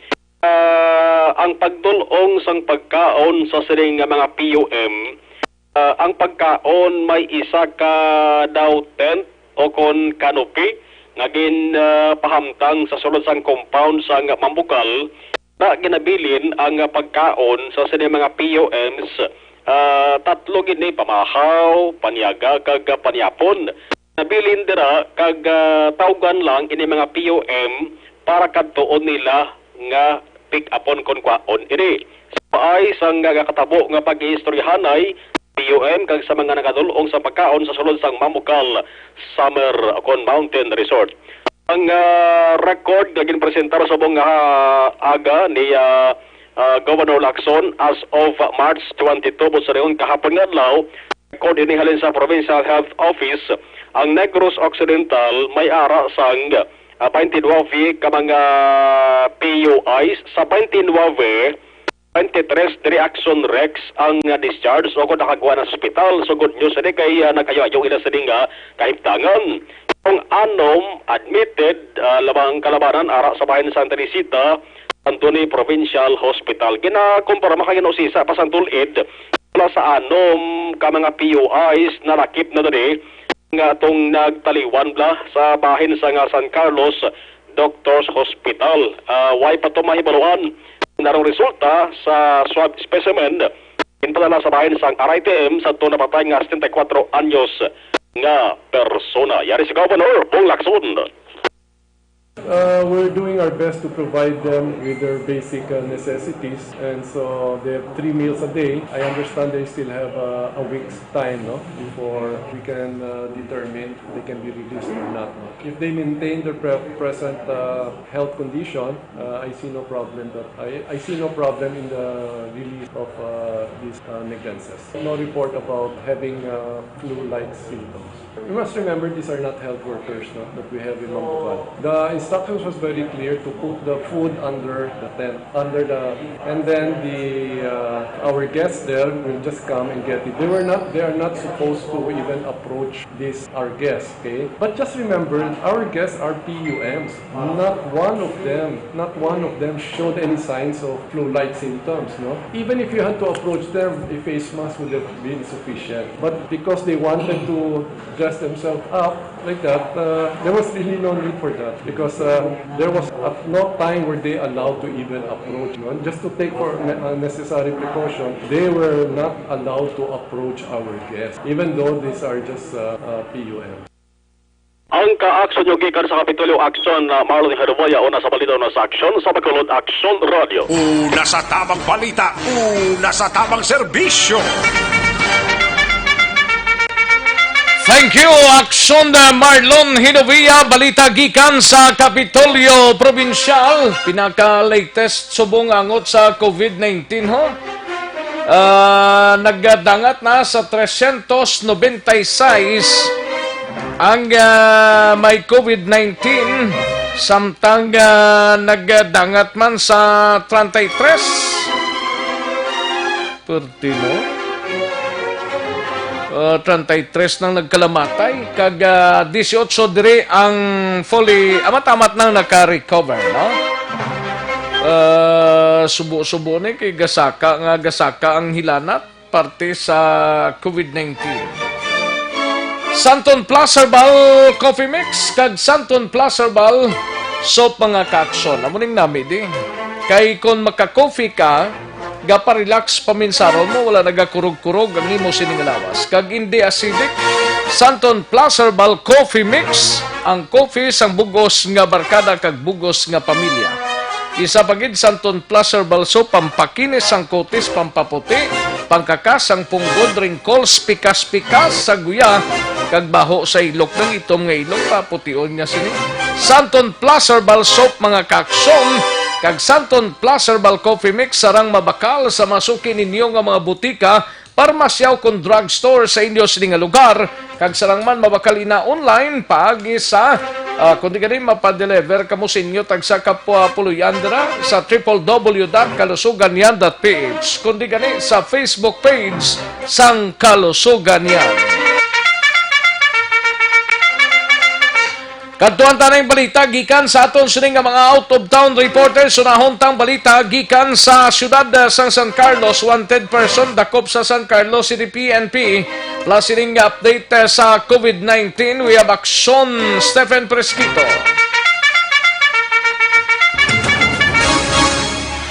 ah, ang pagdul-ong sang pagkaon sa sining nga mga P U M, Ah, ang pagkaon may isa ka daw tent o kon canopy nga gin, ah, pahamtang sa sulod sang compound sang Mambukal. Na ginabilin ang, ah, pagkaon sa sini mga P O Ms, ah, tatlo gid ni, pamahaw, paniaga, kag, ah, panyapon. Nabilin dira kag, ah, tawgan lang ini mga P O M para kadtuon nila nga pick-upon kon kwaon ini. Sa paay sang nagakatabo nga pag-iistoryahanay, P O M kag sa mga nagadul-ong sa pagkaon sa sulod sang Mambukal Summer kon Mountain Resort. Ang, ah, record nga ginpresentar subong nga aga ni, ah, Ah, Governor Lacson, as of March twenty-two, busa ron kahapon nga adlaw, record ini halin sa Provincial Health Office, ang Negros Occidental may ara sang, ah, twenty-nine ka mga P U Is. Sa twenty-nine, twenty-three diri, Action Rex, ang, ah, discharge o kung nakagwa na sa ospital. So, good news ini kay, ah, nagkayo-ayo ila sini nga kahimtangan. Kung anom admitted, ah, lamang kalabanan ara sa bahin sa Santa Teresita, Anthony Provincial Hospital. Ginakumpirma kay ginusisa pa sang DOLED, wala sa anom ka mga P U Is na lakip na diri nga atong nagtaliwan bala sa bahin sa nga San Carlos Doctors Hospital. Ah, way pa to mahibaluan narong resulta sa swab specimen ginpadala sa bahin sang R I T M sa atong napatay nga setenta y cuatro anyos nga persona. Yari si Governor Bong Lacson. Uh, we're doing our best to provide them with their basic, uh, necessities, and so they have three meals a day. I understand they still have, uh, a week's time, no, before we can, uh, determine if they can be released or not, no? If they maintain their pre- present, uh, health condition, uh, I see no problem that I, I see no problem in the release of, uh, these, uh, Negdenses. No report about having, uh, flu-like symptoms. You must remember, these are not health workers, no, that we have in Mambugal. The instructions was very clear to put the food under the tent, under the, and then the, uh, our guests there will just come and get it. They were not, they are not supposed to even approach these, our guests, okay? But just remember, our guests are P U Ms. Not one of them, not one of them showed any signs of flu-like symptoms, no? Even if you had to approach them, a face mask would have been sufficient. But because they wanted to dress themselves up like that, uh, there was really no need for that because, uh, there was at no time were they allowed to even approach, no? Just to take for ne-, uh, necessary precaution, they were not allowed to approach our guests, even though these are just, uh, uh, P U M. Ang kaaksyon nyo gikan sa Kapitolyo Aksyon, ah, Marlon Herboya, una sa balita, una sa aksyon, sa Bacolod Aksyon Radio. Una sa tabang balita, una sa tabang serbisyo. Thank you, Aksyon, ah, Marlon Hinovia. Balita gikan sa Kapitolyo Probinsyal. Pinaka-latest subong angot sa COVID nineteen, ho? Ah, nagdangat na sa trescientos noventa y seis ang, ah, may COVID nineteen, samtang, ah, nagdangat man sa treinta y tres. Perti, no? Ah, treinta y tres nang nagkalamatay, kag, ah, dieciocho diri ang fully, amat-amat nang naka-recover, no? Ah, subo-subo ni kay gasaka nga gasaka ang hilanat parte sa COVID nineteen. Santon Plus Herbal Coffee Mix kag Santon Plus Herbal Soap, mga kaaksyon. Amo ning nami di. Kay kon maka-coffee ka, gapa-relax paminsaron mo, wala nagakurog-kurog ang imo sining lawas. Kag indi acidic, Santon Plus Herbal Coffee Mix, ang coffee sang bugos nga barkada kag bugos nga pamilya. Isa pa gid, Santon Plus Herbal Soap, pampakinis sang kutis, pampaputi, pangkakas sang punggod, wrinkles, pikas-pikas sa guya, kag baho sa ilok, nang itom nga ilok, papution nga sini. Santon Plus Herbal Soap, mga kaaksyon, kag Santon Plus Herbal Coffee Mix, sarang mabakal sa masuki ninyo nga mga butika, parmasya, o kon drugstore sa inyo sini nga lugar, kag sarang man mabakal ina online paagi sa, ah, kundi gani mapadeliver kamo sa inyo tagsa ka pu-, puloy-an dira sa triple W dot kalusuganyan dot P H, kundi gani sa Facebook page sang Kalusuganyan. Kadtuan ta na ang balita gikan sa aton sini nga mga out-of-town reporters. Unahon tang balita gikan sa siyudad, ah, sang San Carlos. Wanted person dakop sa San Carlos City P N P, plus sining update, ah, sa COVID nineteen. We have action, Stephen Presquito.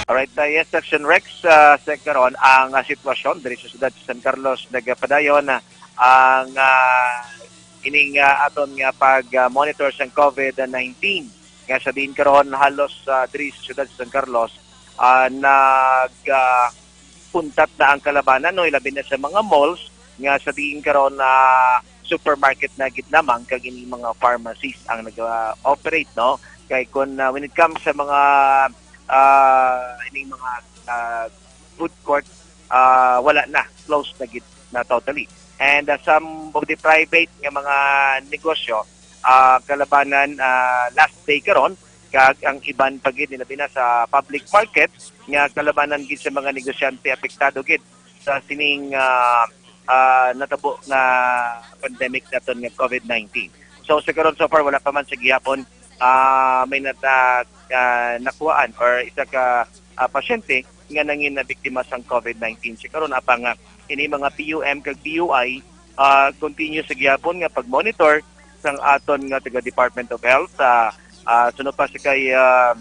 Alright, uh, yes, Action Rex, uh, sa karon ang, uh, sitwasyon diri sa siyudad sa San Carlos nagapadayon, uh, ang, uh, ining, uh, aton nga pag, uh, monitor sang COVID nineteen, nga sa diin karon halos, uh, diri sa siyudad sa San Carlos, uh, nag, uh, puntat na ang kalabanan, no, ilabi na sa mga malls nga sa diin karon, uh, supermarket na gid lamang kag ining mga pharmacies ang nag-operate, no? Kay kung, uh, when it comes sa mga ah, ining mga, ah, food court, ah, wala na, closed na gid na totally. And, ah, some of the private nga mga negosyo, ah, kalabanan, ah, last day karon, kag ang iban pa gid, nilabi na sa public market, nga kalabanan gid sa mga negosyante apektado gid sa sining, ah, ah, natabo nga pandemic naton nga COVID nineteen. So, sa karon, so far, wala pa man sa gihapon, ah, may nata-, ah, nakuhaan or isa ka, ah, pasyente nga nangin na biktima sang COVID nineteen. Sa karon, apang, ah, ini mga P U M kag P U I, ah, continue sa gihapon nga pag-monitor sang aton nga taga Department of Health, ah, ah, suno pa sa kay, ah,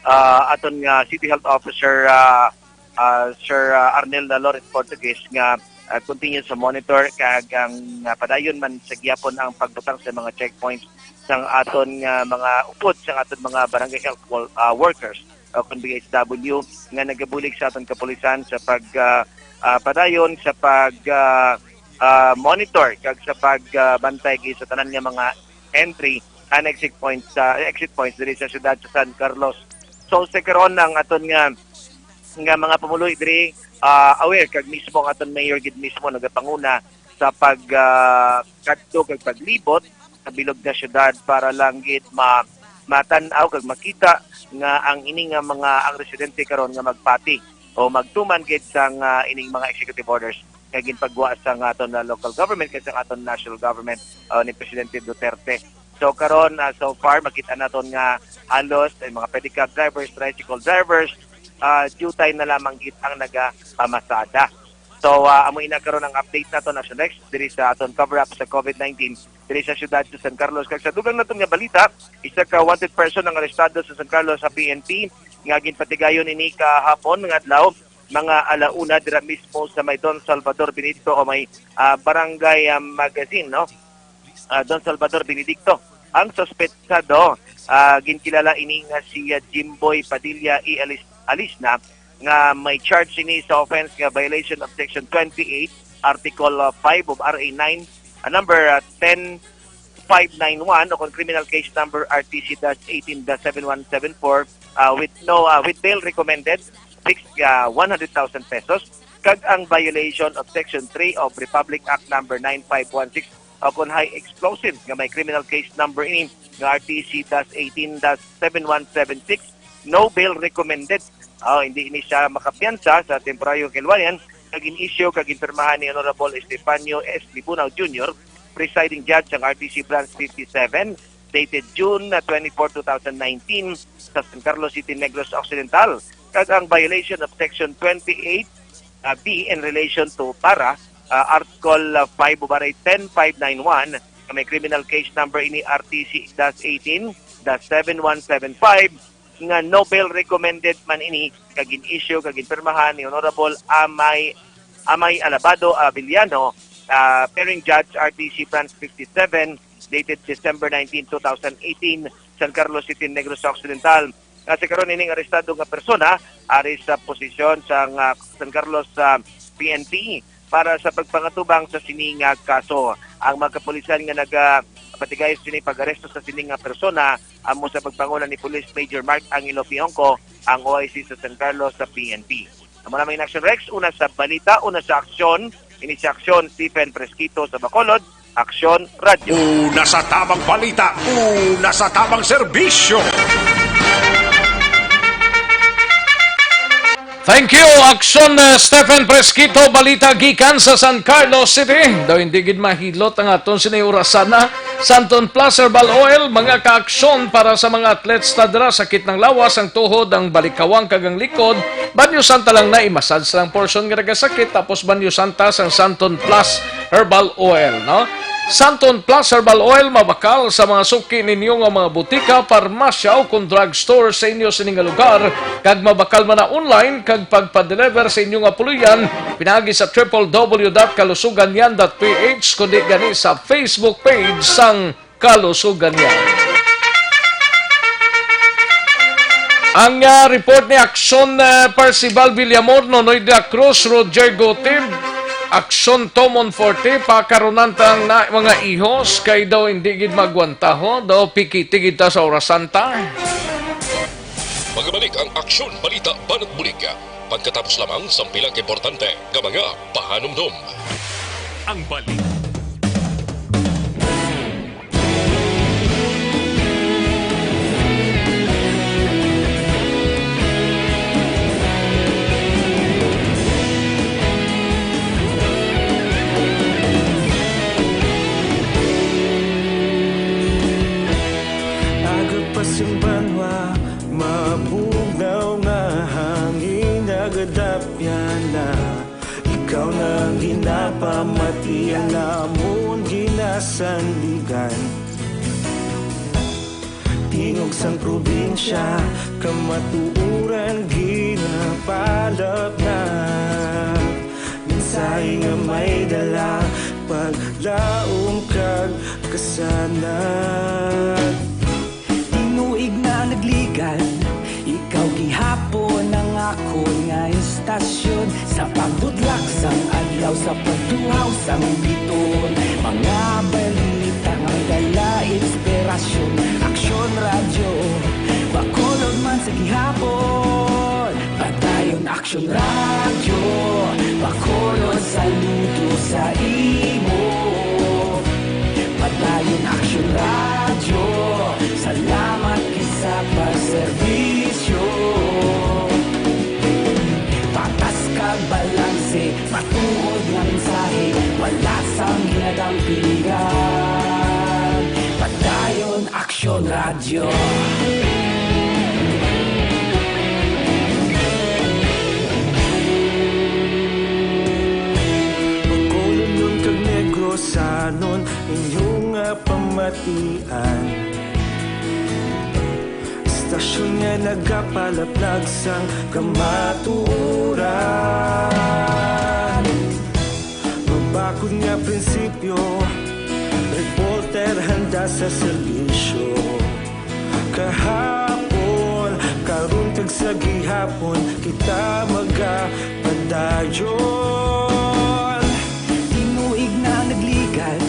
ah, aton nga City Health Officer, ah, ah, Sir, ah, Arnel na Lawrence Portuguese nga, ah, continue sa monitor kag ang, ah, padayon man sa gihapon ang pagbutang sa mga checkpoints sang aton nga mga upod sang aton mga barangay health wor-, ah, workers o kon B H W nga nagabulig sa aton kapulisan sa pag, ah, ah, padayon sa pag, ah, ah, monitor kag sa pag, ah, bantay gid sa tanan nga mga entry and exit points sa, exit points diri sa siyudad sa San Carlos. So, sa karon ang aton nga, nga mga pumuluy diri, ah, aware kag mismo ang aton mayor gid mismo nagapanguna sa pag, ah, kadto kag paglibot sa bilog nga syudad para lang gid ma-, matan-aw kag makita nga ang ini nga mga, ang residente karon nga magpati o magtuman gid sang, ah, ining mga executive orders nga ginpagwa sang aton na local government kag sang aton national government, ah, ni Presidente Duterte. So karon, ah, so far makita naton nga halos ang mga pedicab drivers, tricycle drivers, ah, diutay na lamang gid ang nagapamasada. So, ah, amo ina karon ang update nato, National Rex, diri sa aton cover-up sa COVID nineteen diri sa siyudad sa San Carlos. Kag sa dugang naton nga balita, isa ka wanted person ang arestado sa San Carlos sa P N P nga ginpatigayon ini kahapon nga adlaw, mga ala una dira mismo sa may Don Salvador Benedicto o may, ah, Barangay, ah, Magazine, no? Ah, Don Salvador Benedicto. Ang suspetsado, ah, ginkilala ini nga si, ah, Jimboy Padilla E. Alis-, Alisna, nga may charge ini sa offense nga violation of Section twenty-eight, Article, ah, five of R A nine, ah, number, ah, ten five nine one, o kung criminal case number R T C dash eighteen dash seven one seven four, ah, with no, ah, with bail recommended, fixed, ah, one hundred thousand pesos, kag ang violation of Section three of Republic Act number nine five one six, o kon high explosive, nga may criminal case number ini nga R T C dash eighteen dash seven one seven six, no bail recommended. Ah, hindi ini siya makapiyansa sa temporaryong kahilwayan nga gin-issue kag ginpirmahan ni Honorable Estefanio S. Libunao Junior, Presiding Judge sang R T C Branch fifty-seven, dated June, ah, twenty-four, two thousand nineteen, sa San Carlos City, Negros Occidental, kag ang violation of Section twenty-eight, ah, B in relation to para, ah, Article, ah, five of R A ten five nine one, nga may criminal case number ini R T C dash eighteen dash seven one seven five, nga no bail recommended man ini, kag gin-issue kag ginpirmahan ni Honorable Amay, Amay Alabado Avellano, ah, Appearing Judge R T C Branch fifty-seven, dated December nineteen, two thousand eighteen, San Carlos City, Negros Occidental. Nga sa karon ining arestado nga persona ari sa posisyon sa nga San Carlos, ah, P N P para sa pagpangatubang sa sini nga kaso. Ang mga kapulisan nga nagapatigay sa sini pag-aresto sa sini nga persona amo sa pagpanguna ni Police Major Mark Angelo Pihongco, ang O I C sa San Carlos sa P N P. Amo na may Action Rex, una sa balita, una sa aksyon, ini sa aksyon, Stephen Fresquito sa Bacolod, Aksyon Radyo. Una sa tamang balita, una sa tamang serbisyo. Thank you, Aksyon, uh, Stephen Fresquito, balita gikan sa San Carlos City. Daw hindi gid mahilot ang aton sini orasana. Santon Plus Herbal Oil, mga kaaksyon para sa mga athletes ta dira, sakit ng lawas, ang tuhod, ang balikawang kag ang likod. Banyo santa lang na i-massage lang portion nga nagasakit, tapos banyo santa sang Santon Plus Herbal Oil, no? Santon Plus Herbal Oil mabakal sa mga suki ninyo nga mga butika, parmasya o kung drugstore sa inyo sini nga lugar, kag mabakal man na online kag pagpa-deliver sa inyo nga puloy-an pinaagi sa triple W dot kalusuganyan dot P H, kundi gani sa Facebook page sang Kalusuganyan. Ang, ah, report ni Aksyon, ah, Percival Villamor, Nonoy de la Cruz, Roger Gutib, Aksyon Tomon Forte, pakarunan ta ang na, mga ihos, kay daw hindi gid magwanta, ho, daw pikiti gid ta sa orasan ta. Magabalik ang Aksyon Balita Banat Bulig pagkatapos lamang sang pila ka importante nga mga pahanumdom. Ang balik. Aga pa sing banwa, mabugnaw nga hangin nagadapyan na. Ikaw na ang ginapamatian, amon ginasandigan. Tingog sang probinsya, kamatuoran ginapalapnag. Mensahe nga may dala, paglaom kag kasanag. Tinuig na nagligad, ikaw gihapon ang akon nga istasyon. Sa pagbutlak sang adlaw, sa pagtuhaw sang biton, mga balita nga may dala inspirasyon. Aksyon Radyo, Bacolod man sa gihapon. Padayon Aksyon Radyo, Bacolod, saludo sa imo. Padayon Aksyon Radyo, salamat gid sa pagserbisyo. Patas kag balanse, matuod nga mensahe, wala sang ginadampigan. Padayon Aksyon Radyo. Bacolodnon kag Negrosanon, inyo nga pamatian. Istasyon nga nagapalaplag sang kamatuoran. Mabakod nga prinsipyo, reporter handa sa serbisyo. Kahapon, karon kag sa gihapon, kita magapadayon. Tinuig na nagligad,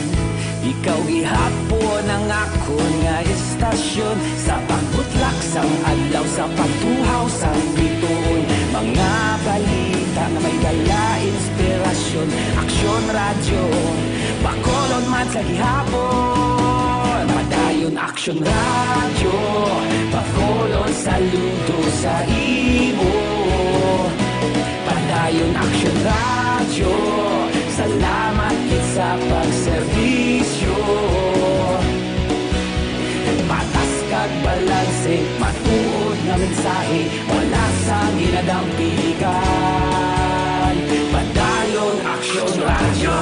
ikaw gihapon ang akon nga istasyon. Sa pagbutlak sang adlaw, sa pagtuhaw sang bituon, mga balita nga may dala inspirasyon. Aksyon Radyo, Bacolod man sa gihapon. Padayon Aksyon Radyo, Bacolod, saludo sa imo. Padayon Aksyon Radyo, salamat gid sa pagserbisyo. Patas kag balanse, matuod nga mensahe, wala sang ginadampigan. Padayon Aksyon Radyo.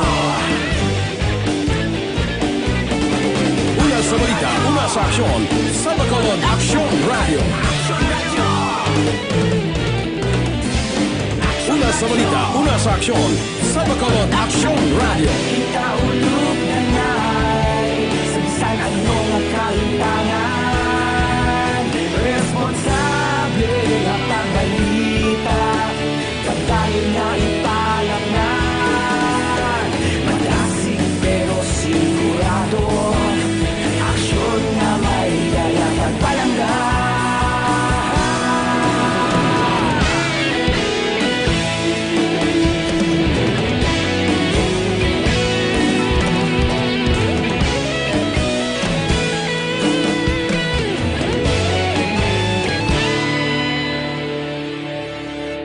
Una sa balita, una sa aksyon, sa Bacolod, Aksyon Radyo. Una sa balita, una sa aksyon, sa Bacolod, Aksyon Radyo. Kita ulog na nay, sa bisan ano nga kalimtangan, responsable nga pagbalita. Padayon na ipalapngan, madasig pero sigurado. Aksyon nga may dala pagpalangga.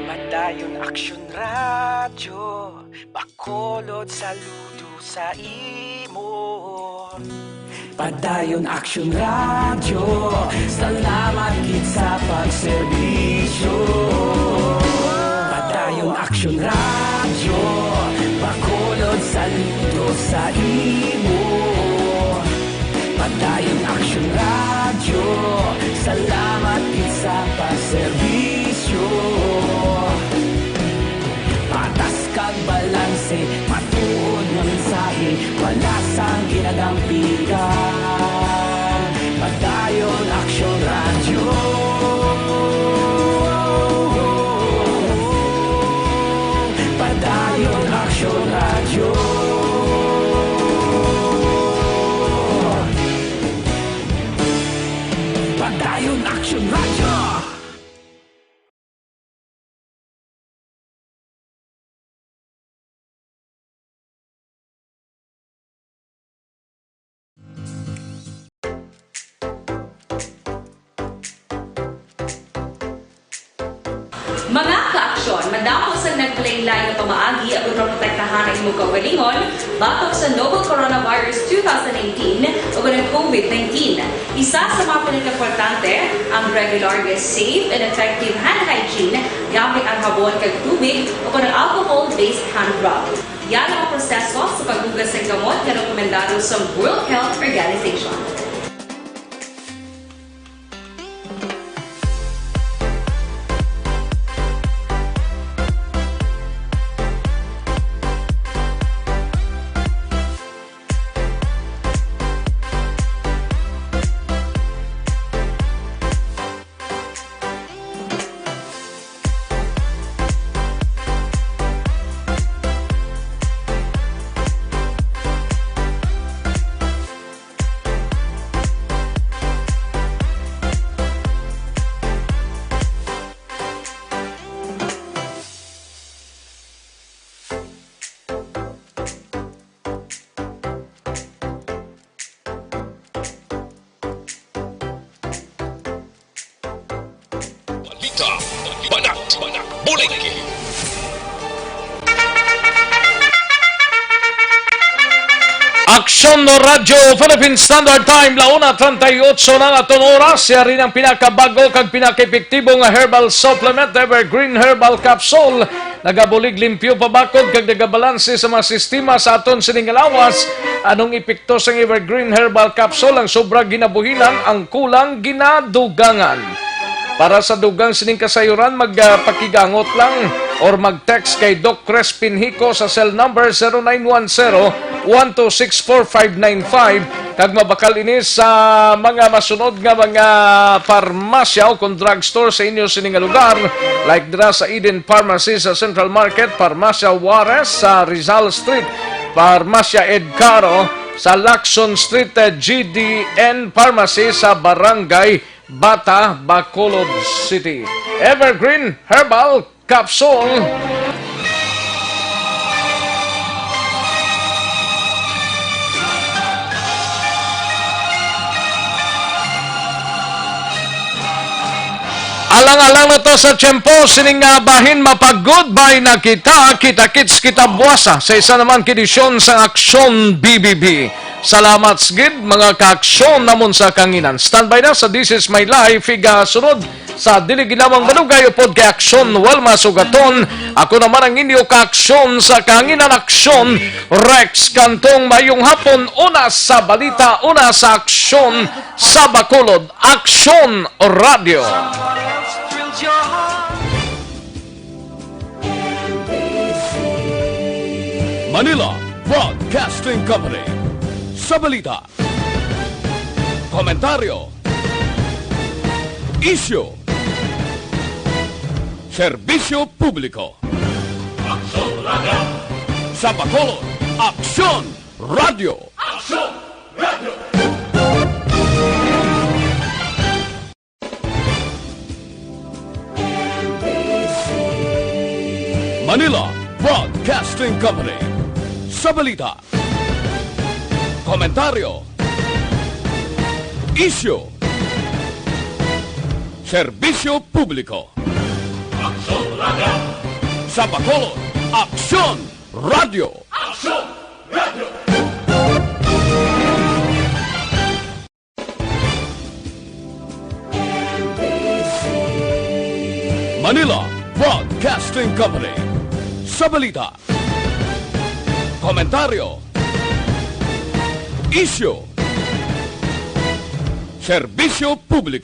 Padayon Aksyon Radyo, Bacolod, saludo sa imo. Padayon Aksyon Radyo, salamat gid sa pagserbisyo. Padayon Aksyon Radyo, Bacolod, saludo sa imo. Padayon Aksyon Radyo, salamat gid sa pagserbisyo. Patas kag balanse, matuod nga mensahe, wala sang ginadampigan. Padayon Aksyon Radyo. Padayon Aksyon Radyo. Padayon Aksyon Radyo. Mga ka-aksyon, madamo sang naglain-lain nga pamaagi agud maprotektahan ang imong kaugalingon batok sa novel coronavirus two thousand nineteen o kanang COVID nineteen. Isa sa mga pinakaimportante, ang regular nga safe and effective hand hygiene gamit ang habon kag tubig o kanang alcohol-based hand rub. Yara ang proseso sa paghugas sang kamot nga rekomendado sa World Health Organization. Balita, banat, bulig. Aksyon no Radyo Philippine Standard Time, la una treinta y ocho na ang aton oras. Yari ang pinakabag-o kag pinakaepektibo nga herbal supplement, Evergreen Herbal Capsule. Nagabulig limpyo pabakod kag nagabalanse sa mga sistema sa aton sining nga lawas. Anong epekto sang Evergreen Herbal Capsule? Ang sobra ginabuhinan, ang kulang ginadugangan. Para sa dugang sining kasayuran, magpakigangot lang or mag-text kay Doc Crispin Hico sa cell number zero nine one zero, one two six, four five nine five, kag mabakal ini sa mga masunod nga mga parmasya o kon drugstore sa inyo sini nga lugar, like dira sa Eden Pharmacy sa Central Market, Parmasya Juarez sa Rizal Street, Parmasya Ed Caro sa Lacson Street, eh, G D N Pharmacy sa Barangay Bata, Bacolod City. Evergreen Herbal Capsule. Alang-alang na to sa tiyempo, sining nga bahin, mapag-goodbye na kita, kita-kits kita buwasa sa isa naman ka edisyon sang Aksyon B B B. Salamat gid, mga kaaksyon namon sa kanginan. Standby na sa This Is My Life, higa sunod. Sa dili gid lamang malugay upod kay Aksyon Walma Sugaton, ako naman ang inyo kaaksyon sa kanginan, Aksyon Rex Cantong. Mayong hapon, una sa balita, una sa aksyon sa Bacolod, Aksyon Radio. Manila Broadcasting Company. Sa balita, komentaryo, isyu, serbisyo publiko. Aksyon Radio. Sa Bacolod, Aksyon Radio. Aksyon Radio. Manila Broadcasting Company. Sa balita, komentaryo, isyu, serbisyo publiko. Aksyon Radio. Sa Bacolod, Aksyon Radio. Aksyon Radio. Manila Broadcasting Company. Sa balita, komentaryo, isyu, serbisyo publiko.